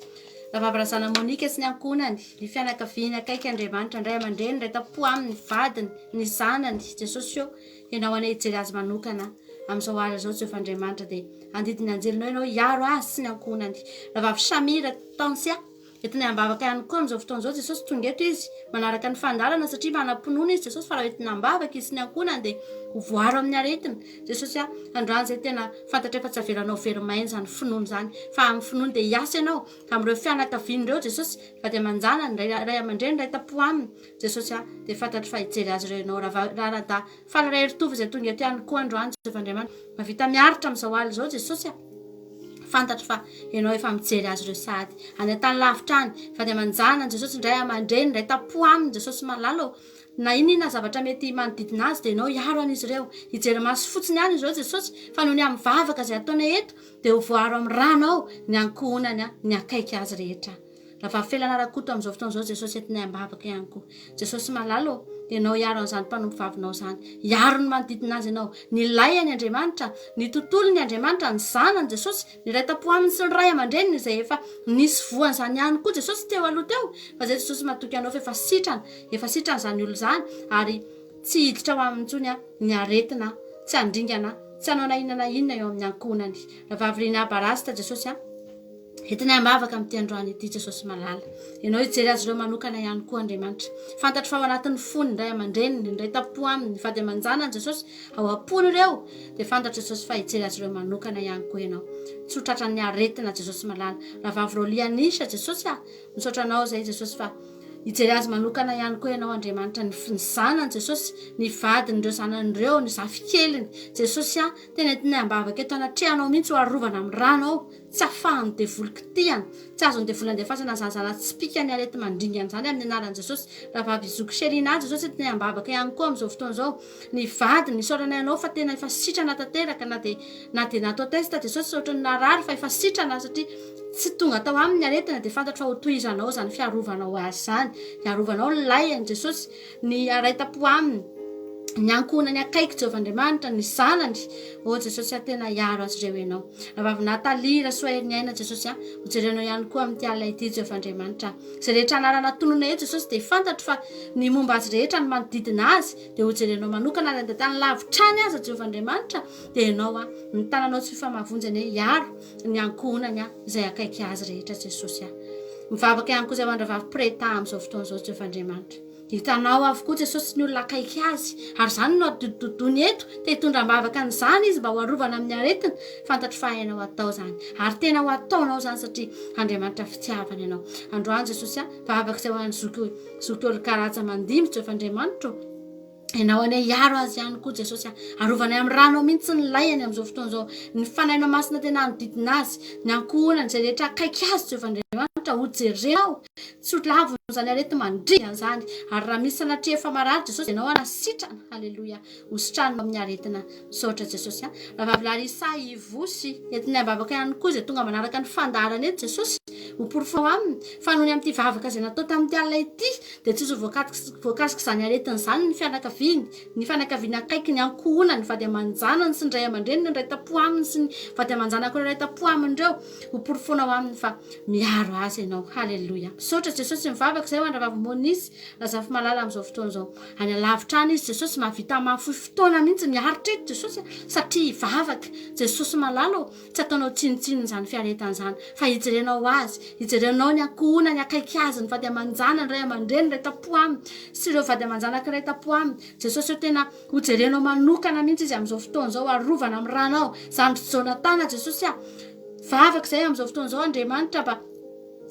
Rabavy Razana Monica sy ny ankohonany, ny fianakaviany akaiky Andriamanitra, ny ray aman-dreny, ny ray tam-po aminy, ny vadiny, ny zanany. Jesosy ô, Ianao anie hijery azy manokana amin'izao alina izao Jehovah Andriamanitra dia handidy ny anjelinao Ianao hiaro azy sy ny ankohonany. Rabavy Shamira Tancia. Entinay am-bavaka ihany koa amin'izao fotoana izao Jesosy tonga eto izy manaraka ny fandaharana satria manam-pinoana izy Jesosy fa raha entina am-bavaka izy sy ny ankohonany dia ho voaro amin'ny aretina Jesosy a androany izay tena fantatray fa tsy avelanao very maina izany finoana izany fa amin'ny finoana dia hiasa ianao amin'ireo fianakaviana ireo Jesosy vady aman-janany ray ray aman-dreny ray tam-po aminy Jesosy a dia fantatro fa hijery azy ireo ianao raha Faly Raheritovy izay tonga eto ihany koa androany Jehovah Andriamanitra. Mahavita miaritra amin'izao alina izao Jesosy a. Fantatro fa ianao efa mijery azy ireo sahady. Any an-tany lavitra any, vady aman-janany Jesosy, ny ray aman-dreny, ray tam-po aminy Jesosy malala ô. Na inona inona zavatra mety manodidina azy dia ianao hiaro an'izy ireo. Hijery maso fotsiny ihany izy ireo Jesosy fa noho ny amin'ny vavaka izay ataonay eto dia ho voaaro amin'ny ranao ny ankohonany, ny akaiky azy rehetra. Rahavavy Felana Rakoto amin'izao fotoana izao Jesosy entinay am-bavaka ihany koa. Jesosy malala ô, Ianao hiaro an'izany mpanompovavinao izany. Hiaro ny manodidina azy Ianao. Ny laiany Andriamanitra, ny tontolony Andriamanitra, ny zanany Jesosy, ny iray tampo aminy sy ny ray aman-dreniny izay efa nisy voan'izany ihany koa Jesosy teo aloha teo. Fa izay Jesosy matoky Anao fa efa sitrana, efa sitrana izany olona izany ary tsy hiditra ao aminy intsony ny aretina, tsy handringana, tsy hanao na inona na inona eo amin'ny ankohonany. Rahavavy Rinah Barasta Jesosy a. Entinay am-bavaka amin'ity androany ity Jesosy malala. Ianao hijery azy ireo manokana ihany koa Andriamanitra. Fantatro fa ao anatin'ny fony, ny ray aman-dreniny, ny ray tam-po aminy, ny vady aman-janany Jesosy, ao am-pony ireo, dia fantatro Jesosy fa hijery azy ireo manokana ihany koa Ianao. Tsy ho tratran'ny aretina Jesosy malala. Rahavavy Rolly Anisha Jesosy ah, misaotra Anao izay Jesosy fa hijery azy manokana ihany koa Ianao Andriamanitra, ny ny zanany Jesosy, ny vadiny, ireo zanany ireo, ny zafikeliny Jesosy ah, tena entinay am-bavaka eto anatrehanao mihitsy ho arovana amin'ny ranao. Tsy afahan'ny devoly kitihana, tsy azon'ny devoly andefasana izany zana-tsipìka ny areti-mandringana izany amin'ny anaran'i Jesosy. Rahavavy Zoky Sherina, Jesosy entinay am-bavaka ihany koa amin'izao fotoana izao. Ny vadiny, isaoranay Anao fa tena efa sitrana tanteraka na dia na dia natao test Jesosy ohatran'ny narary fa efa sitrana satria tsy tonga tao aminy ny aretina dia fantatro fa ho tohizanao izany fiarovanao azy izany. Hiarovanao ny lainy Jesosy, ny iray tam-po aminy. Ny ankohonany akaiky Jehovah Andriamanitra, ny zanany, ô Jesosy a, tena hiaro azy ireo Ianao. Rahavavy Nathalie Rasoaherinyaina Jesosy a, ho jerenao ihany koa amin'ity alina ity Jehovah Andriamanitra. Izay rehetra anarana tononina eto Jesosy dia fantatro fa ny momba azy rehetra, ny manodidina azy dia ho jerenao manokana na dia tany lavitra any aza Jehovah Andriamanitra dia Ianao a, ny tananao tsy hifamavonjy anie hiaro ny ankohonany a, izay akaiky azy rehetra Jesosy a. Mivavaka ihany koa izay ho an-dRahavavy Preta amin'izao fotoana izao Jehovah Andriamanitra. Hitanao avokoa Jesosy ny olona akaiky azy, ary izany no adodododony eto, te hitondra am-bavaka an'izany izy mba ho arovana amin'ny aretina, fantatro fa hainao atao izany, ary tena ho ataonao izany satria Andriamanitra fitiavana ianao. Androany Jesosy a, vavaka izay ho an'ny zoky zoky Olga Rajamandimby Jehovah Andriamanitro, Ianao anie hiaro azy ihany koa Jesosy a, arovanay amin'ny ranao mihitsy ny lainy amin'izao fotoana izao, ny Fanahinao Masina tena hanodidina azy, ny ankohonany, izay rehetra akaiky azy Jehovah Andriamanitra, ho jerenao. Tsy ho lavon'izany areti-mandringana izany. Ary raha misy sanatria efa marary Jesosy dia Ianao hanasitrana. Haleloia. Ho sitranina amin'ny aretina. Misaotra Jesosy a. Rahavavy Larissa Ivosy, entinay am-bavaka ihany koa izay tonga manaraka ny fandaharana eto Jesosy. Ho porofo aminy fa noho ny amin'ity vavaka izay natao tamin'ity alina ity dia tsy ho voakasik'izany aretina izany ny fianakaviany, ny fianakaviany akaiky, ny ankohonany, ny vady aman-janany sy ny ray aman-dreniny, ny iray tam-po aminy sy ny vady aman-janak'ireo iray tam-po aminy ireo. Ho porofoinao aminy fa miaro azy ianao. Haleloia. Misaotra Jesosy mivavaka izay ho an-dRavavy Monice Razafimalala amin'izao fotoana izao. Any alavitra any izy Jesosy mahavita mahafoy fotoana mihitsy miaritra eto Jesosy satria hivavaka. Jesosy malala ô, tsy ataonao tsinontsinona izany fiaretana izany fa hijerenao azy, hijerenao ny ankohonany akaiky azy, ny vady aman-janany, ray aman-dreny, iray tam-po aminy sy ireo vady aman-janaka iray tam-po aminy. Jesosy ô tena Ho jerenao manokana mihitsy izy amin'izao fotoana izao, arovana amin'ny ranao. Zandry Jonatana Jesosy a! Vavaka izay amin'izao fotoana izao Andriamanitra mba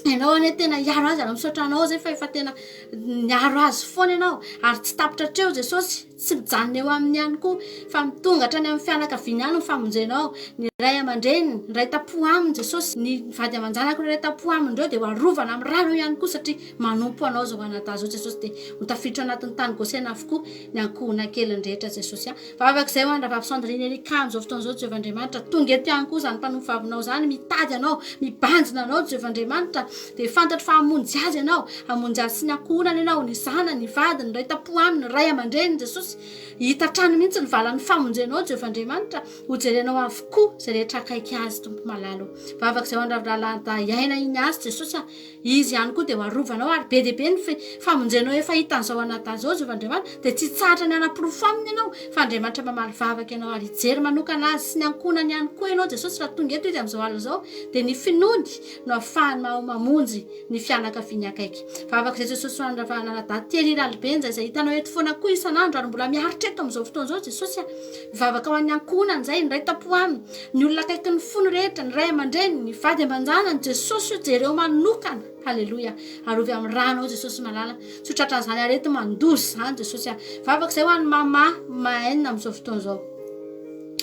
Ianao anie tena hiaro azy ary misaotra anao zay fa efa tena niaro azy foana ianao ary tsy tapitra hatreo Jesosy, tsy mijanona eo aminy ihany koa fa mitonga hatrany amin'ny fianakaviany ihany ny famonjenao, ny ray aman-dreniny, ny ray tam-po aminy Jesosy, ny vady aman-janako ray tam-po aminy ireo dia ho arovana amin'ny ranao ihany koa satria manompo anao izao anadahy izao Jesosy dia ho tafiditra ao anatin'ny tany Gosena avokoa ny ankohona keliny rehetra Jesosy a. Vavaka izay ho an Rahavavy Sandrine Ericka amin'izao fotoana izao Jehovah Andriamanitra. Tonga eto ihany koa izany mpanompovavinao izany mitady anao, mibanjina anao Jehovah Andriamanitra. Dia fantatro fa hamonjy azy ianao, hamonjy azy sy ny ankohonany ianao, ny zanany, ny vadiny, ny ray tam-po aminy, ny ray aman-dreniny Jesosy. Hita hatrany mihitsy ny valan'ny famonjenao Jehovah Andriamanitra. Ho jerenao avokoa izay rehetra akaiky azy Tompo malala o. Vavaka izay ho an Rahavavy Aina Ignace Jesosy a. Izy ihany koa dia ho arovanao ary be dia be ny famonjenao efa hitan'izao anadahy izao Jehovah Andriamanitra dia tsy hitsahatra ny hanaporofo aminy ianao fa Andriamanitra mamaly vavaka ianao ary hijery manokana azy sy ny ankohonany ihany koa ianao Jesosy raha tonga eto izy amin'izao alina izao dia ny finoany no afahany mamonjy ny fianakaviany akaiky vavaka izay Jesosy ho an'ny ravananadahy Thierry Ralibenja izay hitanao eto foana koa isan'andro ary mbola miaritra eto amin'izao fotoana izao Jesosy a mivavaka ho an'ny ankohonany izay ny ray tampo aminy Ny olona akaikin'ny fony rehetra, ny ray aman-dreniny, ny vady aman-janany, Jesosy o, jereo manokana, haleloia, arovy amin'ny ranao Jesosy malala, tsy ho tratran'izany areti-mandoza izany Jesosy a, vavaka izay ho an'i Mama Mahen amin'izao fotoana izao,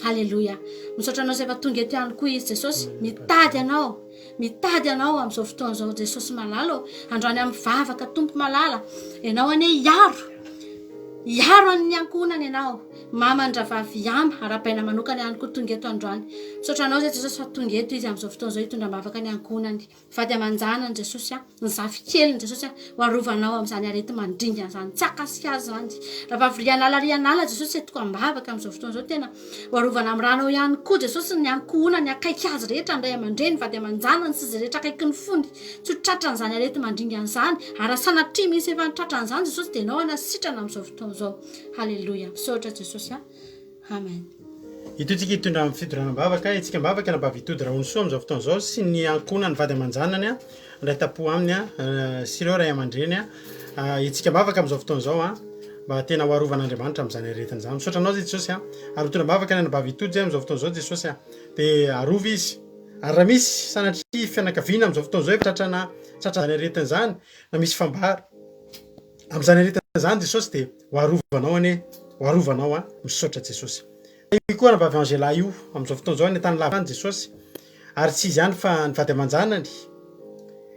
haleloia, misaotra anao izay efa tonga eto ihany koa izy Jesosy, mitady anao. Mitady Anao amin'izao fotoana izao Jesosy malala ô, androany amin'ny vavaka Tompo malala, Ianao anie hiaro, hiaro an'ny ankohonany Ianao, mama ny rahavavy Yama, arahabaina manokana ihany koa tonga eto androany. Misaotra Anao izay Jesosy fa tonga eto izy amin'izao fotoana izao hitondra am-bavaka ny ankohonany, vady aman-janany Jesosy a, ny zafikeliny Jesosy a, ho arovanao amin'izany areti-mandringana izany, tsy hahakasika azy izany. Rahavavy Rianala Rianala Jesosy entiko am-bavaka amin'izao fotoana izao tena Ho arovana amin'ny ranao ihany koa Jesosy ny ankohonany akaiky azy rehetra, ny ray aman-dreny, vady aman-janany sy izay rehetra akaiky ny fony. Tsy ho tratran'izany areti-mandringana izany. Ary raha sanatria misy efa tratran'izany Jesosy dia Ianao hanasitrana amin'izao fotoana izao. Haleloia. Misaotra Jesosy a. Amen. Ito tsika hitondra amin'ny fitondrana am-bavaka, hetsika am-bavaka Anabavy Itody Rahonisoa amin'izao fotoana izao sy ny ankohonany vady aman-janany a. Ray tampo aminy a, sy ireo ray aman-dreny a, hetsika am-bavaka amin'izao fotoana izao a, mba tena ho arovan'Andriamanitra amin'izany aretina izany. Misaotra anao Jesosy a, ary mitondra am-bavaka ny anabavy Itody zay amin'izao fotoana izao Jesosy a, dia arovy izy. Ary raha misy sanatria fianakaviana amin'izao fotoana izao efa tratrana tratran'izany aretina izany, na misy fambara amin'izany aretina izany Jesosy dia ho arovanao anie, ho arovanao a, misaotra Jesosy. Io koa anabavy Angela io amin'izao fotoana izao any an-tany lavitra any Jesosy ary tsy izy ihany fa ny vady aman-janany,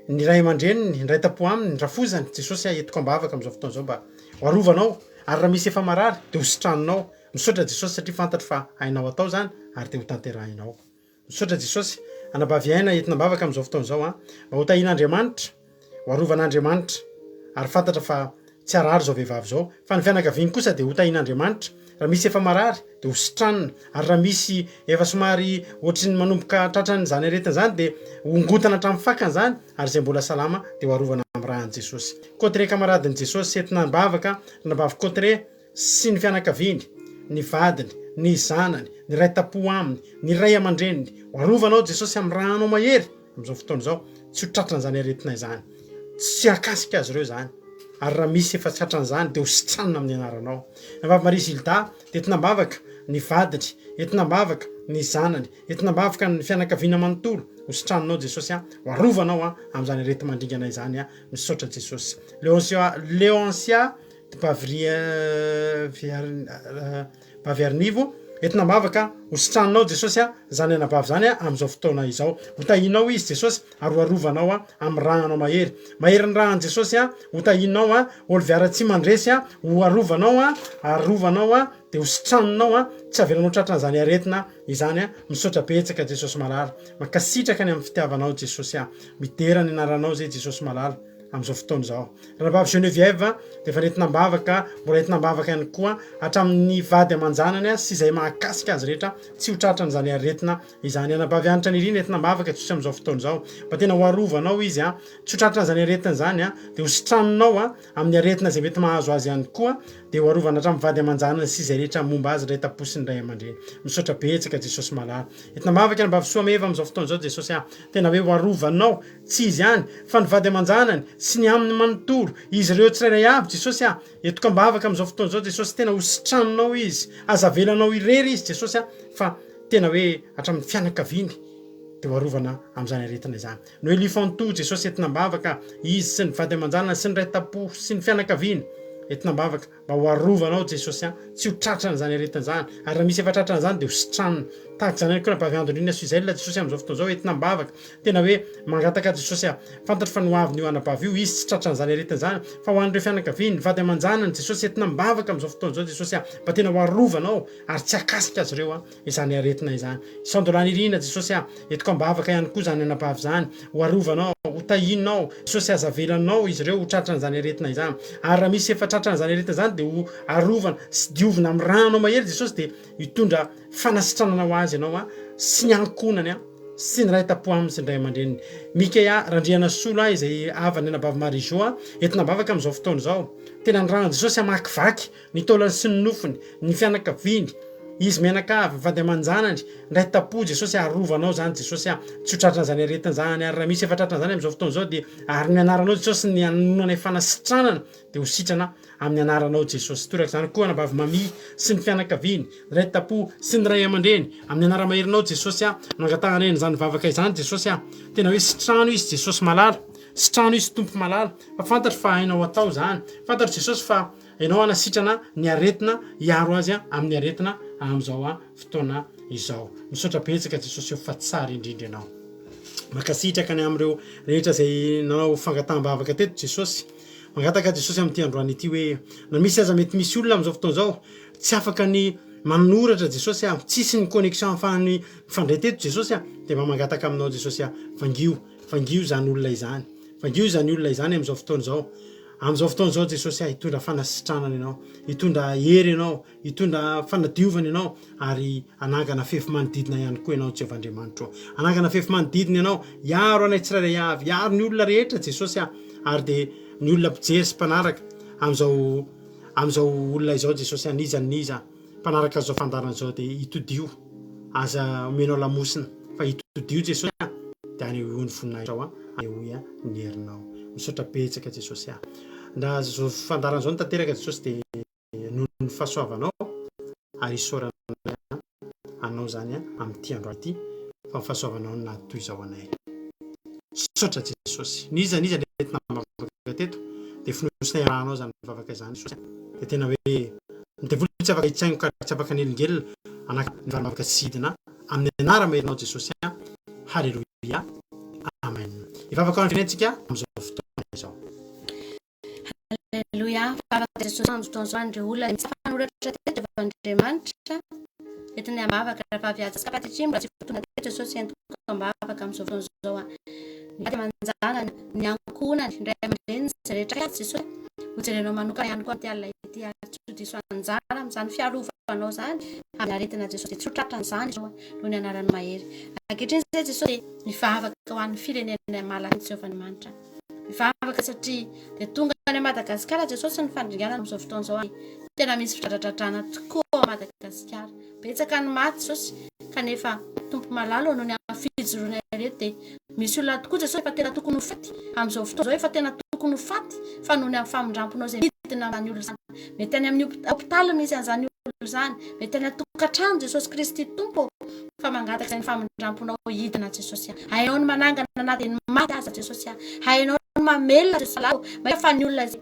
ny ray aman-dreniny, ny ray tampo aminy, ny rafozany, Jesosy ah entiko am-bavaka amin'izao fotoana izao mba ho arovanao ary raha misy efa marary dia ho sitraninao, misaotra Jesosy satria fantatro fa hainao atao izany ary dia ho tanterahinao. Misaotra Jesosy, anabavy Aina entina am-bavaka amin'izao fotoana izao an, mba ho tahian'Andriamanitra, ho arovan'Andriamanitra ary fantatra fa. Tsy harary izao vehivavy izao, fa ny fianakaviany kosa dia hotahian'Andriamanitra. Raha misy efa marary dia ho sitranina, ary raha misy efa somary ohatry ny manomboka tratran'izany aretina izany dia hongotana hatramin'ny fakany izany, ary izay mbola salama dia ho arovana amin'ny ràn'i Jesosy. Cotteret kamaradin'i Jesosy, entina am-bavaka, ranabavy Cotteret sy ny fianakaviany, ny vadiny, ny zanany, ny iray tampo aminy, ny ray aman-dreniny, ho arovanao Jesosy amin'ny rànao mahery. Amin'izao fotoana izao, tsy ho tratran'izany aretina izany. Tsy hahakasika azy ireo izany. Ary raha misy efa tratran'izany, dia ho sitranina amin'ny anaranao. Rahavavy Maria Gilda dia entina am-bavaka ny vadiny, entina am-bavaka ny zanany, entina am-bavaka ny fianakaviana manontolo. Ho sitraninao Jesosy a, ho arovanao a, amin'izany areti-mandringana izany a. Misaotra Jesosy. Leoncia, Leoncia de Bavria, Baviarinivo, entina am-bavaka ho sitraninao Jesosy a, zany anabavy zany a amin'izao fotoana izao. Ho tahianao izy Jesosy ary ho arovanao a amin'ny rànao mahery. Mahery ny ràn'i Jesosy a, ho tahianao a, Olivia Ratsimandresy a, ho arovanao a, arovanao a, dia ho sitraninao a, tsy avelanao tratran'izany aretina izany a. Misaotra betsaka Jesosy malala. Mankasitraka ny amin'ny fitiavanao Jesosy a. Midera ny anaranao zay Jesosy malala. amin'izao fotoana izao. Ranabavy Geneviève dia efa nentina am-bavaka, mbola entina am-bavaka ihany koa hatramin'ny vady aman-janany sy izay mahakasika azy rehetra tsy ho tratran'izany aretina izany. Anabavy Hanitra Nirina entina am-bavaka Jesosy amin'izao fotoana izao mba tena ho arovanao izy tsy ho tratran'izany aretina izany dia ho sitraninao amin'ny aretina izay mety mahazo azy ihany koa dia ho arovana hatramin'ny vady aman-janany sy izay rehetra momba azy, ray tam-po sy ny ray aman-dreny. Misaotra betsaka Jesosy malala. Entina am-bavaka Anabavy Soameva amin'izao fotoana izao Jesosy a! Tena hoe ho arovanao Tsy izy ihany, fa ny vady aman-janany, sy ny aminy manontolo, izy ireo tsirairay avy, Jesosy ah, entiko am-bavaka amin'izao fotoana izao, Jesosy, tena ho sitraninao izy, aza avelanao irery izy, Jesosy ah, fa tena hoe hatramin'ny fianakaviany dia ho arovana amin'izany aretina izany. Noelie Fantou, Jesosy entina am-bavaka, izy sy ny vady aman-janany sy ny ray tam-po sy ny fianakaviany, entina am-bavaka. Mba ho arovanao Jesosy an, tsy ho tratran'izany aretina izany, ary raha misy efa tratran'izany dia ho sitranina. Tahaka izany ihany koa Rahavavy Andonina Suzelle, Jesosy amin'izao fotoana izao entina am-bavaka, tena hoe mangataka Jesosy an, fantatro fa ny ho avin'io anabavy io, izy tsy tratran'izany aretina izany, fa ho an'ireo fianakaviany, ny vady aman-janany, Jesosy entina am-bavaka amin'izao fotoana izao Jesosy an, mba tena ho arovanao ary tsy hahakasika azy ireo an. izany aretina izany. Sandolanirina Jesosy ah, entiko am-bavaka ihany koa izany anabavy izany, ho arovanao, ho tahianao, Jesosy aza avelanao izy ireo ho tratran'izany aretina izany, ary raha misy efa tratran'izany aretina izany dia ho arovana sy diovina amin'ny ranao mahery Jesosy dia hitondra fanasitranana ho azy ianao ah, sy ny ankohonany ah, sy ny ray tampo aminy sy ny ray aman-dreniny. Mikea Randrianasolo ah, izay havan'ny anabavy Marie Jo ah, entina am-bavaka amin'izao fotoana izao. Tena ny ran'i Jesosy hamakivaky ny taolany sy ny nofony, ny fianakaviany, izy mianakavy, vady aman-janany, ndray tapo Jesosy arovanao zany Jesosy a, tsy ho tratran'izany aretina zany, ary raha misy efa tratran'izany amin'izao fotoana izao dia ary ny anaranao Jesosy ny hanononanay fanasitranana dia ho sitrana amin'ny anaranao Jesosy, torak'izany koa anabavy Mamie sy ny fianakaviany, ray tapo sy ny ray aman-dreny, amin'ny anara-maherinao Jesosy a, no angatahanay an'izany vavaka izany Jesosy a, tena hoe sitrano izy Jesosy malala, sitrano izy Tompo malala, fa fantatro fa hainao atao izany, fantatro Jesosy fa Ianao hanasitrana ny aretina, hiaro azy amin'ny aretina amin'izao fotoana izao. Misaotra betsaka Jesosy o fa tsara indrindra Ianao. Mankasitraka ny amin'ireo rehetra izay nanao fangataham-bavaka teto Jesosy. Mangataka Jesosy amin'ity androany ity hoe na misy aza mety misy olona amin'izao fotoana izao tsy afaka ny manoratra Jesosy a, tsisy ny connexion ahafahany mifandray teto Jesosy a, dia mba mangataka aminao Jesosy a, vangio, vangio izany olona izany. Vangio izany olona izany amin'izao fotoana izao. Amin'izao fotoana izao Jesosy ah, hitondra fanasitranana Ianao, hitondra hery Ianao, hitondra fanadiovana Ianao, ary hanangana fefy manodidina ihany koa Ianao Jehovah Andriamanitro. Hanangana fefy manodidina Ianao, hiaro anay tsirairay avy, hiaro ny olona rehetra Jesosy ah, ary dia ny olona mpijery sy mpanaraka amin'izao amin'izao olona izao Jesosy ah, n'iza n'iza. Mpanaraka izao fandaharana izao dia itodio, aza omenao lamosina fa itodio Jesosy a, dia anehoy ny voninahitrao a, anehoy ny herinao. Misaotra betsaka Jesosy a. Raha izao fandaharana izao no tanteraka Jesosy dia noho ny fahasoavanao ary isaoranay anao izany amin'ity androany ity fa ny fahasoavanao no nahatoy izao anay. Misaotra Jesosy. N'iza n'iza nentina am-bavaka teto dia fonosinay arahanao izany vavaka izany Jesosy a. Dia tena hoe ny devoly tsy afaka hitsaingoka ary tsy afaka hanelingelina anaka ny valim-bavaka tsy hidina amin'ny anara-maherinao Jesosy a. Haleloia. Amen. Hivavaka ho an'ny firenentsika amin'izao fotoana izao. Haleloia. Vavaka Jesosy amin'izao fotoana izao an'ireo olona izay tsy afa-nanoratra teto efa Andriamanitra. Entiny am-bavaka raha avy atsy Kapatitry mbola tsy tonga teto Jesosy entiko am-bavaka amin'izao fotoana izao. Ny vady aman-janany, ny ankohonany, ny ray aman-dreniny, izay rehetra akaiky Jesosy. Hojerenao manokana ihany koa amin'ity alina ity ary tsy ho diso anjara amin'izany fiarovanao izany amin'ny aretina Jesosy dia tsy ho tratran'izany izy ireo noho ny anarany mahery. Ankehitriny izay Jesosy dia mivavaka ho an'ny firenena malagasy Jehovah Andriamanitra. Mivavaka satria dia tonga any Madagasikara Jesosy ny fandringanana amin'izao fotoana izao ary tena misy fidradradradrana tokoa ao Madagasikara. Betsaka ny maty Jesosy kanefa Tompo malala ô noho ny amin'ny fijoroana ireto dia misy olona tokoa Jesosy efa tena tokony ho faty amin'izao fotoana izao efa tena tokony ho faty fa noho ny amin'ny famindramponao izay midina amin'izany olona izany. Mety any amin'ny hopitaly misy an'izany olona izany, mety any an-tokantrano Jesosy Kristy Tompo ô fa mangataka izay ny famindramponao hidina Jesosy a. Hainao ny manangana na dia ny maty aza Jesosy a. Hainao ny mamelona Jesosy malala ô. Mahita fa ny olona izay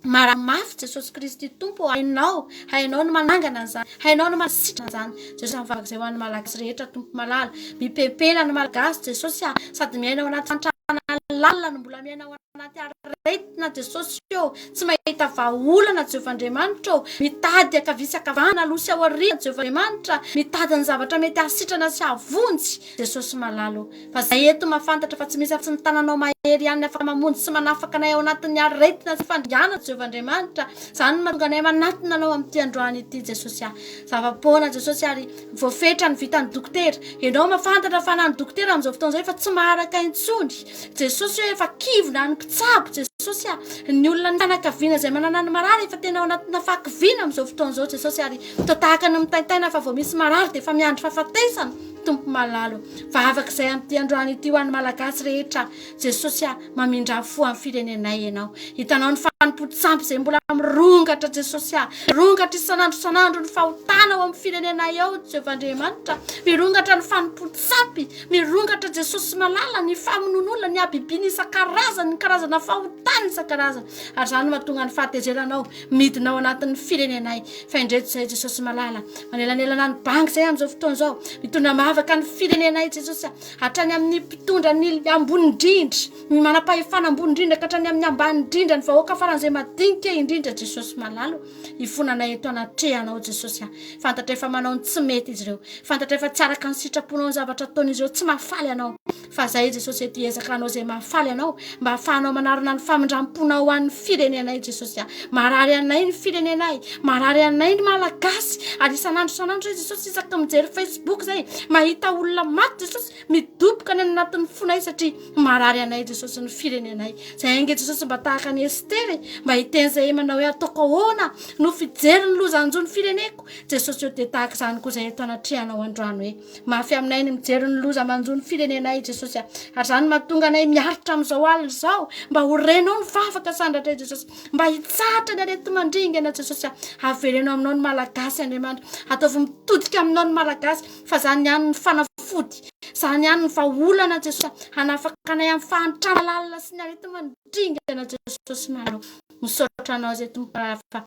Marary mafy Jesosy Kristy Tompo ô, hainao, hainao ny manangana an'izany, hainao ny manasitrana an'izany. Jesosy mivavaka izay ho an'ny Malagasy rehetra Tompo malala. Mipempena ny Malagasy Jesosy a, sady miaina ao anaty fahantrana lalina no mbola miaina ao anaty aretina Jesosy ô, tsy mahita vahaolana Jehovah Andriamanitra ô, mitady ankavia sy ankavanana, aloha sy aoriana Jehovah Andriamanitra, mitady ny zavatra mety hahasitrana sy hahavonjy Jesosy malala ô. Fa zay eto mahafantatra fa tsy misy afa-tsy ny tananao mahery ihany afaka mamonjy sy manafaka anay ao anatin'ny aretina sy fandringanana Jehovah Andriamanitra. Izany no mahatonga anay manatona anao amin'ity androany ity Jesosy ah. Zava-poana Jesosy ary voafetra ny vitan'ny dokotera. Ianao mahafantatra fa na ny dokotera amin'izao fotoana izao efa tsy maharaka intsony. Jesosy hoe efa kivy na ny mpitsabo Jesosy ah. Ny olona ny fianakaviana izay manana ny marary efa tena ao anatina fahakiviana amin'izao fotoana izao Jesosy ary toa tahaka ny mitaintaina fa vao misy marary dia efa miandry fahafatesana. Tompo malala o, vavaka izay amin'ity androany ity ho an'ny Malagasy rehetra, Jesosy a, mamindrà fo amin'ny firenenay Ianao. Hitanao ny fanompoan-tsampy izay mbola mirongatra Jesosy a, mirongatra isan'andro isan'andro ny fahotana ao amin'ny firenenay ao Jehovah Andriamanitra, mirongatra ny fanompoan-tsampy, mirongatra Jesosy malala ny famonoan'olona, ny habibiana isan-karazany, ny karazana fahotana isan-karazany, ary izany no mahatonga ny fahatezeranao midina ao anatin'ny firenenay. Fa indreto izay Jesosy malala, manelanelana ny banky izay amin'izao fotoana izao, mitondra mavaka ny firenenay Jesosy, hatrany amin'ny mpitondra ny ambony indrindra, ny manam-pahefana ambony indrindra ka hatrany amin'ny ambany indrindra, ny vahoaka faran'izay madinika indrindra Jesosy malala, ifonanay eto anatrehanao Jesosy. Fantatray fa manao ny tsy mety izy ireo, fantatray fa tsy araka ny sitraponao ny zavatra ataon'izy ireo, tsy mahafaly anao. Fa zay Jesosy eto hiezaka hanao izay mahafaly anao mba hahafahanao manarona ny famindram-ponao ho an'ny firenenay Jesosy a. Marary anay ny firenenay, marary anay ny Malagasy ary isan'andro isan'andro zay Jesosy isaky mijery Facebook zay mahita olona maty Jesosy midoboka any anatin'ny fonay satria marary anay Jesosy ny firenenay. Zay ange Jesosy mba tahaka an'i Estera e, mba hiteny zay manao hoe ataoko ahoana no fijery ny loza hanjo ny fireneko. Jesosy eo dia tahaka izany koa zay eto anatrehanao androany hoe Mafy aminay ny mijery ny loza manjo ny firenenay Jesosy a. Ary izany no mahatonga anay miaritra amin'izao alina izao mba ho renao ny vavaka sandratray Jesosy. Mba hitsahatra ny areti-mandringana Jesosy a. Avereno aminao ny Malagasy Andriamanitra. Ataovy mitodika aminao ny Malagasy fa izany ihany ny fanafody. Izany ihany ny vahaolana Jesosy a. Hanafaka anay amin'ny fahantrana lalina sy ny areti-mandringana Jesosy malala. Misaotra anao izay Tompo fa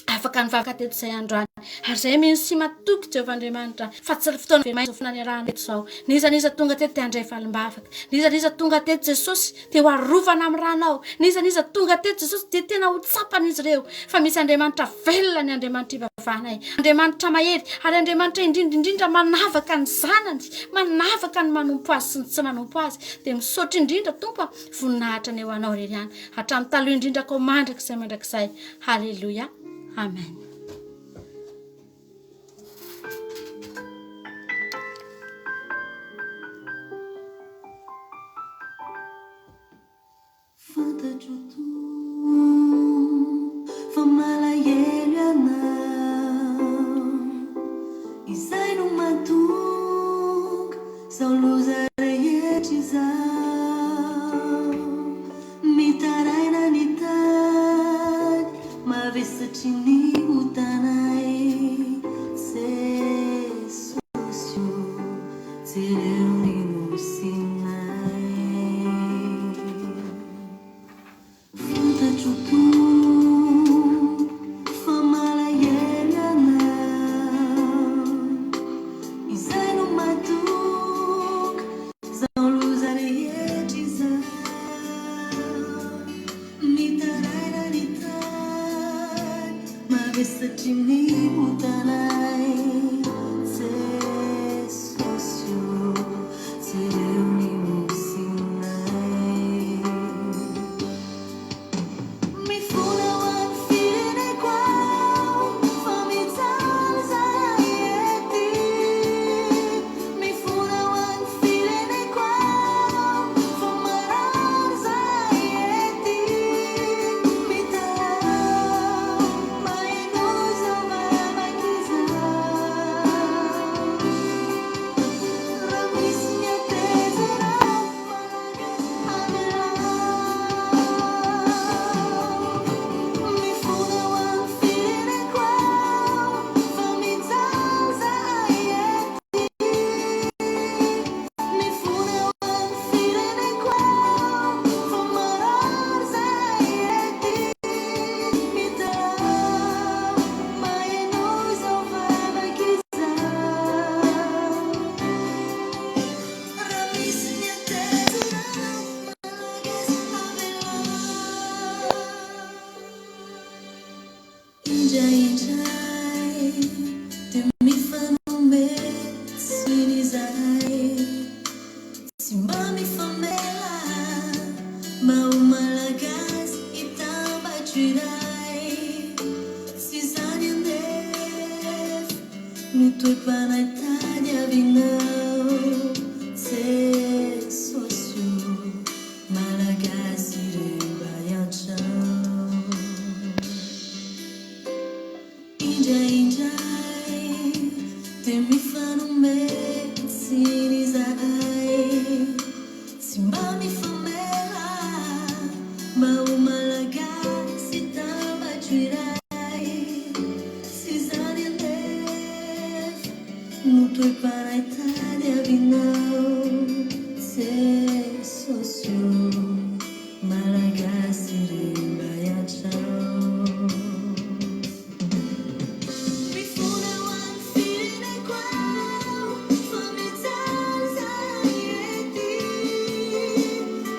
afaka nivavaka teto izay androany. Ary izay mino sy matoky Jehovah Andriamanitra fa tsy ny fotoana very maina izao fotoana niarahana teto izao. N'iza n'iza tonga teto dia handray valim-bavaka. N'iza n'iza tonga teto Jesosy dia ho arovana amin'ny ranao. N'iza n'iza tonga teto Jesosy dia tena ho tsapan'izy ireo fa misy Andriamanitra velona ny Andriamanitra ivavahanay. Andriamanitra mahery ary Andriamanitra indrindra indrindra manavaka ny zanany, manavaka ny manompo azy sy ny tsy manompo azy. Dia misaotra indrindra Tompo a, voninahitra anie ho anao irery ihany. Hatramin'ny taloha indrindra koa mandrakizay mandrakizay. Haleloia. Amen. Fantatro Tompo fa malahelo ianao, izay no mahatonga izao loza rehetra izao. Mitaraina ny tany, mavesatry ny otanay. Jesosy ô, jereo ny nosinay. Fantatro Tompo fa malahelo ianao, izay no mahatonga izao loza rehetra izao. Mitaraina ny tany, mavesatry ny otanay. Jesosy ô, jereo ny nosinay. Indraindray dia mifanome tsiny izahay, tsy mba mifamela mba ho Malagasy hitambatro iray. Tsy izany anefa no toe-panahy tadiavinao, Jesosy o. Malagasy re mba iantrao. Indraindray dia mifanome tsiny izahay, tsy mba mifamela mba ho Malagasy tambatro iray. Tsy izany anefa no toe-panahy tadiavinao Jesosy o, Malagasy re mba iantrao. Mifona ho an'ny fireneko aho fa mijaly izahay ety.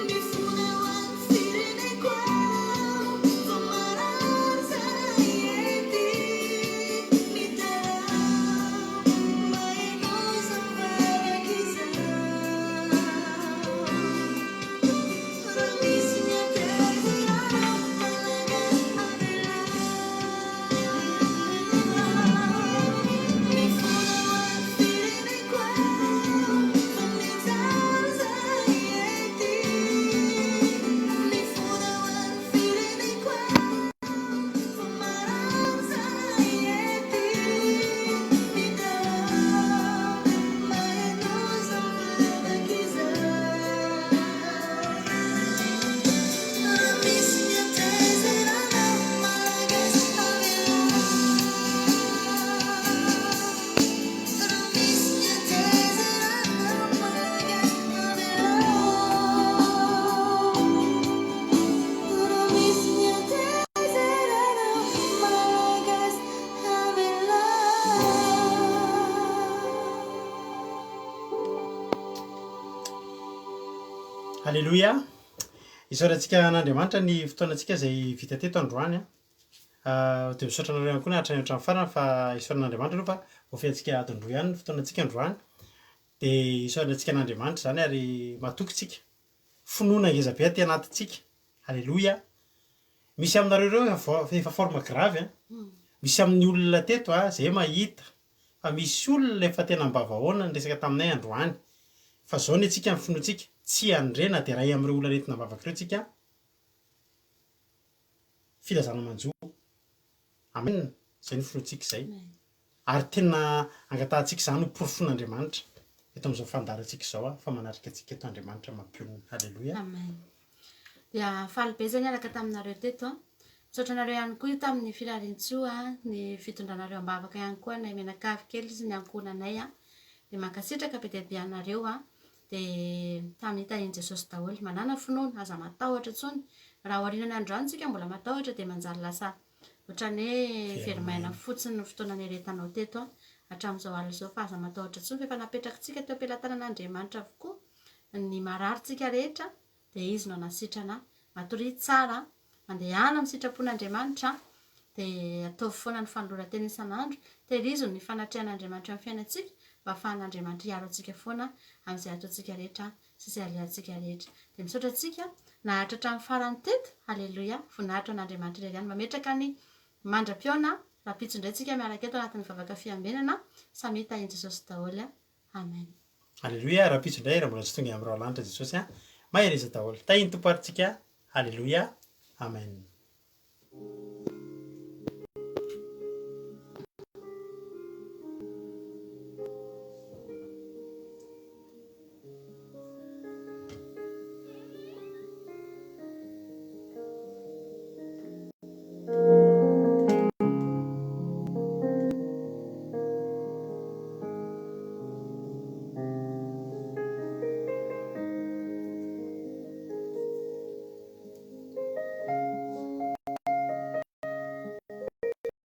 Mifona ho an'ny fireneko aho fa marary izahay ety. Mitaraho mba henoy izao vavaka izao. Raha misy ny hatezerana Malagasy avelao. Mifona ho an'ny fireneko aho fa mijaly izahay ety. Mifona ho an'ny fireneko aho. Aleloia! Isaorantsika an'Andriamanitra ny fotoanantsika izay vita teto androany an. Ah, dia misaotra anareo ihany koa nahatrany hatramin'ny farany fa isaorana Andriamanitra aloha fa voafehintsika adiny roa ihany ny fotoanantsika androany. Dia isaorantsika an'Andriamanitra izany ary matoky tsika. Finoana ngeza be aty anatintsika. Aleloia. Misy aminareo ireo efa efa forme grave an. Misy amin'ny olona teto a, zay mahita fa misy olona efa tena ambavahoana niresaka taminay androany. Fa zao ny antsika ny finoantsika, tsy handre na dia iray amin'ireo olona nentina ambavaka ireo tsika filazana manjo. Amen. Zay ny finoantsika izay. Ary tena angatahantsika izany ho porofon'Andriamanitra eto amin'izao fandaharantsika izao fa manatrika antsika eto Andriamanitra mampionona. Haleloia. Amen. Dia faly be izay niaraka taminareo teto an. Misaotra anareo ihany koa tamin'ny firariantsoa, ny fitondranareo am-bavaka ihany koa anay mianakavy kely sy ny ankohonanay an. Dia mankasitraka be dia be anareo an. Dia samy hitahian'i Jesosy daholo. Manàna finoana, aza matahotra intsony. Raha aorianan'ny androany tsika mbola matahotra dia manjary lasa ohatran'ny hoe very maina fotsiny ny fotoana niaretanao teto hatramin'izao alina izao fa aza matahotra intsony fa efa napetrakitsika teo am-pelatanan'Andriamanitra avokoa ny mararintsika rehetra dia Izy no hanasitrana. Matoria tsara, mandehana amin'ny sitrapon'Andriamanitra, dia ataovy foana ny fanoloran-tena isan'andro. Tehirizo ny fanatrehan'Andriamanitra eo amin'ny fiainantsika mba hahafahan'Andriamanitra hiaro antsika foana amin'izay ataontsika rehetra sy izay alehantsika rehetra. Dia misaotra antsika naharitra hatramin'ny farany teto. Aleloia! Voninahitra ho an'Andriamanitra irery ihany. Mametraka ny mandra-pihaona rahampitso indray tsika miaraka eto anatin'ny vavaka fiambenana. Samia tahin'i Jesosy daholo. Amen. Aleloia, rahampitso indray raha mbola tsy tonga amin'ny raholahy lanitra Jesosy an! Mahereza daholo. Tahin'ny Tompo ary tsika. Aleloia. Amen.